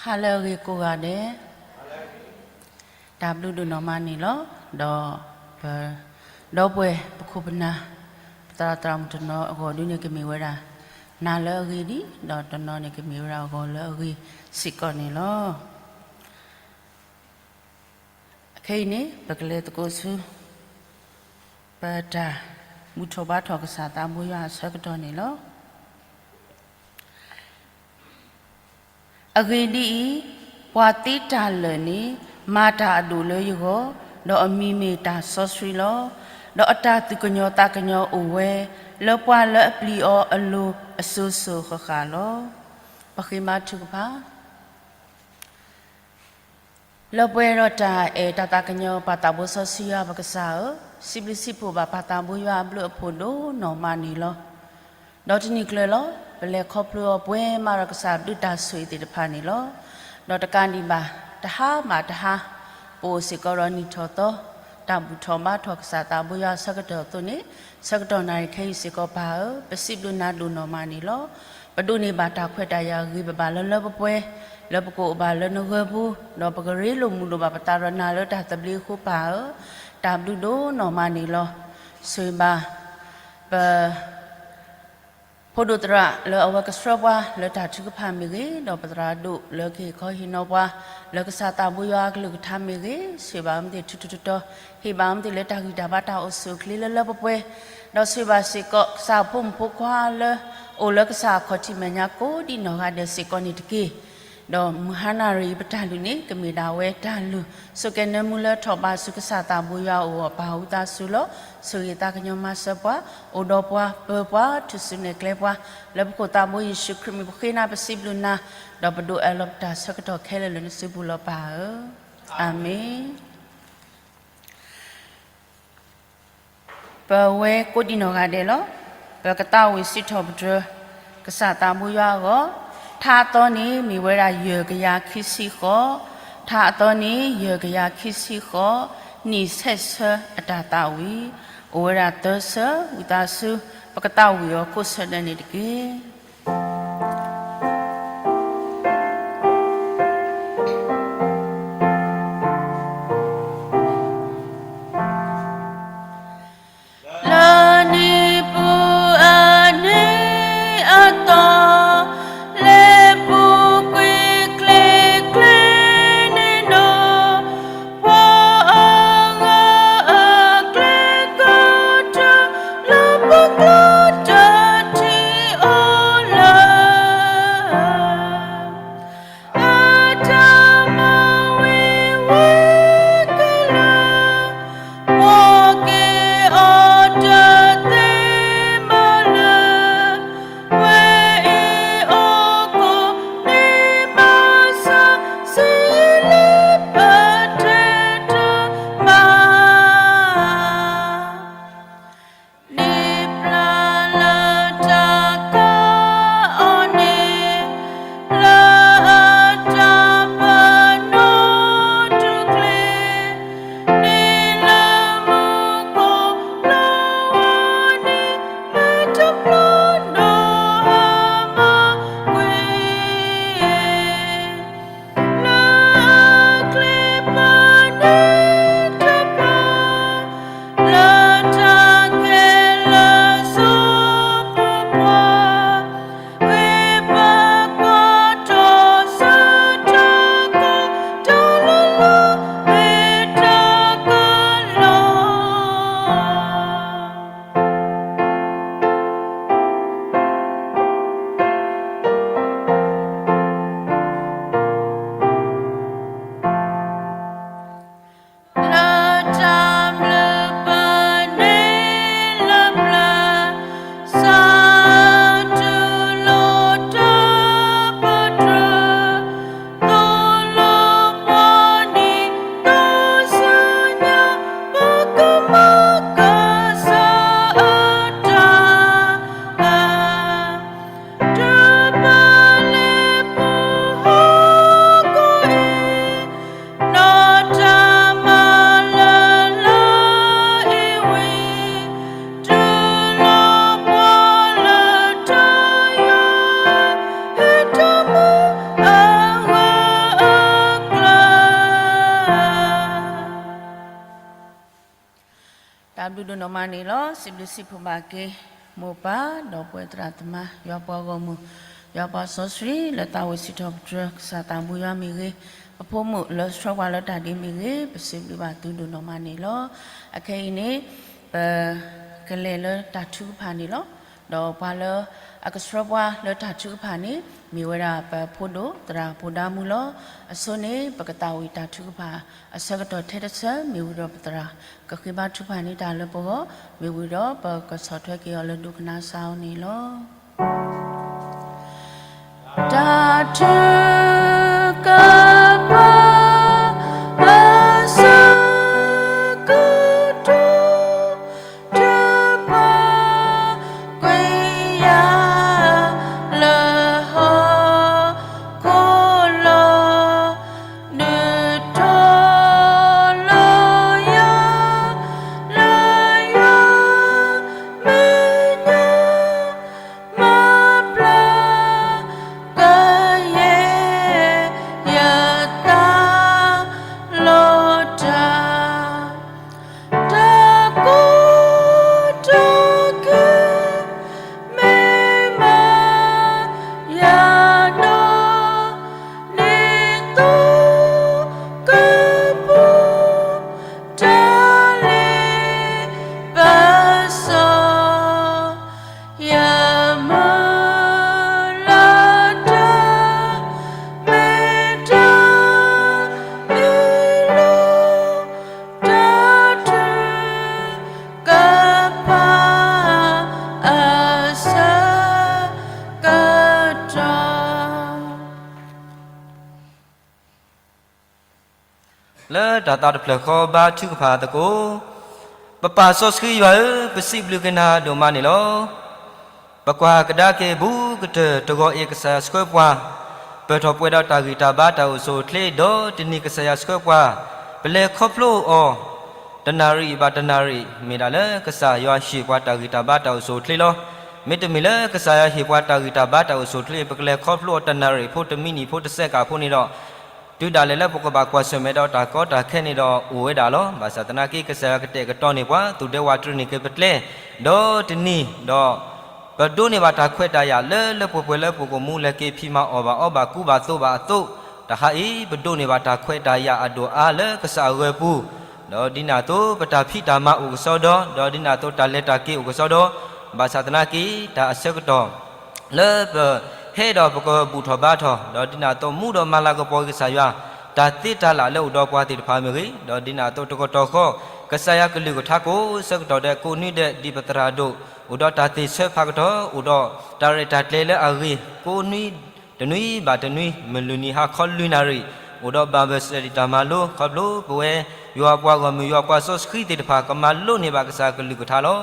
ဟါလၢအဂ့ၤကိးဂၤဒဲး, တၢ်ဘျုးဒိၣ်နီၢ်မးန့ၣ်လီၤ. ဒီးပဒီပုၢ်ဝဲၢ်ပခိၣ်ပနၢ် ပသရၣ်သရၣ်မုၣ်တနီၤအဂီၢ်ဒုန့ၣ် ကမ့ၢ်ဝဲဒၣ်နၤလၢအဂ့ၤဒံး, ဒီးတနီၤန့ၣ်ကမ့ၢ်ဝဲဒၣ်အဂီၤလၢအဂ့ၤစ့ၢ်ကီးန့ၣ်လီၤ. ခဲအံၤန့ၣ် ပကလဲၤသကိးဆူ ပတၢ်ဘူၣ်ထီၣ်ဘါထီၣ်ကစၢ်သးဘိယွၤအဆၢကတီၢ်န့ၣ်လီၤ. အဂ့ၢ်ဒ်အံၤ, ပှၤသ့တၢ်လၢာ်န့ၣ် မၤတၢ်အဒိၣ်လၢယဂီၢ်, ဒီးအမံၤမ့ၢ်တၢ်စီဆှံလီၤ. ဒီးအတၢ်သူၣ်ကညီၤသးကညီၤအိၣ်ဝဲ လၢပှၤလၢအပျံၤအီၤအလိၤအစိၤစိၤဃၣ်ဃၣ်လီၤ. ပဃ့ဘါထုကဖၣ်. လၢပှဲၤဒီးတၢ်အဲၣ်တၢ်သးကညီၤပၢ်သးဘိစီဆှံယွၤပကစၢ်ဧၢ, စံးဘျုးစံးဖှိၣ်ဘၣ်ပၢ်သးဘိယွၤအဘျုးအဖှိၣ်ဒိၣ်နီၢ်မးန့ၣ်လီၤ. ဒီးတနံၤကျၢၤလီၤ ပလဲၤခီဖျိအီၤပှဲၤမးဒီးကစၢ်ဘျုးတၢ်ဆိၣ်ဂ့ၤသ့ၣ်တဖၣ်န့ၣ်လီၤ. ဒီးတကးဒံးဘၣ် တဟါဘၣ်တဟါ ပအိၣ်စ့ၢ်ကီးဒီးနံၣ်ထီၣ်သီ တၢ်ဘူၣ်ထီၣ်ဘါထီၣ်ကစၢ်သးဘိယွၤအဆၢကတီၢ်အသိးန့ၣ်, ဆၢကတီၢ်နၣ်ရံၣ်ခဲအံၤစ့ၢ်ကီးပၢ်ဧၢ, ပစံးဘျုးနၤဒိၣ်နီၢ်မးန့ၣ်လီၤ. ပဒိးန့ၢ်ဘၣ်တၢ်ခွဲးတၢ်ယာ်ဂ့ၤဘၣ်ဘၣ်လၢလၢပှဲၤပှဲၤ, လၢပကအိၣ်ဘၣ်လၢနဂၢၢ်ပူၤ, ဒီးပကရ့လိာ်မုာ်လိာ်ဘၣ်ပသးဒီးနၤလၢတၢ်သဘျ့အဃိပၢ်ဧၢ, တၢ်ဘျုးဒိၣ်နီၢ်မးန့ၣ်လီၤ. ဆိၣ်ဂ့ၤဘၣ် ပ ဖိဒိၣ်သရၣ်လၢအဝဲကဆှၢပှၤလၢတၢ်ထုကဖၣ်မ့ၢ်ဂ့ၤ, ဒီးပသရၣ်ဒိၣ်လၢကဟ့ၣ်ခီဟ့ၣ်နီၤပှၤ လၢကစၢ်သးဘိယွၤအကလုၢ်ကထါမ့ၢ်ဂ့ၤ, ဆိၣ်ဂ့ၤဘၣ်အဝဲသ့ၣ်ထူထူတီတီ, ဟ့ၣ်ဘၣ်အဝဲသ့ၣ်လၢတၢ်ဂံၢ်တၢ်ဘါတၢ်အိၣ်ဆူၣ်အိၣ်ချ့လၢလၢပှဲၤပှဲၤ, ဒီးဆိၣ်ဂ့ၤဘၣ်စ့ၢ်ကီးကစၢ်ဖိမုၣ်ဖိခွါလၢ အိၣ်လၢကစၢ်အခီၣ်ထံးမဲာ်ညါကိးဒံးနီၢ်ဂၤဒဲးစ့ၢ်ကီးန့ၣ်တက့ၢ်. ဒီးမုၢ်ဟါနၣ်ရံၣ်ပတၢ်လုၢ်န့ၣ် ကမ့ၢ်ဒၣ်ဝဲတၢ်လုၢ် ဆိၣ်ကဲၤနၢမူလၢထီၣ်ဘးဆူကစၢ်သးဘိယွၤအအိၣ်အပၢ်ဝံသးစူၤလီၤ. ဆိၣ်ဂ့ၤသးကညီၤမၤစၢၤပှၤ, အိၣ်ဒီးပှၤ ပၢၤပှၤ ထူၣ်စုနဲၣ်ကျဲပှၤ, လၢပခိၣ်သးဘိယ့ၣ်ၡူးခရံာ်မံၤပဃ့နၤပစံးဘျုးနၤ, ဒီးပဒိးအၢၣ်လီၤပတၢ်ဆၢကတီၢ်ခဲလၢာ်လၢနစုပူၤလီၤပၢ်ဧၢ, အၤမ့ၣ်. ပဝဲကိးဒံးနီၢ်ဂၤဒဲးလီၤ. ပကသးဝံၣ်စံးထီၣ်ပတြၢၤ ကစၢ်သးဘိယွၤအဂီၢ်, ထါအသီန့ၣ်မ့ၢ်ဝဲဒၣ်ယဲၢ်ကယၤခံဆံဃိး, ထါအသီန့ၣ်ယဲၢ်ကယၤခံဆံဃိး, နံၣ်ဆဲးဆၢအတၢ်သးဝံၣ်, အိၣ်ဝဲဒၣ်သၢဆၢ ဝံသးစူၤ ပကသးဝံၣ်အီၤကိးဆၢဒဲးန့ၣ်တက့ၢ်. လၢနံၣ်ပူၤအနံၤအသီ, လၢပူၤကွံာ်ကျဲၤကျဲၤန့ၣ်ဒီး, ပှၤအဂၤအကျဲကတၢၢ် လၢပကျဲတၢ်ထံၣ်အီၤ တၢ်ဘျုးဒိၣ်နီၢ်မးန့ၣ်လီၤ. စံးဘျုးစံးဖှိၣ်ဘၣ်က့ၤ မိၢ်ပၢ်ဒီးပဝဲသရၣ်သမါ ယွၤပှၤဂီၢ်မုၢ် ယွၤပှၤစီဆှံ လၢသးဝံၣ်စံးထီၣ်ပတြၢၤ ကစၢ်သးဘိယွၤမ့ၢ်ဂ့ၤ, ပဖိမုၣ်လၢဆှၢပှၤလၢတၢ်ဒ့မ့ၢ်ဂ့ၤ, ပစံးဘျုးဘၣ်သုဒိၣ်နီၢ်မးန့ၣ်လီၤ. အခဲအံၤန့ၣ် ပကလဲၤလၢတၢ်ထုကဖၣ်န့ၣ်လီၤ. ဒီးပှၤလၢအကဆှၢပှၤလၢတၢ်ထုကဖၣ်န့ၣ် မ့ၢ်ဝဲဒၣ်ပဖိဒိၣ်သရၣ်ဖိဒါမူလီၤ. အဆိန့ၣ် ပကသးဝံၣ်တၢ်ထုကဖၣ်အဆၢကတီၢ်ထဲတဆၢ မ့ၢ်ဝံၤဒီးပသရၣ်ကဃ့ဘါထုကဖၣ်န့ၢ်တၢ်လၢပဂီၢ်, မ့ၢ်ဝံၤဒီးပကဆီၣ်ထွဲက့ၤအီၤလၢဒိကနၣ်စၢ်အီၤန့ၣ်လီၤ. တၢ်ထုကဖၣ်အဆၢကတီၢ် တၢ်ပာ်ကွံာ်ယၤ လၢဟီၣ်ခိၣ်လီၤ, ဒုးထီၣ်လီၤယၤ လၢယွၤမဲာ်ညါ မၤပျၢ်ကယဲၢ် ယသးလီၤတၢ်, တၢ်ကိၢ်တၢ်ဂီၤ မ့ၢ်မၤယၤဒီး ဒ်သိးကပူၤ တၢ်လ့ပစီ ယမုၢ်လၢ်တၢ် မ့ၢ်တၢ်အ့ၣ်လိာ် တၢ်ထုကဖၣ်အဆၢ ကတီၢ် လၢတၢ်သးတဖျၢၣ်ဃီဘါထုကဖၣ်သကိး, ပပၢ်စီဆှံယွၤဧၢ, ပစံးဘျုးက့ၤနၤဒိၣ်မးန့ၣ်လီၤ. ပကွၢ်ကဒါက့ၤဘူးကတၢၢ်တဂီၤအံၤ ကစၢ်ယွၤဆှၢပှၤ ပၢၢ်ထီၣ်ပှဲၤဒီးတၢ်ဂံၢ်တၢ်ဘါတၢ်အိၣ်ဆူၣ်အိၣ်ချ့ ဒီးတနံၤကစၢ်ယွၤဆှၢပှၤ ပလဲၤခီဖျိအီၤ တနၣ်ရံၣ်ဘၣ်တနၣ်ရံၣ် မ့ၢ်ဒၣ်လၢကစၢ်ယွၤဟ့ၣ်ပှၤတၢ်ဂံၢ်တၢ်ဘါတၢ်အိၣ်ဆူၣ်အိၣ်ချ့လီၤ. မ့တမ့ၢ်လၢကစၢ်ယွၤဟ့ၣ်ပှၤတၢ်ဂံၢ်တၢ်ဘါတၢ်အိၣ်ဆူၣ်အိၣ်ချ့ ပကလဲၤခီဖျိအီၤတနၣ်ရံၣ်ဖိတမံးနံးဖိတစဲးကးဖိန့ၣ်ဒီး တုၤဒၣ်လဲာ်လၢပကဘၣ်ကွၢ်ဆၢၣ်မဲာ်ဒီးတၢ်ကီတၢ်ခဲန့ၣ်ဒီးအိၣ်ဝဲဒၣ်လီၤ. ဘၣ်ဆၣ်သနာ်က့ ကစၢ်ယွၤကတဲာ်ကတီၤန့ၢ်ပှၤ သူၣ်ဒဲဝးတြၢၤန့ၢ်က့ၤပကျဲ ဒီးတနံၤဒီး ပဒိးန့ၢ်ဘၣ်တၢ်ခွဲးတၢ်ယာ်လၢလၢပှဲၤပှဲၤလၢပကမူလဲၤက့ၤဖံးမၤအီၣ်ဘၣ်အီဘၣ်ကူဘၣ်သိးဘၣ်အသိး, တဟါအံၤ ပဒိးန့ၢ်ဘၣ်တၢ်ခွဲးတၢ်ယာ်အဒိၣ်အါလၢကစၢ်အဂီၢ်ပူၤ, ဒီးဒ်န့ၣ်အသိး ပတၢ်ဖံးတၢ်မၤအိၣ်ကစီဒီ, ဒီးဒ်န့ၣ်အသိး တၢ်လဲၤတၢ်က့ၤအိၣ်ကစီဒီ, ဘၣ်ဆၣ်သနာ်က့ တၢ်အဆၢကတီၢ် လၢပဟဲဒီးပကဘူၣ်ထီၣ်ဘါထီၣ်, ဒီးဒ်န့ၣ်အသိး မူဒီးမၤလၤကပီၤက့ၤကစၢ်ယွၤ တၢ်သ့တၢ်လၣ်လၢအိၣ်ဒီးပှၤသ့ၣ်တဖၣ်မ့ၢ်ဂ့ၤ, ဒီးဒ်န့ၣ်အသိး တကတီၢ်ဃီ ကစၢ်ယွၤကလုၢ်ကထါကိးဆၢကတီၢ်ဒဲး ကိးနွံဒဲး ဒ်ပသရၣ်ဒိၣ် အိၣ်ဒီးတၢ်သ့ၣ်ဆၢဖးကတီၢ် အိၣ်ဒီးတၢ်ရဲၣ်တၢ်ကျဲၤလၢအဂ့ၤ ကိးနွံ တနွံဘၣ်တနွံ မုၢ်လွံၢ်နံၤဟါခီလွံၢ်နၣ်ရံၣ် အိၣ်ဒီး Bible study တၢ်မၤလိ ခီဖျိပဝဲ ယွၤပှၤဂီၢ်မုၢ် ယွၤပှၤစီဆှံသ့ၣ်တဖၣ် ကမၤလိန့ၢ်ဘၣ်ကစၢ်ကလုၢ်ကထါလီၤ.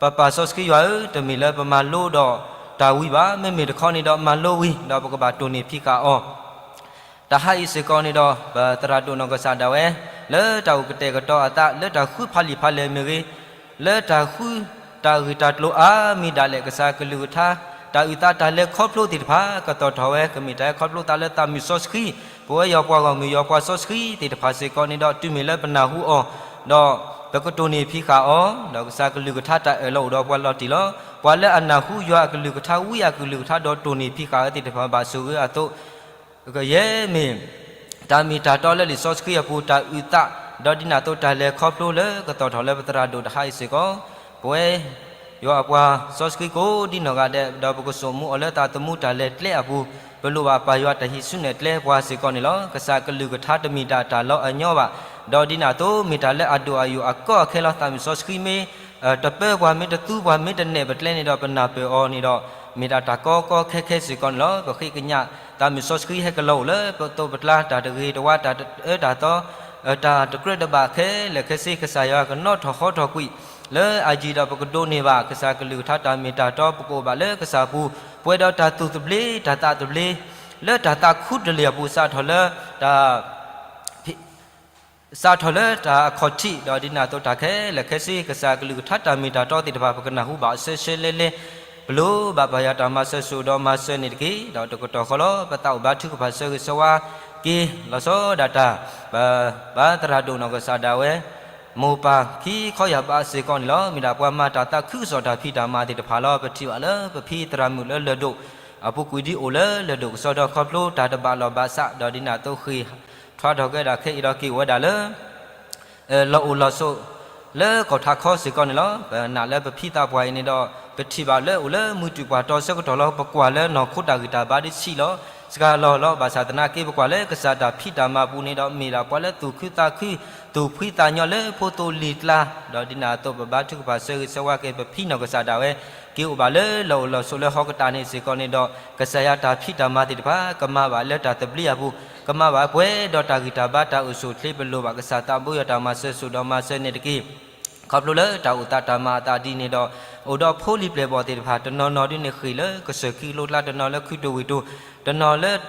ပပၢ်စီဆှံယွၤဧၢ, တမ့ၢ်လၢပမၤလိဒီးတၢ်ဝံၤဘၣ်, မ့မ့ၢ်တခီန့ၣ်ဒီးမၤလိဝံၤ ဒီးပကဘၣ်တိၢ်န့ၢ်ဖံးဃာ်အီၤ တဟါအံၤစ့ၢ်ကီးန့ၣ်ဒီး ပသရၣ်ဒိၣ်နီၢ်ကစၢ်ဒၣ်ဝဲ လၢတၢ်အိၣ်ကတဲာ်ကတီၤအသး လၢတၢ်ဃုဖးလံာ်ဖးလဲၢ်မ့ၢ်ဂ့ၤ, လၢတၢ်ဃုတၢ်ဂ့ၢ်တၢ်ကျိၤအါမံၤဒၣ်လဲာ် ကစၢ်ကလုၢ်ကထါ တၢ်အုၣ်သးတၢ်လဲၤခီဖျိသ့ၣ်တဖၣ် ကတီၢ်ထီၣ်ဝဲ ကမ့ၢ်တၢ်ဟဲခီဖျိသးလၢသးမုၢ်စီဆှံ ပဝဲယွၤပှၤဂီၢ်မုၢ် ယွၤပှၤစီဆှံသ့ၣ်တဖၣ်စ့ၢ်ကီးန့ၣ်ဒီး တုၤမ့ၢ်လၢပနၢ်ဟူအီၤ ဒီးပကတိၢ်န့ၢ်ဖံးဃာ်အီၤ, ဒီးကစၢ်ကလုၢ်ကထါတၢ်အၢၣ်လီၤအိၣ်ဒီးပှၤလီၤတံၢ်လီၤ. ပှၤလၢအနၢ်ဟူယွၤအကလုၢ်ကထါ ဝံအကလုၢ်ကထါ ဒီးတိၢ်န့ၢ်ဖံးဃာ်ဝဲသ့ၣ်တဖၣ်ဘၣ်ဆိၣ်ဂ့ၤအသိး ကယဲၢ်မ့ၢ် တၢ်မ့ၢ်တၢ်တီလၢလံာ်စီဆှံအပူၤ တၢ်အုၣ်သး ဒီးဒ်န့ၣ်အသိးတၢ်လဲၤခီဖျိလၢကတီၢ်ထီၣ်လၢပသရၣ်ဒိၣ်တဟါအံၤစ့ၢ်ကီး, ပဝဲ ယွၤအပှၤစီဆှံကိးဒ်နီၢ်ဂၤဒဲး ဒီးပကစိာ်မူအီၤလၢသးသမူတၢ်လဲၤကျဲအပူၤ, ပလိၣ်ဘၣ်ပၢ်ယွၤတၢ်ဟံးစုနဲၣ်ကျဲပှၤစ့ၢ်ကီးန့ၣ်လီၤ. ကစၢ်ကလုၢ်ကထါတမ့ၢ်တၢ်တၢ်လီအညီဘၣ်, ဒီးဒ်န့ၣ်အသိးမ့ၢ်တၢ်လၢအဒိၣ်အယိာ်အကီအခဲလီၤ. သးမုၢ်စီဆှံမ့ၢ် တပၢပှၤ မ့ၢ်တသူပှၤ မ့ၢ်တနဲၣ်ပကျဲန့ၣ်ဒီး ပနၢ်ပၢၢ်အီၤန့ၣ်ဒီး မ့ၢ်ဒၣ်တၢ်ကီကီခဲခဲစ့ၢ်ကီးန့ၣ်လီၤ. ပဃ့ကညး သးမုၢ်စီဆှံဟဲကလီၤအိၣ်လၢပသိးပကျါ တၢ်တဂ့ၤတဝါ တၢ်တအၢတၢ်သီ တၢ်တကြၢးတဘၣ်ခဲလၢာ်ခဲဆ့ ကစၢ်ယွၤကနီၣ်ထီၣ်ဃီထီၣ်ကွံာ် လၢအယံၤဒီးပကဒိးန့ၢ်ဘၣ် ကစၢ်ကလုၢ်ကထါတၢ်မ့ၢ်တၢ်တီ ပကအိၣ်ဘၣ်လၢကစၢ်အပူၤ ပှဲၤဒီးတၢ်သူၣ်သဘျ့ တၢ်သးသဘျ့ လၢတၢ်သးခူတလ့ၢ်အပူၤ စးထီၣ်လၢ တၢ် စးထီၣ်လၢတၢ်အခီၣ်ထံး ဒီးဒ်န့ၣ်အသိးတၢ်ခဲလၢာ်ခဲဆ့ ကစၢ်ကလုၢ်ကထါတၢ်မ့ၢ်တၢ်တီသ့ၣ်တဖၣ် ပကနၢ်ဟူဘၣ်အီၤဆှဲဆှဲလဲလဲ, ပလိၣ်ဘၣ်ပၢ်ယွၤတၢ်မၤစၢၤ စိာ်ဒီးမၤစၢၤန့ၣ်တက့ၢ်. ဒီးတကတီၢ်ဃီလီၤ ပသးအိၣ်ဘါထုကဖၣ်ဆၢဂ့ၤဆၢဝါက့ၤ လီၤဆီဒၣ်တၢ် ပ ပသရၣ်ဒိၣ်နီၢ်ကစၢ်ဒၣ်ဝဲ မိၢ်ပၢ်ခံခီယၢ်ဘးစ့ၢ်ကီးန့ၣ်လီၤ. မ့ၢ်ဒၣ်ပှၤမၤတၢ်သးခုကစီၣ်တၢ်ဖံးတၢ်မၤသ့ၣ်တဖၣ်လီၤ. ပထံၣ်ဘၣ်လၢပဖံသရၣ်မုၣ်လၢလၢၢ်ဒိၣ်အပူၤကွံာ်ဒ်အိၣ်လၢလၢၢ်ဒိၣ်ကစီဒီ ခီဖျိတၢ်တဘၣ်လီၢ်ဘၣ်စး ဒီးဒ်န့ၣ်အသိးဃ့ၢ်ထွါထီၣ်ကဲဒၣ်ခဲအံၤဒီးက့ၤအိၣ်ဝဲဒၣ်လၢ လီၢ်အိၣ်လီၢ်ဆိး လၢကီၢ်ထးခီစ့ၢ်ကီးန့ၣ်လီၤ. ပနာ်လၢပဖံသးပှၢ်အံၤန့ၣ်ဒီး ပထံၣ်ဘၣ်လၢအိၣ်လၢမုၢ်တံၢ်ပှၢ်တီဆၢကတီၢ်လီၤ. ပကွၢ်လၢနီၢ်ခိတၢ်ဂံၢ်တၢ်ဘါဒ်ဆံးလီၤ. စှၤလီၤလီၤ. ဘၣ်ဆၣ်သနာ်က့ ပကွၢ်လၢကစၢ်တၢ်ဖံးတၢ်မၤအပူၤန့ၣ်ဒီး မ့ၢ်ဒၣ်ပှၤလၢသူၣ်ခုသးခု သူၣ်ဖှံသးညီလၢဖိသိလံၤကျါ, ဒီးဒ်န့ၣ်အသိး ပဘါထုကဖၣ်ဆၢဂ့ၤဆၢဝါက့ၤ ပဖံနီၢ်ကစၢ်ဒၣ်ဝဲ က့ၤအိၣ်ဘၣ်လၢလီၢ်အိၣ်လီၢ်ဆိးလၢဟီၣ်ကတၢၢ်န့ၣ်စ့ၢ်ကီးန့ၣ်ဒီး ကစၢ်ယွၤတၢ်ဖံးတၢ်မၤသ့ၣ်တဖၣ် ကမၤဘၣ်လၢတၢ်သဘျ့အပူၤ, ကမၤဘၣ်ပှဲၤဒီးတၢ်ဂံၢ်တၢ်ဘါတၢ်အိၣ်ဆူၣ်အိၣ်ချ့ ပလိၣ်ဘၣ်ကစၢ်သးဘိယွၤတၢ်မၤစၢၤစိၤဒီးမၤစၢၤန့ၣ်တက့ၢ်. ခီဖျိလၢတၢ်အိၣ်သးတၢ်မၤအသးဒ်န့ၣ်ဒီး အိၣ်ဒီးဖိလံၤပျဲၢ်ဘီၣ်သ့ၣ်တဖၣ် တနီၤနီၤဒ်န့ၣ်ဃ့ၢ်လၢကစၢၢ်ခံကလိကျါ, တနီၤလၢခုၣ်တိၢ်ဝံၣ်တိၢ်, တနီၤလၢ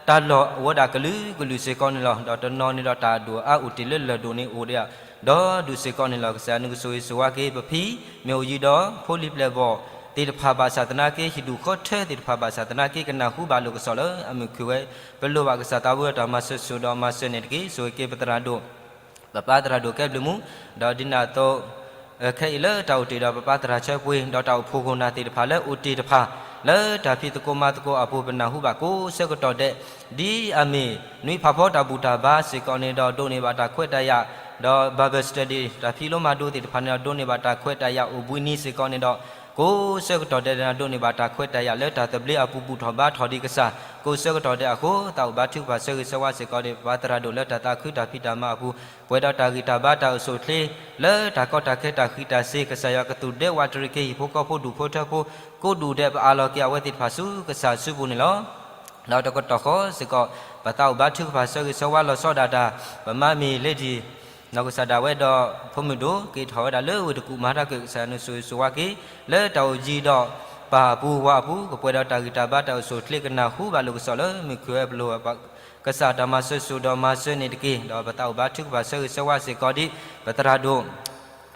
တၢ်လီၢ်အိၣ်ဝဲဒၣ်ကလုာ်ကလုာ်စ့ၢ်ကီးန့ၣ်လီၤ. ဒီးတနီၤန့ၣ်ဒီးတၢ်ဒိၣ်အါအိၣ်တ့ၢ်လၢလၢၢ်ဒိၣ်န့ၣ်အိၣ်ဒၣ် ဒီးဒူၣ်စ့ၢ်ကီးန့ၣ်လီၤ. ကစၢ်ယွၤနကဆိၣ်ဂ့ၤဆိၣ်ဝါက့ၤပဖံ မ့ၢ်အိၣ်ယံၤဒီးဖိလံၤပျဲၢ်ဘီၣ်သ့ၣ်တဖၣ် ဘၣ်ဆၣ်သနာ်က့ ဟံၣ်ဒူၣ်ဃီထၢသ့ၣ်တဖၣ် ဘၣ်ဆၣ်သနာ်က့ ကနၢ်ဟူဘၣ်လိာ်ကစီၣ်လၢအမုၢ်ခုၣ်ဝဲ, ပလိၣ်ဘၣ်ကစၢ်သးဘိယွၤတၢ်မၤစၢၤစိၤဒီးမၤစၢၤန့ၣ်တက့ၢ်. ဆိၣ်ဂ့ၤက့ၤပသရၣ်ဒိၣ် ပပၢ်သရၣ်ဒိၣ်ကဲဘျုးမူ, ဒီးဒ်န့ၣ်အသိး ခဲအံၤလၢတၢ်အိၣ်တ့ၢ်ဒီးပပၢ်သရၣ်ဆၢပှ့ၤ ဒီးတၢ်အိၣ်ဖှိၣ်ခိၣ်နၢ်သ့ၣ်တဖၣ်လၢအိၣ်တ့ၢ်တဖၣ် လၢတၢ်ဖံးသကိးမၤသကိးအပူၤ ပနၢ်ဟူဘၣ်ကိးဆၢကတီၢ်ဒဲး, ဒ်အမ့ၢ်နွံဖးဖီတၢ်ဘူၣ်တၢ်ဘါစ့ၢ်ကီးန့ၣ်ဒီး ဒိးန့ၢ်ဘၣ်တၢ်ခွဲးတၢ်ယာ်, ဒီး Bible study တၢ်ဖံးလိမၤဒိးသ့ၣ်တဖၣ်န့ၣ်ဒီး ဒိးန့ၢ်ဘၣ်တၢ်ခွဲးတၢ်ယာ်အိၣ်ဘှံးနံၤစ့ၢ်ကီးန့ၣ်ဒီး ကိးဆၢကတီၢ်ဒဲးန့ၣ် ဒိးန့ၢ်ဘၣ်တၢ်ခွဲးတၢ်ယာ်လၢတၢ်သဘျ့အပူၤဘူၣ်ထီၣ်ဘါထီၣ်ဒံးကစၢ်, ကိးဆၢကတီၢ်ဒဲးအဃိ သးအိၣ်ဘါထုကဖၣ်ဆၢဂ့ၤဆၢဝါစ့ၢ်ကီးဒီး ပပၢ်သရၣ်ဒိၣ်လၢတၢ်သးခုတၢ်ဖံးတၢ်မၤအပူၤ, ပှဲၤဒီးတၢ်ဂံၢ်တၢ်ဘါတၢ်အိၣ်ဆူၣ်အိၣ်ချ့ လၢတၢ်ကီတၢ်ခဲတၢ်ဃံးတၢ်စ့ၤ ကစၢ်ယွၤကသူၣ်ဒဲဝးတရံးက့ၤ ဟံၣ်ဖိဃီဖိဒူၣ်ဖိထၢဖိ ကိးဒူၣ်ဒဲး ပအးလီၤက့ၤအဝဲသ့ၣ်တဖၣ်ဆူကစၢ်အစုပူၤန့ၣ်လီၤ. ဒီးတကတီၢ်ဃီစ့ၢ်ကီး ပသးအိၣ်ဘါထုကဖၣ်ဆၢဂ့ၤဆၢဝါလီၤဆီဒၣ်တၢ် ပမါမ့ၢ် Lady နီၢ်ကစၢ်ဒၣ်ဝဲဒီး ဖိမုၣ်ဒိၣ် က့ၤထီၣ်ဝဲဒၣ်လၢဝ့ၢ်တကူၣ် မၤတၢ်က့ၤ ကစၢ်ယွၤနကဆိၣ်ဂ့ၤဆိၣ်ဝါက့ၤ လၢတၢ်အိၣ်ယံၤဒီးပၢ်အပူၤဝၤအပူၤ ကပှဲၤဒီးတၢ်ဂံၢ်တၢ်ဘါတၢ်အိၣ်ဆူၣ်အိၣ်ချ့ ကနၢ်ဟူဘၣ်လိာ်ကစီၣ်လၢမုၢ်ခုၣ်ဝဲ ပလိၣ်ဘၣ်ကစၢ်တၢ်မၤစၢၤစိၤဒီးမၤစၢၤန့ၣ်တက့ၢ်. ဒီးပသးအိၣ်ဘါထုကဖၣ်ဆၢဂ့ၤဆၢဝါစ့ၢ်ကီးဒ် ပသရၣ်ဒိၣ်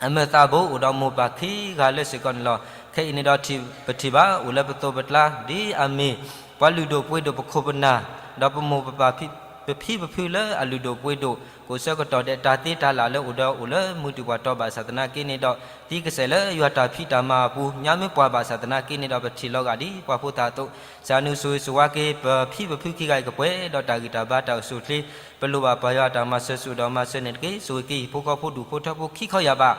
အမၢၢ်သးဘိ အိၣ်ဒီးမိၢ်ပၢ်ခံဂၤလၢစ့ၢ်ကီးန့ၣ်လီၤ. ခဲအံၤန့ၣ်ဒီး ပထံၣ်ဘၣ်အိၣ်လၢပသိးပကျါ ဒ်အမ့ၢ် ပှၤလုၢ်ဒိၣ်ပှ့ၤဒိၣ်ပခိၣ်ပနၢ် ဒီးပမိၢ်ပပၢ် ပဖံပဖုလၢအလုၢ်ဒိၣ်ပှ့ၤဒိၣ် ကိးဆၢကတီၢ်ဒဲး တၢ်သ့တၢ်လၢ်လၢအိၣ်ဒီးအိၣ်လၢမုၢ်တံၢ်ပှၢ်တီဘၣ်ဆၣ်သနာ်က့န့ၣ်ဒီး သံကစဲးလၢယွၤတၢ်ဖံးတၢ်မၤအပူၤ ညါမ့ၢ်ပှၤဘၣ်ဆၣ်သနာ်က့န့ၣ်ဒီး ပထံၣ်လီၤဂာ်ဒ်ပှၤဖိသၣ်အသိး ကစၢ်ယွၤနကဆိၣ်ဂ့ၤဆိၣ်ဝါက့ၤ ပဖံပဖုခံဂၤအံၤကပှဲၤဒီးတၢ်ဂံၢ်တၢ်ဘါတၢ်အိၣ်ဆူၣ်အိၣ်ချ့ ပလိၣ်ဘၣ်ပၢ်ယွၤတၢ်မၤစၢၤစိၤဒီးမၤစၢၤန့ၣ်တက့ၢ်. ဆိၣ်ဂ့ၤက့ၤဟံၣ်ဖိဃီဖိဒူၣ်ဖိထၢဖိခံခီယၢ်ဘး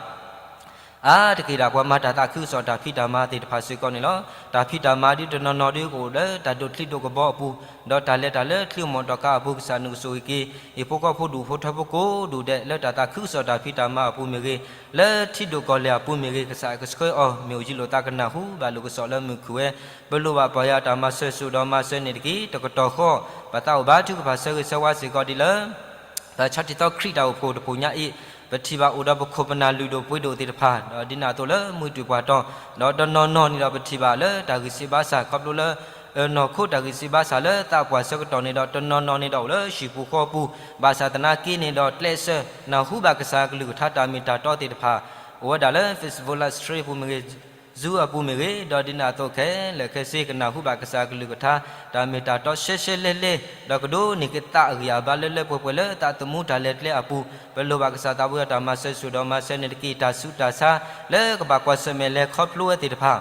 အါတက့ၢ်ဒၣ်ပှၤမၤတၢ်သးခုကစီၣ်တၢ်ဖံးတၢ်မၤသ့ၣ်တဖၣ်စ့ၢ်ကီးန့ၣ်လီၤ. တၢ်ဖံးတၢ်မၤဒ်တနီၤနီၤဒ်ကအိၣ်လၢတၢ်ဒိးချံးဒိးကဘီအပူၤ ဒီးတၢ်လဲၤတၢ်လၢချံးအမီၢ်ဒီးကါအပူၤ ကစၢ်ယွၤနကဆိၣ်ဂ့ၤက့ၤ ဟံၣ်ဖိဃီဖိဒူၣ်ဖိထၢဖိကိးဒူၣ်ဒဲးလၢတၢ်သးခုကစီၣ်တၢ်ဖံးတၢ်မၤအပူၤမ့ၢ်ဂ့ၤ, လၢထံဒိၣ်ကီၢ်လဲၢ်အပူၤမ့ၢ်ဂ့ၤ, ကစၢ်ကဆှၢအီၤ မ့ၢ်အိၣ်ယံၤလိာ်သးကနၢ်ဟူဘၣ်လိာ်ကစီၣ်လၢမုၢ်ခုၣ်ဝဲ, ပလိၣ်ဘၣ်ပၢ်ယွၤတၢ်မၤစၢၤစိၤဒီးမၤစၢၤန့ၣ်တက့ၢ်. တကတီၢ်ဃီ ပသးအိၣ်ဘါထုကဖၣ်ဆၢဂ့ၤဆၢဝါစ့ၢ်ကီးဒ်လၢ ပဆီၣ်တံၢ်သီခရံာ်တၢ်အိၣ်ဖှိၣ်တပူၤညါအံၤ ပထံၣ်ဘၣ်အိၣ်ဒီးပခိၣ်ပနၢ်လုၢ်ဒိၣ်ပှ့ၤဒိၣ်သ့ၣ်တဖၣ် ဒီးဒ်န့ၣ်အသိးလၢမုၢ်တံၢ်ပှၢ်တီ ဒီးတနီၤနီၤန့ၣ်ဒီးပထံၣ်ဘၣ်လၢတၢ်ဂံၢ်စၢ်ဘါစၢ် ခီဖျိလၢ နီၢ်ခိတၢ်ဂံၢ်စၢ်ဘါစၢ်လၢသးပှၢ်ဆၢကတီၢ်န့ၣ်ဒီး တနီၤနီၤန့ၣ်ဒီးအိၣ်လၢဟံၣ်ပူၤဃီပူၤ ဘၣ်ဆၣ်သနာ်က့န့ၣ်ဒီး ကျဲးစၢး နၢ်ဟူဘၣ်ကစၢ်ကလုၢ်ကထါတၢ်မ့ၢ်တၢ်တီသ့ၣ်တဖၣ် အိၣ်ဝဲဒၣ်လၢ Facebook Live Stream အပူၤမ့ၢ်ဂ့ၤ Zoom အပူၤမ့ၢ်ဂ့ၤ, ဒီးဒ်န့ၣ်အသိးခဲလၢာ်ခဲဆ့ ကနၢ်ဟူဘၣ်ကစၢ်ကလုၢ်ကထါ တၢ်မ့ၢ်တၢ်တီရှဲရှဲလဲၣ်လဲၣ်, ဒီးကဒိးန့ၢ်က့ၤသးအဂံၢ်အဘါလၢလၢပှဲၤပှဲၤလၢသးသမူတၢ်လဲၤကျဲအပူၤ, ပလိၣ်ဘၣ်ကစၢ်သးဘိယွၤတၢ်မၤစၢၤစိၤဒီးမၤစၢၤန့ၣ်တက့ၢ်. တၢ်ဆူးတၢ်ဆါလၢကဘၣ်ကွၢ်ဆၢၣ်မဲာ်လဲၤခီဖျိဝဲသ့ၣ်တဖၣ်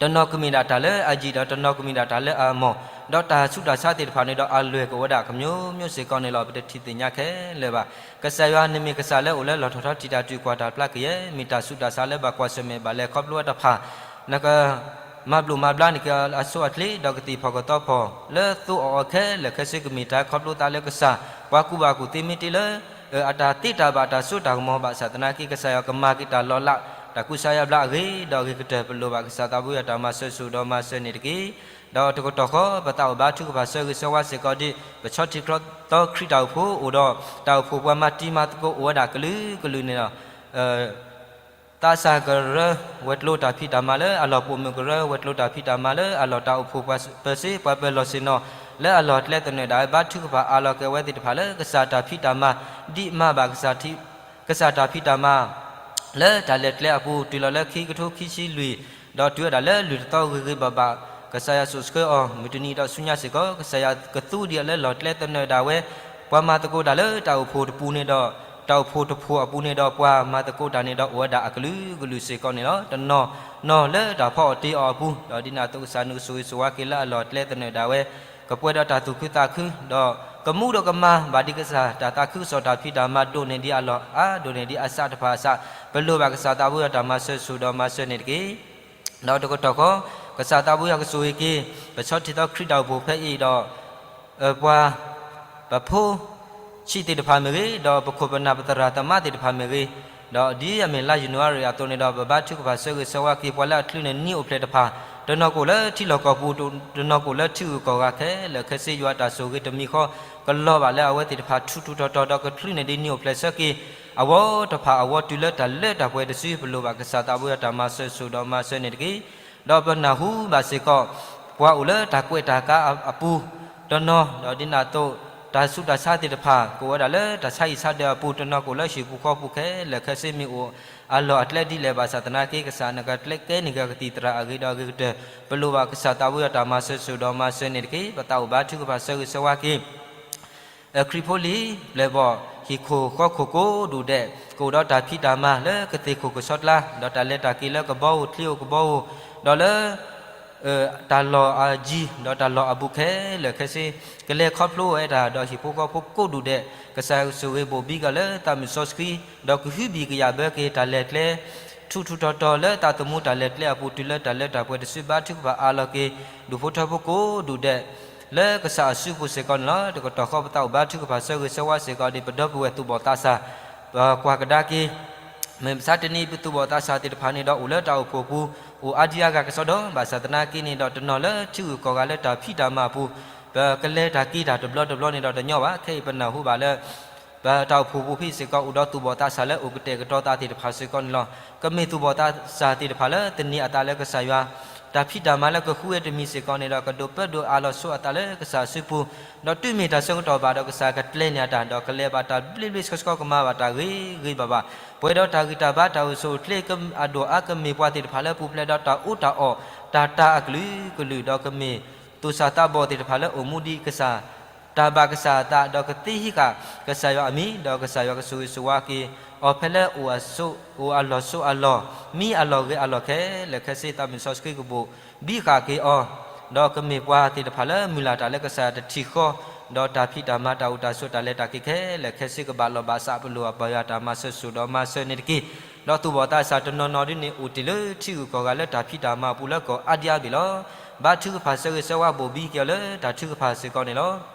တနီၤကမ့ၢ်ဒၣ်တၢ်လၢအယံာ်ဒီးတနီၤကမ့ၢ်ဒၣ်တၢ်လၢအမီၢ်, ဒီးတၢ်ဆူးတၢ်ဆါသ့ၣ်တဖၣ်န့ၣ်ဒီး အလွဲၢ်ကအိၣ်ဝဲဒၣ်ကမျိုးမျိုးစ့ၢ်ကီးန့ၣ်လီၤ. ပတထံၣ်သ့ၣ်ညါခဲလၢာ်ဘၣ်. ကစၢ်ယွၤနမ့ၢ်ကစၢ်လၢအိၣ်လၢလီၢ်ထီၣ်ထီထံးတၢ်တုၤကွၢ်တၢ်ပျၢ်ကယဲၢ်, မ့ၢ်တၢ်ဆူးတၢ်ဆါလၢဘၣ်ကွၢ်ဆၢၣ်မဲာ်ဘၣ်လဲၤခီဖျိဝဲတဖၣ်, နက မၤဘျိးမၤဘျါန့ၢ်က့ၤအဆိအချ့ ဒီးကသံၣ်ဖီၣ်ကသီဖီၣ် လၢသိအီၤအီၤခဲလၢာ်ခဲဆ့ကမ့ၢ်တၢ်ခီဖျိသးလၢကစၢ်, ပှၤကူၣ်ဘၣ်ကူၣ်သ့မ့ၢ်တ့လၢ အတၢ်သ့တၢ်ဘၣ်တၢ်စိတၢ်ကမီၤဘၣ်ဆၣ်သနာ်က့ ကစၢ်ယွၤကမၤက့ၤတၢ်လီၤလး တၢ်ကူစါယါဘျါအဂ့ၤ ဒီးအဂ့ၤကတၢၢ် ပလိၣ်ဘၣ်ကစၢ်သးဘိယွၤတၢ်မၤစၢၤစိၤဒီးမၤစၢၤန့ၣ်တက့ၢ်. ဒီးတကတီၢ်ဃီ ပသးအိၣ်ဘါထုကဖၣ်ဆၢဂ့ၤဆၢဝါစ့ၢ်ကီးဒ် ပဆီၣ်ထံးချီသီခရံာ်တၢ်အိၣ်ဖှိၣ်အိၣ်ဒီး တၢ်အိၣ်ဖှိၣ်ပှၤမၤတံၤမၤသကိးအိၣ်ဝဲဒၣ်ကလုာ်ကလုာ်န့ၣ်လီၤ. သးစၢ်ကရၢ ဝဲၤကျိၤတၢ်ဖံးတၢ်မၤလၢအလီၢ်ပိာ်မုၣ်ကရၢ ဝဲၤကျိၤတၢ်ဖံးတၢ်မၤလၢအလီၢ်တၢ်အိၣ်ဖှိၣ်ပှၤပၢၤစ့ ပှၤပၢၤလီၢ်ဆ့ၣ်နီၤ လၢအလီၢ်ကျဲသနၢၣ်ဒၣ်ဝဲ ဘါထုကဖၣ်အးလီၤက့ၤဝဲသ့ၣ်တဖၣ်လၢကစၢ်တၢ်ဖံးတၢ်မၤ ဒ်မၤဘၣ်ကစၢ်တၢ်ဖံးတၢ်မၤ လၢတၢ်လဲၤကျဲအပူၤ တုၤလီၤလၢခံကထိခံဆံလွံၢ် ဒီးတုၤဝဲဒၣ်လၢလွံၢ်သီဂ့ၤဂ့ၤဘၣ်ဘၣ် ကစၢ်ယွၤဆိၣ်ဆှၢအီၤ မုၢ်တနံၤဒီးဆူညါစ့ၢ်ကီး ကစၢ်ယွၤကသူဒံးအီၤလၢလီၢ်ကျဲသနၢၣ်ဒၣ်ဝဲ ပှၤမၤသကိးတၢ်လၢတၢ်အိၣ်ဖှိၣ်တပူၤန့ၣ်ဒီး တၢ်အိၣ်ဖှိၣ်တဖှိၣ်အပူၤန့ၣ်ဒီး ပှၤမၤသကိးတၢ်န့ၣ်ဒီး အိၣ်ဝဲဒၣ်အကလုာ်ကလုာ်စ့ၢ်ကီးန့ၣ်လီၤ. တနီၤနီၤလၢတၢ်ဖီအီၣ်တ့အီၣ်အပူၤ, ဒီးဒ်န့ၣ်အသိးကစၢ်နကဆိၣ်ဂ့ၤဆိၣ်ဝါက့ၤလၢအလီၢ်အကျဲသနၢၣ်ဒၣ်ဝဲ, ကပှဲၤဒီးတၢ်သူၣ်ခုသးခု, ဒီးကမူဒီးကမၤဘၣ်ဒံးကစၢ်တၢ်သးခုကစီၣ်တၢ်ဖံးတၢ်မၤဒိၣ်န့ၢ်ဒံးအလီၢ်အါ ဒိၣ်န့ၢ်ဒံးအစးတဖၣ်အစး, ပလိၣ်ဘၣ်ကစၢ်သးဘိယွၤတၢ်မၤစၢၤဆူၣ်ဒီးမၤစၢၤန့ၣ်တက့ၢ်. ဒီးတကတီၢ်ဃီ, ကစၢ်သးဘိယွၤကဆိၣ်ဂ့ၤက့ၤ ပဆီထံသီခရံာ်တၢ်အိၣ်ဖှိၣ်ဖဲအံၤဒီး ပှၤ ပဖိဆံးသ့ၣ်တဖၣ်မ့ၢ်ဂ့ၤ, ဒီးပခိၣ်ပနၢ်ပသရၣ်သမါသ့ၣ်တဖၣ်မ့ၢ်ဂ့ၤ, ဒီးဒ်အမ့ၢ်လါယနူၤအါရံၤအသိးန့ၣ်ဒီး ပဘါထုကဖၣ်ဆၢဂ့ၤဆၢဝါက့ၤ ပှၤလၢအချုးန့ၢ်နံၣ်အိၣ်ဖျဲၣ်တဖၣ်, တနီၤကအိၣ်လၢထံလီၢ်ကီၢ်ပူၤ, တနီၤကအိၣ်လၢထံဂုၤကီၢ်ဂၤခဲလၢာ်ခဲဆ့ ယွၤတၢ်ဆိၣ်ဂ့ၤတမံၤဃီ ကလီၤဘၣ်လၢအဝဲသ့ၣ်တဖၣ်ထူထူတီတီ ဒီးကချုးန့ၢ်ဒံးနံၣ်အိၣ်ဖျဲၣ်ဆၢက့ၤ အဝဲတဖၣ်အဝဲတုၤလၢတၢ်လၢတၢ်ပှဲၤတစု ပလိၣ်ဘၣ်ကစၢ်သးဘိယွၤတၢ်မၤစၢၤဆူၣ်ဒီးမၤစၢၤန့ၣ်တက့ၢ်. ဒီးပနၢ်ဟူဘၣ်စ့ၢ်ကီး ပှၤအိၣ်လၢတၢ်ကွဲးတၢ်ကါအပူၤ တနီၤ, ဒီးဒ်န့ၣ်အသိး တၢ်ဆူးတၢ်ဆါသ့ၣ်တဖၣ် ကအိၣ်ဝဲဒၣ်လၢတၢ်ဆါဟံၣ်ဆါဒၢးအပူၤ, တနီၤကအိၣ်လၢဟံၣ်ပူၤဃီပူၤခဲလၢာ်ခဲဆ့ မ့ၢ်အိၣ်အလီၢ်အကျဲဒ်လဲၣ်ဘၣ်ဆၣ်သနာ်က့ ကစၢ်နကကျဲကဲန့ၢ်က့ၤကသံၣ်သရၣ်အဂ့ၤဒီးအဂ့ၤကတၢၢ်, ပလိၣ်ဘၣ်ကစၢ်သးဘိယွၤတၢ်မၤစၢၤဆူၣ်ဒီးမၤစၢၤန့ၣ်တက့ၢ်. ပသးအိၣ်ဘါထုကဖၣ်ဆၢဂ့ၤဆၢဝါက့ၤ ခရံာ်ဖိလံၤပျဲၢ်ဘီၣ် ဟံၣ်ခိၣ်ဃီခိၣ်ကိးဒူၣ်ဒဲး ကအိၣ်ဒီးတၢ်ဖံးတၢ်မၤလၢကသ့ၣ်ခိၣ်ကဆီတကျါ, ဒီးတၢ်လဲၤတၢ်က့ၤလၢကဘီဧိၤချံဧိၤကဘီဧိၤ, ဒီးလၢ တၢ်လီၢ်အယံၤ ဒီးတၢ်လီၢ်အဘူးခဲလၢာ်ခဲဆ့ ကလဲၤခီဖျိဝဲဒၣ် ဒီးဟံၣ်ဖိဃီဖိကိးဒူၣ်ဒဲး ကစၢ်ယွၤကဆိၣ်ဂ့ၤဘိၣ်ဘံက့ၤလၢသးမုၢ်စီဆှံ, ဒီးကဟုဘံၣ်ကယာ်ဘၢက့ၤတၢ်လဲၤကျဲ ထူထူတီတီလၢသးသမူတၢ်လဲၤကျဲအပူၤ တုၤလၢတၢ်လၢတၢ်ပှဲၤတစု ဘါထုကဖၣ်အါလီၤက့ၤ ဒူၣ်ဖိထၢဖိကိးဒူၣ်ဒဲး လၢကစၢ်အစုပူၤစ့ၢ်ကီးန့ၣ်လီၤ. တကတီၢ်ဃီပသးအိၣ်ဘါထုကဖၣ်ဆၢဂ့ၤဆၢဝါစ့ၢ်ကီးဒီး ပဒီပုၢ်ဝဲၢ်သူၣ်ဘီၣ်သးစၢ် ပကွၢ်ကဒါက့ၤ မုၢ်မဆါတနံၤ ပသူၣ်ဘီၣ်သးစၢ်သ့ၣ်တဖၣ်န့ၣ်ဒီး အိၣ်လၢတၢ်အိၣ်ဖှိၣ်ပူၤ အိၣ်အါဒံအါဂၤကစီဒီ ဘၣ်ဆၣ်သနာ်က့န့ၣ်ဒီး တနီၤလၢထံဂုၤကီၢ်ဂၤလၢတၢ်ဖံးတၢ်မၤအပူၤ ပကလဲၤတၢ်က့ၤတၢ်တဘျီတဘျီန့ၣ်ဒီးတညီဘၣ်. ခဲအံၤပနၢ်ဟူဘၣ်လၢ ပတၢ်အိၣ်ဖှိၣ်ပူၤဖဲအံၤစ့ၢ်ကီး အိၣ်ဒီးသူၣ်ဘီၣ်သးစၢ်လၢအိၣ်ကတဲာ်ကတီၤသးသ့ၣ်တဖၣ်စ့ၢ်ကီးန့ၣ်လီၤ. ကမ့ၢ်သူၣ်ဘီၣ်သးစၢ်သ့ၣ်တဖၣ်လၢသန့ၤအသးလၢကစၢ်ယွၤ တၢ်ဖံးတၢ်မၤလၢကဃုဝဲတမံၤစ့ၢ်ကီးန့ၣ်ဒီး ကဒိးပၢဒိးအးလီၤဆိအသးလၢကစၢ်အစုပူၤ, ဒီးတုၤမ့ၢ်တၢ်ဆၢကတီၢ်ဘၣ်ဒီး ကစၢ်ကကျဲၤန့ၢ်အတၢ် ဒီးကလဲၤဘၣ်တၢ်ဘျ့ဘျ့ဆှီဆှီ ကမၤဘၣ်တၢ်ဂ့ၤဂ့ၤဘၣ်ဘၣ်, ပှဲၤဒီးတၢ်ဂံၢ်တၢ်ဘါ တၢ်အိၣ်ဆူၣ်အိၣ်ချ့ အဒိၣ်အါကမ့ၢ်ပှၤသ့ၣ်တဖၣ်လၢပူၤဖျဲးဒီးတၢ်အူတၢ်အီၣ် တၢ်တၤအကလုာ်ကလုာ်, ဒီးကမ့ၢ်သူၣ်စၢ်သးဘီၣ်သ့ၣ်တဖၣ်လၢအိၣ်မူဒ်ကစၢ် တၢ်ဘၣ်ကစၢ်အသး ဒီးကသ့ဟံးဃာ်ကစၢ်ယွၤအမံၤ, ဒီးကစၢ်ယွၤကဆိၣ်ဂ့ၤဆိၣ်ဝါက့ၤအီၤဖဲလၢအိၣ်အစိ အိၣ်အလီၢ်စိအလီၢ်, မံအလီၢ်ဂဲၤအလီၢ်ခဲလၢာ်ခဲဆ့ သးမုၢ်စီဆှံကဘိၣ်ဘံဃာ်က့ၤအီၤ, ဒီးကမ့ၢ်ပှၤသ့ၣ်တဖၣ်လၢမုၢ်လၢ်တၢ်လၢကစၢ်ယွၤတထံၣ်ဃီ, ဒီးတၢ်ဖံးတၢ်မၤတၢ်အိၣ်တၢ်ဆိးတၢ်လဲၤတၢ်က့ၤခဲလၢာ်ခဲဆ့ ကဘၣ်လီၢ်ဘၣ်စး ပလိၣ်ဘၣ်ပၢ်ယွၤတၢ်မၤစၢၤဆူၣ်ဒီးမၤစၢၤန့ၣ်တက့ၢ်. ဒီးသူၣ်ဘီၣ်သးစၢ်တနီၤနီၤဒ်န့ၣ် အိၣ်တ့ၢ်လၢထံဂုၤကီၢ်ဂၤလၢတၢ်ဖံးတၢ်မၤအပူၤလၢကီၢ်အါဒံအါဘ့ၣ်လီၤ. ဘါထုကဖၣ်ဆၢဂ့ၤဆၢဝါဘိၣ်ဘံက့ၤအီၤလၢတၢ်ထုကဖၣ်စ့ၢ်ကီးန့ၣ်လီၤ.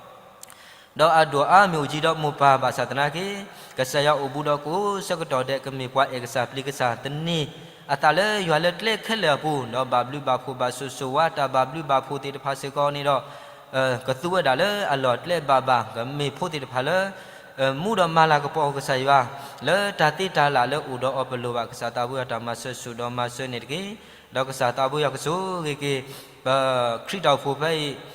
ဒီးအဒိၣ်အါမ့ၢ်အိၣ်ကံဒီးမိၢ်ပၢ်ဘၣ်ဆၣ်သနာ်က့ ကစၢ်ယွၤအိၣ်ဘူးဒီးကအိၣ်ဆၢကတီၢ်ဒဲး ကမ့ၢ်ပှၤအဲၣ်ကစၢ်ပျံၤကစၢ် သန့ၤအသးလၢယွၤလၢကျဲခဲလၢာ်အပူၤ, ဒီးဘၣ်ဘျုးဘၣ်ဖှိၣ်ဘၣ်ဆိၣ်ဂ့ၤဆိၣ်ဝါ တၢ်ဘၣ်ဘျုးဘၣ်ဖှိၣ်သ့ၣ်တဖၣ်စ့ၢ်ကီးန့ၣ်ဒီး ကသူဝဲဒၣ်လၢအလီၢ်ကျဲဘၣ်ဘၣ်, ကမ့ၢ်ဖိသ့ၣ်တဖၣ်လၢ မူဒီးမၤလၤကပီၤကစၢ်ယွၤ လၢတၢ်သ့တၢ်လၢ်လၢအိၣ်ဒီးအီၤ ပလိၣ်ဘၣ်ကစၢ်သးဘိယွၤတၢ်မၤစၢၤဆူၣ်ဒီးမၤစၢၤန့ၣ်တက့ၢ်. ဒီးကစၢ်သးဘိယွၤကဆိၣ်ဂ့ၤက့ၤ ပခရံာ်တၢ်အိၣ်ဖှိၣ်ဖဲအံၤ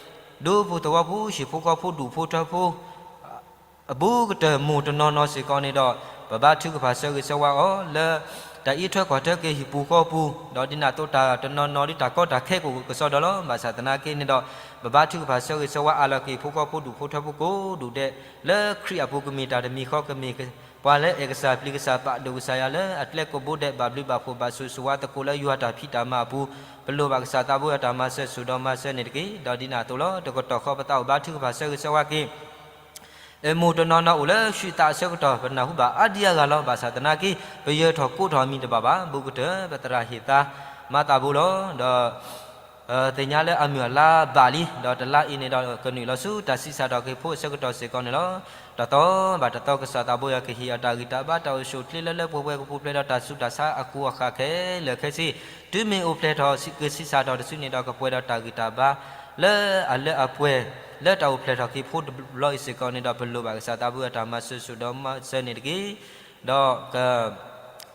ဒူဖိသဝီဖိ ဟံၣ်ဖိဃီဖိ ဒူၣ်ဖိထၢဖိ အဘူးကတၢၢ်မိၢ်တနီၤနီၤစ့ၢ်ကီးန့ၣ်ဒီး ပဘါထုကဖၣ်ဆၢဂ့ၤဆၢဝါအီၤလၢ တၢ်အံးထွဲကွၢ်ထွဲက့ၤဟံၣ်ပူၤဃီပူၤ, ဒီးဒ်န့ၣ်အသိးတၢ်တနီၤနီၤဒ်တၢ်ကီတၢ်ခဲကအိၣ်ကစီဒီလီၤ. ဘၣ်ဆၣ်သနာ်က့န့ၣ်ဒီး ပဘါထုကဖၣ်ဆၢဂ့ၤဆၢဝါအါလီၤက့ၤ ဖိဃီဖိဒူၣ်ဖိထၢဖိကိးဒူၣ်ဒဲး လၢခရံာ်အပူၤကမ့ၢ်တၢ်တမံၤဃီ ကမ့ၢ်ပှၤလၢအဲၣ်ကစၢ်ပျံၤကစၢ် ပာ်ဒိၣ်ကစၢ်ယွၤလၢအကျဲကဘိဒဲး ဘၣ်ဘျုးဘၣ်ဖှိၣ်ဘၣ်ဆိၣ်ဂ့ၤဆိၣ်ဝါသကိးလၢယွၤတၢ်ဖံးတၢ်မၤအပူၤ, ပလိၣ်ဘၣ်ကစၢ်သးဘိယွၤတၢ်မၤစၢၤဆူၣ်ဒီးမၤစၢၤန့ၣ်တက့ၢ်. ဒီးဒ်န့ၣ်အသိးလီၤ. တကတီၢ်ဃီပသးအိၣ်ဘါထုကဖၣ်ဆၢဂ့ၤဆၢဝါက့ၤ မိၢ်တနီၤနီၤအိၣ်လၢဆူးသးအဆၢကတီၢ် ပနၢ်ဟူဘၣ်အါဒံအါဂၤလီၤ. ဘၣ်ဆၣ်သနာ်က့ ပယၢၤထီၣ်ကိးထီၣ်အမံၤတဘၣ်ဘၣ်. ဘူးကတၢၢ် ပသရၣ်ဟ့ၣ်သါမၤသးဘိလီၤ. ဒီး သ့ၣ်ညါလၢအမုၢ်အလါဘၣ်လံ, ဒီးတလါအံၤန့ၣ်ဒီး ကနုာ်လီၤဆူတၢ်ဆံးစၢ်ထီၣ်က့ၤဖိအဆၢကတီၢ်စ့ၢ်ကီးန့ၣ်လီၤ. တသီဘၣ်တသီ ကစၢ်သးဘိယွၤကဟ့ၣ်အီၤတၢ်ဂံၢ်တၢ်ဘါ တၢ်အိၣ်ဆူၣ်အိၣ်ချ့လၢလၢပှဲၤပှဲၤ ကပူၤဖျဲးဒီးတၢ်ဆူးတၢ်ဆါအကူအဃာ်ခဲလၢာ်ခဲဆ့, တုၤမ့ၢ်အိၣ်ဖျဲၣ်ထီၣ်ကဆံးစၢ်ထီၣ်တစုန့ၣ်ဒီး ကပှဲၤဒီးတၢ်ဂံၢ်တၢ်ဘါ လၢအလၢအပှဲၤ လၢတၢ်အိၣ်ဖျဲၣ်ထီၣ်က့ၤဖိတဘျီအံၤစ့ၢ်ကီးန့ၣ်ဒီး ပလိၣ်ဘၣ်ကစၢ်သးဘိယွၤတၢ်မၤစၢၤဆူၣ်ဒီးမၤစၢၤန့ၣ်တက့ၢ်. ဒီးက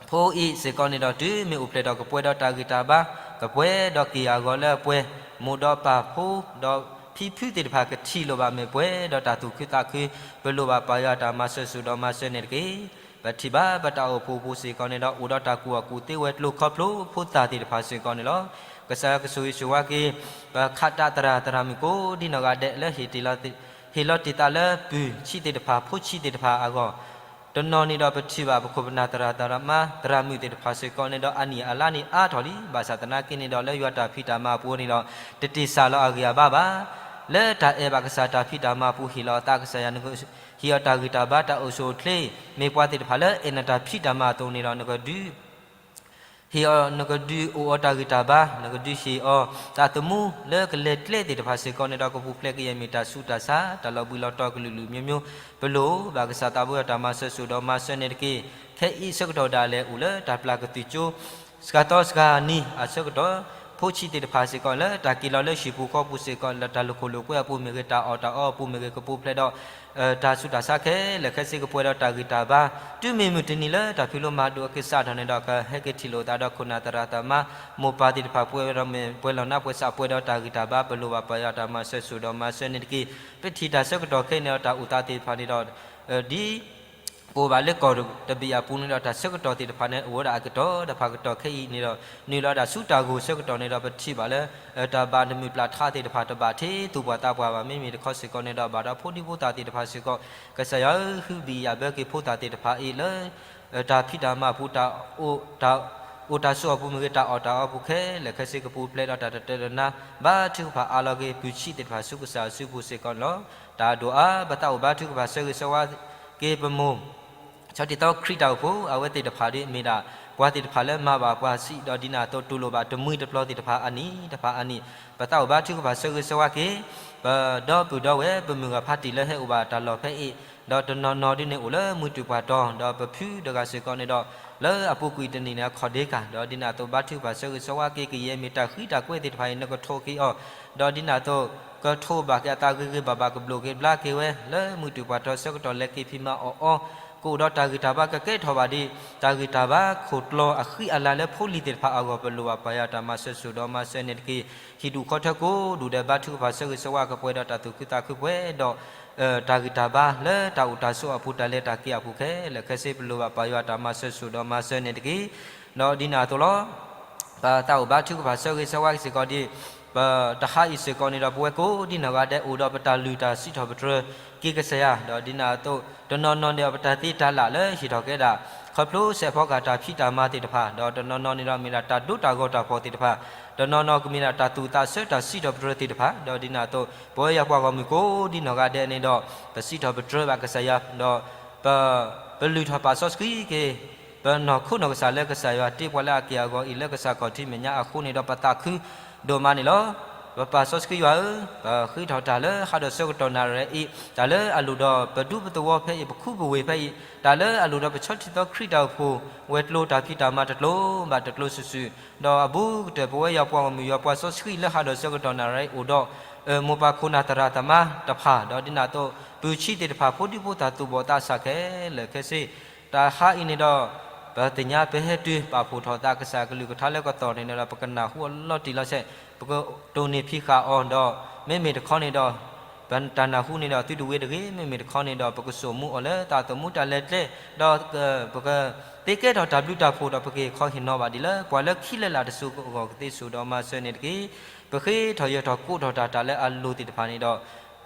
ဖိအံၤစ့ၢ်ကီးန့ၣ်ဒီး တုၤမ့ၢ်အိၣ်ဖျဲၣ်ထီၣ် ကပှဲၤဒီးတၢ်ဂံၢ်တၢ်ဘါ, ကပှဲၤဒီးက့ၢ်အဂီၤလၢအပှဲၤ, မိၢ်ဒီးပၢ်ဖိ ဒီးဖံဖုသ့ၣ်တဖၣ်ကထံၣ်လိာ်ဘၣ်မ့ၢ်ပှဲၤဒီးတၢ်သူၣ်ခုသးခု, ပလိၣ်ဘၣ်ပၢ်ယွၤတၢ်မၤစၢၤဆူၣ်ဒီးမၤစၢၤန့ၣ်တက့ၢ်. ပထံၣ်ဘၣ်ပတၢ်အိၣ်ဖှိၣ်ပူၤစ့ၢ်ကီးန့ၣ်ဒီး အိၣ်ဒီးတၢ်ကူၣ်ဘၣ်ကူၣ်သ့ဝဲၤကျိၤခီဖျိဖိသၣ်သ့ၣ်တဖၣ်စ့ၢ်ကီးန့ၣ်လီၤ. ကစၢ်ယွၤကဆိၣ်ဂ့ၤဆိၣ်ဝါက့ၤ ပခးတးသရၣ်သရၣ်မုၣ်ကိးဒ်နီၢ်ဂၤဒဲးလၢ ဟ့ၣ်လီၤတ့ၢ်သးလၢပုၢ်ဆံးသ့ၣ်တဖၣ် ဖိဆံးသ့ၣ်တဖၣ်အဂီၢ် တနီၤန့ၣ်ဒီးပထံၣ်ဘၣ်ပခိၣ်ပနၢ်သရၣ်သရၣ်မါ သရၣ်မုၣ်သ့ၣ်တဖၣ်စ့ၢ်ကီးန့ၣ်ဒီး အနံၣ်အလါန့ၣ်အါထီၣ်လံ. ဘၣ်ဆၣ်သနာ်က့န့ၣ်ဒီး လၢယွၤတၢ်ဖံးတၢ်မၤအပူၤန့ၣ်ဒီး တတ့ၢ်စၢ်လီၤအဂံၢ်အဘါဘၣ်. လၢတၢ်အဲၣ်ဘၣ်ကစၢ်တၢ်ဖံးတၢ်မၤအပူၤ ဟ့ၣ်လီၤအသးကစၢ်ယွၤ ဟ့ၣ်အီၤတၢ်ဂံၢ်တၢ်ဘါ တၢ်အိၣ်ဆူၣ်အိၣ်ချ့, မ့ၢ်ပှၤသ့ၣ်တဖၣ်လၢအဲၣ်နတၢ်ဖံးတၢ်မၤအသိးန့ၣ်ဒီး နကဒုး ဟ့ၣ်အီၤ နကဒုးအိၣ်အီၤတၢ်ဂံၢ်တၢ်ဘါ, နကဒုးဟ့ၣ်အီၤတၢ်သမူလၢကလဲၤကျဲသ့ၣ်တဖၣ်စ့ၢ်ကီးန့ၣ်ဒီး ကပူၤဖျဲးကယဲၢ်မ့ၢ်တၢ်ဆူးတၢ်ဆါ တၢ်လီၤဘှံးလီၤတီၤကလုာ်ကလုာ်မျိုးမျိုး ပလိၣ်ဘၣ်ကစၢ်သးဘိယွၤတၢ်မၤစၢၤစိၣ်ဒီးမၤစၢၤန့ၣ်တက့ၢ်. ခဲအံၤဆၢကတီၢ်ဒၣ်လဲာ်အိၣ်လၢတၢ်ပျၢ်ကသုၣ်ကၠိ စှၤသီစှၤနံၤအဆၢကတီၢ်, ဖိဆံးသ့ၣ်တဖၣ်စ့ၢ်ကီး လၢတၢ်က့ၤလီၤလၢဟံၣ်ပူၤဃီပူၤစ့ၢ်ကီး လၢတၢ်လိာ်ခိၣ်လိာ်ကွဲအပူၤမ့ၢ်ဂ့ၤ, တၢ်အီၣ်တၢ်အီအပူၤမ့ၢ်ဂ့ၤ, ကပူၤဖျဲးဒီး တၢ်ဆူးတၢ်ဆါခဲလၢာ်ခဲဆ့ ကပှဲၤဒီးတၢ်ဂံၢ်တၢ်ဘါ, တုၤမ့ၢ်မုၢ်တနံၤလၢတၢ်ဖံးလိမၤဒိးအကစၢ်ထီၣ်န့ၣ်ဒီး ကဟဲက့ၤထံၣ်လိာ်သးဒီးခိၣ်နၢ်သရၣ်သမါ မိၢ်ပၢ်သ့ၣ်တဖၣ် ပှဲၤဒီးမ့ၢ်ပှဲၤလီၤနါပှဲၤဆး ပှဲၤဒီးတၢ်ဂံၢ်တၢ်ဘါ ပလိၣ်ဘၣ်ပၢ်ယွၤတၢ်မၤစၢၤစိၣ်ဒီးမၤစၢၤန့ၣ်တက့ၢ်. ပထံၣ်တၢ်ဆၢကတီၢ်ခဲအံၤန့ၣ်ဒီး တၢ်အိၣ်သးသ့ၣ်တဖၣ်န့ၣ်ဒီး ဒ် ပအိၣ်ဘၣ်လၢကီၢ်တဘ့ၣ်အပူၤန့ၣ်ဒီး တၢ်ဆၢကတီၢ်သ့ၣ်တဖၣ်န့ၣ် အိၣ်ဝဲဒၣ်အကတီၢ်တဖၣ်ကတီၢ်ခဲအံၤန့ၣ်ဒီး နုာ်လီၤဒၣ်ဆူတၢ်ဂိၢ်ဆၢကတီၢ်န့ၣ်ဒီး ပထံၣ်ဘၣ်လၢ တၢ်ဘၣ်တမုာ်ပျၢ်ထါသ့ၣ်တဖၣ် တဘၣ်ထ့သူၣ်ပှၢ်သးပှၢ်ဘၣ်. မ့မ့ၢ်တခီစ့ၢ်ကီးန့ၣ်ဒီး ဘၣ်ဒီးဖိဒံဖိသၣ်သ့ၣ်တဖၣ်စ့ၢ်ကီး ကစၢ်ယွၤဧၢ ဟုဘံၣ်ယၣ်ဘၢက့ၤဖိသၣ်သ့ၣ်တဖၣ်အံၤလၢ တၢ်ဖံးတၢ်မၤအပူၤ တၢ်အိၣ်တၢ်ဆူၣ်အပူၤမ့ၢ်ဂ့ၤ, တၢ်အီၣ်တၢ်အီအပူၤခဲလၢာ်ခဲဆ့ ကပူၤဖျဲးဒီးတၢ်တတၢတနါ ဘါထုကဖၣ်အးလီၤက့ၤပုၢ်ဆံးသ့ၣ်တဖၣ်ဆူကစၢ်အစုပူၤစ့ၢ်ကီးန့ၣ်လီၤ. တၢ်ဒိၣ်အါ ပသးအိၣ်ဘါထုကဖၣ်ဆၢဂ့ၤဆၢဝါက့ၤပမိၢ် ဆီတံၢ်သီခရံာ်တၢ်အိၣ်ဖှိၣ် အဝဲသ့ၣ်တဖၣ်ဒ်မ့ၢ်ဒၣ် ပှၤသ့ၣ်တဖၣ်လၢမၤဘၣ်ပှၤဆံး ဒီးဒ်န့ၣ်အသိးတူၢ်လိာ်ဘၣ်တမှံတပျီၤသ့ၣ်တဖၣ်အနံၣ်တဖၣ်အနံၣ် ပသးအိၣ်ဘါထုကဖၣ်ဆၢဂ့ၤဆၢဝါက့ၤ ပဒီပုၢ်ဒီဝဲၢ် ပမုၢ်ဂၤဖးတံၢ်လၢဟဲအိၣ်ဘၣ်တၢ်လီၢ်ဖဲအံၤ, ဒီးတနီၤနီၤဒ်န့ၣ်အိၣ်လၢမုၢ်တူာ်ပှၢ်တီၤ ဒီးပဖုတဂၤစ့ၢ်ကီးန့ၣ်ဒီး လၢအပူၤကွံာ်တနံၣ်န့ၣ်အခီၣ်ဒ့ကၤ ဒီးဒ်န့ၣ်အသိးဘါထုကဖၣ်ဆၢဂ့ၤဆၢဝါက့ၤ ကယဲၢ်မ့ၢ်တၢ်ဃံတၢ်ကွဲသ့ၣ်တဖၣ်အံၤ နကထိးက့ၤအီၤ, ဒီးဒ်န့ၣ်အသိး ကထိးဘၣ်က့ၤအသးဂ့ၤဂ့ၤဘၣ်ဘၣ် ကဘျိၣ်က့ၤဘျါက့ၤဝဲ လၢမုၢ်တူာ်ပှၢ်တီၤဆၢကတီၢ်လဲၤက့ၤဖံးမၤအီၣ်အီ ကအိၣ်ဒီးတၢ်ဂံၢ်တၢ်ဘါ ကကဲထီၣ်ဘၣ်ဒ် တၢ်ဂံၢ်တၢ်ဘါခိၣ်ကျီအဃံအလၤလၢဖိလံၤသ့ၣ်တဖၣ်အဂီၢ် ပလိၣ်ဘၣ်ပၢ်ယွၤတၢ်မၤစၢၤစိၣ်ဒီးမၤစၢၤန့ၣ်တက့ၢ်. ဟံၣ်ဒူၣ်ခီထၢကိးဒူၣ်ဒီး ဘါထုကဖၣ်ဆၢဂ့ၤဆၢဝါကပှဲၤဒီးတၢ်သူၣ်ခုသးခုပှဲၤဒီး တၢ်ဂံၢ်တၢ်ဘါလၢတၢ်အိၣ်တၢ်ဆိးအပူၤ တၢ်လဲၤတၢ်က့ၤအပူၤခဲလၢာ်ခဲဆ့ ပလိၣ်ဘၣ်ပၢ်ယွၤတၢ်မၤစၢၤစိၣ်ဒီးမၤစၢၤန့ၣ်တက့ၢ်. ဒီးဒ်န့ၣ်အသိးလီၤ. ပသးအိၣ်ဘါထုကဖၣ်ဆၢဂ့ၤဆၢဝါစ့ၢ်ကီးဒ် ပတဟါအံၤစ့ၢ်ကီးန့ၣ်ဒီး ပဝဲကိးဒ်နီၢ်ဂၤဒဲး အိၣ်ဒီးပတၢ်လုၢ်တၢ်စံးထီၣ်ပတြၢၤက့ၤကစၢ်ယွၤ, ဒီးဒ်န့ၣ်အသိး တနီၤနီၤန့ၣ်ဒီး ပတၢ်သ့တၢ်လၢ်လၢဟ့ၣ်ထီၣ်ကဲဒၣ် ခီဖျိစဲးဖီကဟၣ်တၢ်ဖံးတၢ်မၤသ့ၣ်တဖၣ်, ဒီးတနီၤနီၤန့ၣ်ဒီး မ့ၢ်ဒၣ်တၢ်ဒိတၢ်ဂီၤတၢ်ဖှီၣ်သ့ၣ်တဖၣ်, တနီၤနီၤကမ့ၢ်ဒၣ်တၢ်သူၣ်သးဆၢတၢ်စံးထီၣ်ပတြၢၤသ့ၣ်တဖၣ်, ဒီးဒ်န့ၣ်အသိး ပဝဲယွၤပှၤဂီၢ်မုၢ်ကိးဒ်နီၢ်ဂၤဒဲးန့ၣ်ဒီး ပစံးထီၣ်ပတြၢၤဘၣ်ကစၢ်ယွၤ, ဒီး ပ ပလုၢ်ထီၣ်ပာ်စီဆှံက့ၤ ပနီၢ်ခိနီၢ်ကစၢ်လၢကစၢ်ယွၤတ့ပှၤလၢအက့ၢ်အဂီၤအံၤ လၢကစၢ်ခီၣ်ထံးမဲာ်ညါအဃိန့ၣ်ဒီး ပသးခုဒိၣ်မးန့ၣ်လီၤ. ပပာ်စီဆှံယွၤဧၢ, ပဃ့ထီၣ်တၢ်လၢဟးဒီးဆၢကတီၢ်နၣ်ရံၣ်အံၤ, တၢ်လၢအလိၣ်ဒီးပဒူပသဝီဖဲအံၤ, ပခူပဝ့ၢ်ဖဲအံၤ, တၢ်လၢအလိၣ်ဒီးပဆီတံၢ်သီခရံာ်တၢ်အိၣ်ဖှိၣ် ဝဲၤကျိၤတၢ်ဖံးတၢ်မၤတကျိၤဘၣ်တကျိၤစုာ်စုာ်, ဒီးအဘူးကတၢၢ် ပဝဲယွၤပှၤဂီၢ်မုၢ်ယွၤပှၤစီဆှံလၢဟးဒီးဆၢကတီၢ်နၣ်ရံၣ်အံၤအိၣ်ဒီး မိၢ်ပၢ်ခိၣ်နၢ်သရၣ်သမါတဖၣ်, ဒီးဒ်န့ၣ်အသိး ပုၢ်ဆံးသ့ၣ်တဖၣ် ဖိဒံဖိသၣ်သူၣ်ဘီၣ်သးစၢ်ခဲလၢာ်ခဲဆ့, တဟါအံၤန့ၣ်ဒီး ပသ့ၣ်ညါပဟဲတုၤပာ်ဖှိၣ်ထီၣ်သးကစၢ်ကလုၢ်ကထါလၢကသီၣ်န့ၣ်ဒီး ပကနၢ်ဟူအီၤလီၤတံၢ်လီၤဆဲး, ပကတိၢ်နီၣ်ဖံးဃာ်အီၤဒီး မ့မ့ၢ်တခီန့ၣ်ဒီး ပတၢ်နၢ်ဟူန့ၣ်ဒီး သုတဝ့တဂ့ၤ, မ့မ့ၢ်တခီန့ၣ်ဒီး ပကစိာ်မူအီၤလၢသးသမူတၢ်လဲၤကျဲ, ဒီးပက သ့ကဲထီၣ်တၢ်ဘျုးတၢ်ဖှိၣ်ဒီး ပက့ၤခီဟ့ၣ်နီၤဘၣ်ဒ်လၢ ပှၤလၢခံလၢလာ်တစိၤအဂီၢ်ကသ့စိၤဒီးမၤစၢၤန့ၣ်တက့ၢ်. ပဃ့ထီၣ်ယၢၤထီၣ်ကိးထီၣ်တၢ် တၢ်လၢအလိၣ်သ့ၣ်တဖၣ်န့ၣ်ဒီး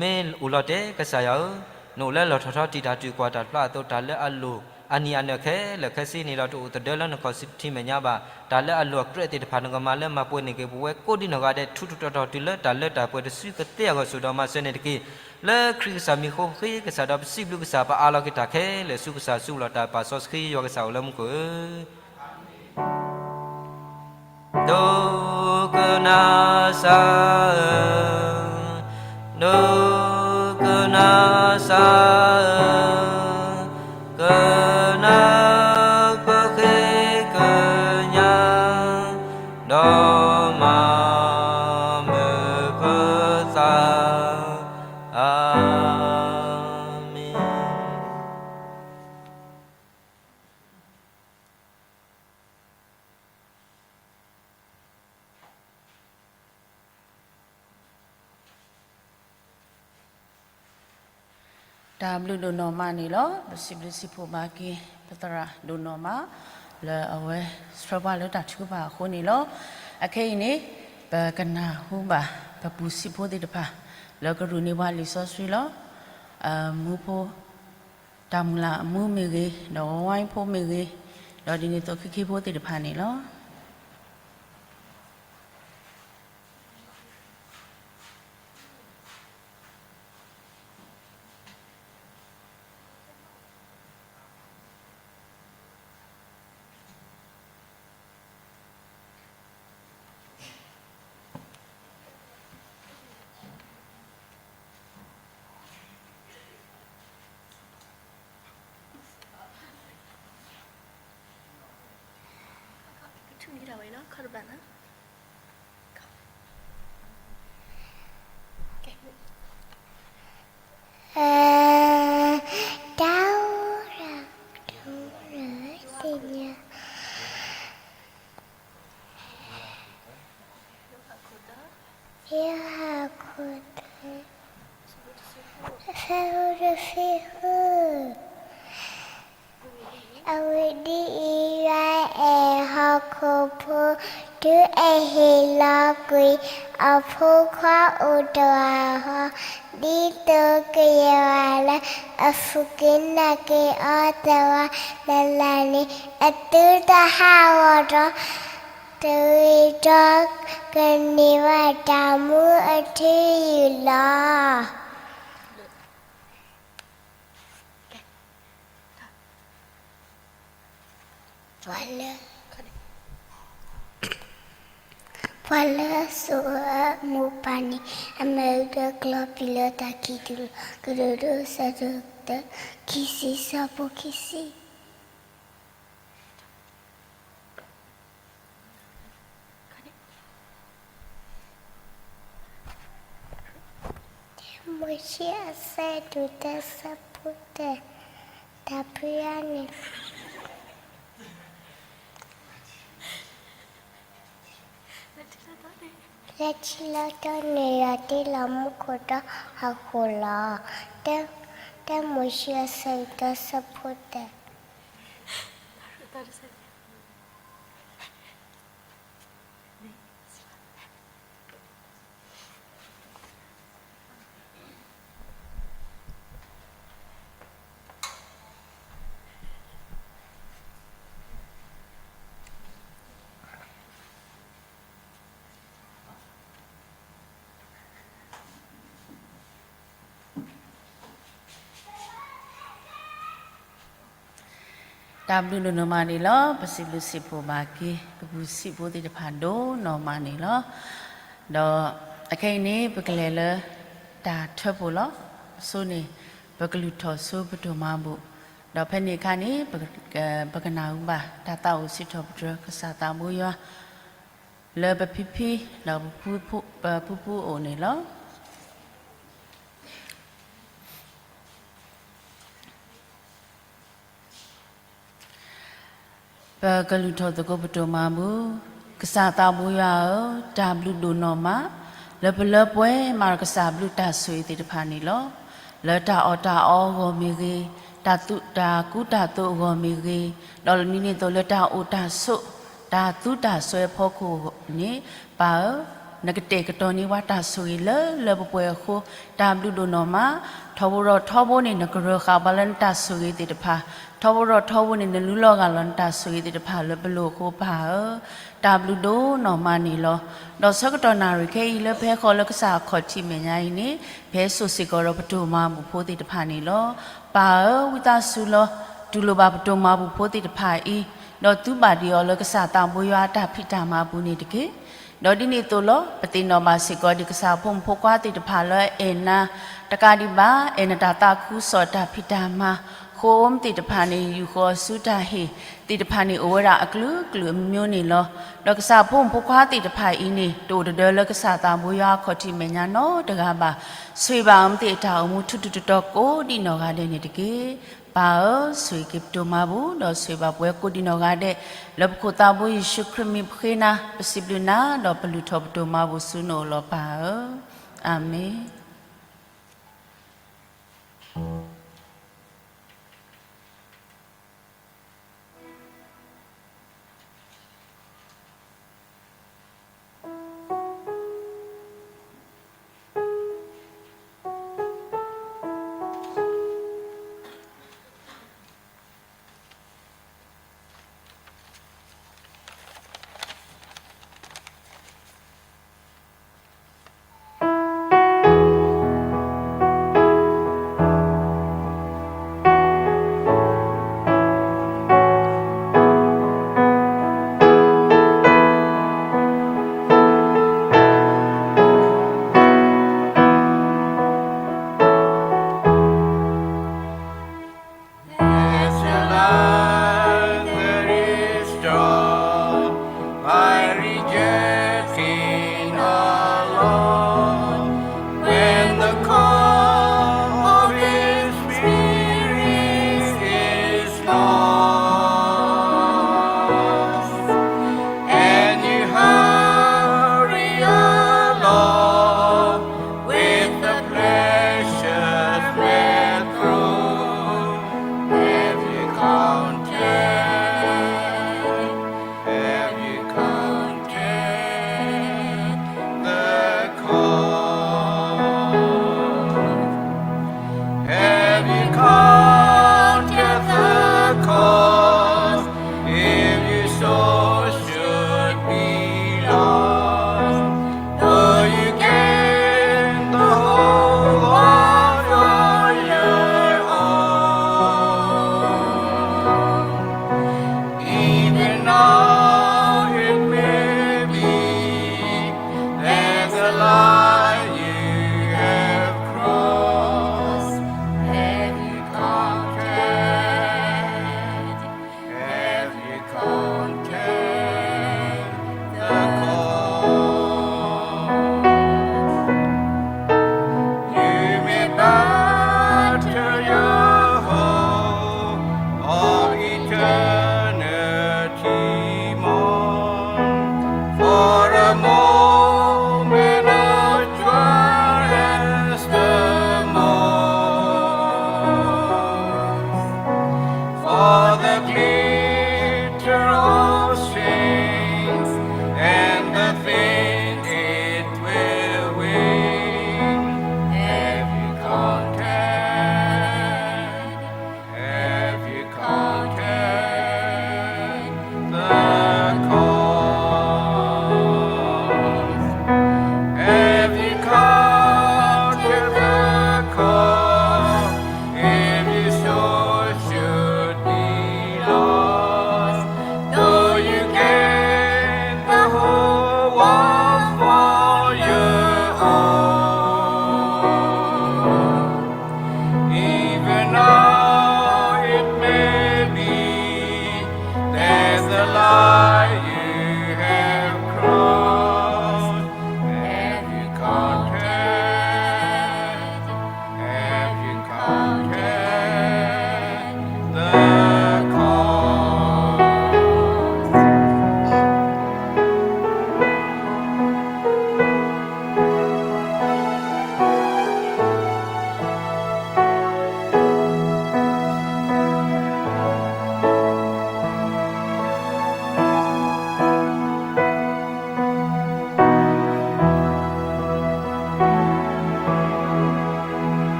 မ့ၢ်အိၣ်လီၤတဲာ်ကစၢ်ယွၤဧၢ, နအိၣ်လၢလီၢ်ထီၣ်ထီတံာ်တာ်တုၤကွၢ်တၢ်ဖျါအသိး တၢ်လၢအလိၣ်အနံၤအနၢၣ်ခဲလၢာ်ခဲဆ့န့ၣ်ဒီး တအိၣ်သဒၢလၢနခီၣ်ထံးမဲာ်ညါဘၣ်. တၢ်လၢအလိၣ်အကြၢးသ့ၣ်တဖၣ် နကမၤလၢမၤပှဲၤန့ၢ်က့ၤ ပဝဲကိးဒ်နီၢ်ဂၤဒဲး ထူးထူးတီၤတီၤတုၤလၢတၢ်လၢတၢ်ပှဲၤတစုကသ့အဂီၢ် စိၤဒီးမၤစၢၤန့ၣ်တက့ၢ်. လၢခရံာ်ကစၢ်မံၤဃိ ပဃ့ကစၢ်ဒီးပစံးဘျုးကစၢ် ပအးလီၤက့ၤတၢ်ခဲလၢာ်ဆူကစၢ်ဆူလီၤ တၢ်ပာ်စီဆှံယွၤကစၢ်အိၣ်လၢမူခိၣ်ဧၢ, ဒိကနၣ်စၢ်ဧၢ, ဒိကနၣ်စၢ်ဧၢ, ကနၣ်ပဃ့ကညး ဒီးမၤမုာ်ပသး, အၤမ့ၣ်. တၢ်ဘျုးဒိၣ်နီၢ်မးန့ၣ်လီၤ. ပစံးဘျုးစံးဖှိၣ်ဘၣ်က့ၤ ပသရၣ်ဒိၣ်နီၢ်မး လၢအဝဲဆှၢပှၤလၢတၢ်ထုကဖၣ်အဃိန့ၣ်လီၤ. အခဲအံၤန့ၣ် ပကနၢ်ဟူဘၣ် ပပုၢ်ဆံးဖိသ့ၣ်တဖၣ် လၢကရူၢ်န့ၢ်ပှၤလံာ်စီဆှံလီၤ. မူဖိ တၢ်မုၢ်လၢ်အမူမ့ၢ်ဂ့ၤ, ဒီးဝါဝါဖိမ့ၢ်ဂ့ၤ, ဒီးဒ်န့ၣ်အသိး ခဲကဲဖိသ့ၣ်တဖၣ်န့ၣ်လီၤ. တၢ်အိၣ်ရၤကတိၤလၢသ့ၣ်ညါ ယိၤဟၣ်ခိၣ်သၢ, ဆၢဖိတဆံဃု, အဝဲဒ်အံၤ, ယွၤအဲၣ်ဟီၣ်ခိၣ်ဖိ, တုၤအဟ့ၣ်လီၤကွံာ်အဖိခွါအိၣ်တဂၤဃီ, ဒ်သိးကယဲၢ်ပှၤလၢအစူၢ်က့ၤနာ်က့ၤအီၤသ့ၣ်တဖၣ်လၢ်လၢ်န့ၣ်, အသုတဟးဂီၤဒီး တဂ့ၤဒီးကန့ၢ်ဘၣ်တၢ်မူအထူအယိာ်လီၤ. ပှၤလၢ ပှၤလၢအစိာ်အမိၢ်အပၢ်န့ၣ် အမၤအုၣ်ဒီးကျီၢ်ပံာ်လၢတၢ်ခံးတုၤလီၤ. ကတိၤဒိ ဆၢဒိၣ်တၢ ခံဆံ, ဆၢဖိခံဆံ. မိၤၡ့အဆၢဒိၣ်တၢ ဆၢဖိတၢ, တၢ်ဖုယါန့ၣ် လၢထံလၢကီၢ်န့ၣ် ယွၤတ့လီၤမူခိၣ်ဒီးဟီၣ်ခိၣ်လီၤ. တၢမိၤၡ့အဆၢဒိၣ်တၢ ဆၢဖိတၢ. တၢ်ဘျုးဒိၣ်နီၢ်မးန့ၣ်လီၤ. ပစံးဘျုးစံးဖှိၣ်ဘၣ်က့ၤ ပပူၤစံးဖိသ့ၣ်တဖၣ်ဒိၣ်နီၢ်မးန့ၣ်လီၤ. ဒီးအခဲအံၤန့ၣ် ပကလဲၤလၢတၢ်ထၢဖှိၣ်လီၤ. အဆိန့ၣ် ပကလုၢ်ထီၣ်ဆိပဒိၣ်မၤဘူၣ်, ဒီးဖဲန့ၣ်အခါန့ၣ် ပကနၢ်ဟူဘၣ်တၢ်သးအိၣ်စံးထီၣ်ပတြၢၤကစၢ်သးဘိယွၤ လၢပဖံဖံ ဒီးပဖုဖု, ပဖုဖုအအိၣ်န့ၣ်လီၤ. ပကလုၢ်ထီၣ်သကိးပဒိၣ်မၤဘူၣ်. ကစၢ်သးဘိယွၤဧၢ, တၢ်ဘျုးဒိၣ်နီၢ်မး လၢပလၢပှဲၤမၤဒီးကစၢ်ဘျုးတၢ်ဆိၣ်ဂ့ၤသ့ၣ်တဖၣ်န့ၣ်လီၤ. လၢတၢ်အီၣ်တၢ်အီအဂီၢ်မ့ၢ်ဂ့ၤ, တၢ်သူၣ်တၢ်ကူတၢ်သိးအဂီၢ်မ့ၢ်ဂ့ၤ, ဒီးဒ်န့ၣ်အသိးလၢတၢ်အိၣ်တၢ်ဆိး, တၢ်သူတၢ်စွဲအဖီခိၣ်န့ၣ်, ပၢ်ဧၢ, နကတဲာ်ကတီၤန့ၢ်ပှၤတၢ်ဆိၣ်ဂ့ၤလၢလၢပှဲၤပှဲၤအဃိ, တၢ်ဘျုးဒိၣ်နီၢ်မး. ထီဘိဒီးထီဘိန့ၣ် နကရၢဃာ်ပှၤလၢနတၢ်ဆိၣ်ဂ့ၤသ့ၣ်တဖၣ်, ထီဘိဒီးထီဘိန့ၣ် နလူလီၤဂာ်လီၤနတၢ်ဆိၣ်ဂ့ၤသ့ၣ်တဖၣ်လၢပလိၤအဃိ ပၢ်ဧၢ, တၢ်ဘျုးဒိၣ်နီၢ်မးန့ၣ်လီၤ. ဒီးဆၢကတီၢ်နၣ်ရံၣ်ခဲအံၤလၢပဟဲဃီၤလၢကစၢ်အခီၣ်ထံးမဲာ်ညါအံၤန့ၣ်, ပဟဲစိာ်စ့ၢ်ကီးဒီးပဒိၣ်မၤဘူၣ်ဖိသ့ၣ်တဖၣ်န့ၣ်လီၤ. ပၢ်ဧၢ, ဝံသးစူၤလီၤ, တူၢ်လိာ်ဘၣ်ပဒိၣ်မၤဘူၣ်ဖိသ့ၣ်တဖၣ်အံၤ, ဒီးသုဘၣ်ဒံးအီၤလၢကစၢ်သးဘိယွၤအတၢ်ဖံးတၢ်မၤအပူၤန့ၣ်တက့ၢ်. ဒီးဒ်န့ၣ်အသိးလီၤ, ပသ့ၣ်နီၣ်ဘၣ်စ့ၢ်ကီးဒံးကစၢ်ဖိမုၣ်ဖိခွါသ့ၣ်တဖၣ်လၢအအဲၣ်နၤ, တကးဒံးဘၣ် အဲၣ်နတၢ်သးခုကစီၣ်တၢ်ဖံးတၢ်မၤ, ဃိၣ်အိၣ်မူသ့ၣ်တဖၣ်န့ၣ် ယူၢ်ဃီၤဆူတၢ်ဟ့ၣ်သ့ၣ်တဖၣ်န့ၣ် အိၣ်ဝဲဒၣ်အကလုာ်ကလုာ်အမံၤမံၤန့ၣ်လီၤ. ဒီးကစၢ်ဖိမုၣ်ဖိခွါသ့ၣ်တဖၣ်အံၤန့ၣ် တအိၣ်တဒၢလၢကစၢ်သးဘိယွၤအခီၣ်ထံးမဲာ်ညါနီတဂၤဘၣ်. ဆိၣ်ဂ့ၤဘၣ်အဝဲသ့ၣ်အတၢ်အိၣ်မူထူထူတီတီကိးဒံးနီၢ်ဂၤဒဲးန့ၣ်တက့ၢ်. ပၢ်ဧၢ, ဆိၣ်ဂ့ၤက့ၤပဒိၣ်မၤဘူၣ်, ဒီးဆိၣ်ဂ့ၤဘၣ်ပဝဲကိးဒံးနီၢ်ဂၤဒဲး, လၢပခိၣ်သးဘိယ့ၣ်ၡူးခရံာ်မံၤပဃ့နၤ, ပစံးဘျုးနၤ, ဒီးပလုၢ်ထီၣ်ပဒိၣ်မၤဘူၣ်ဆူနအိၣ်လီၤပၢ်ဧၢ. အၤမ့ၣ်.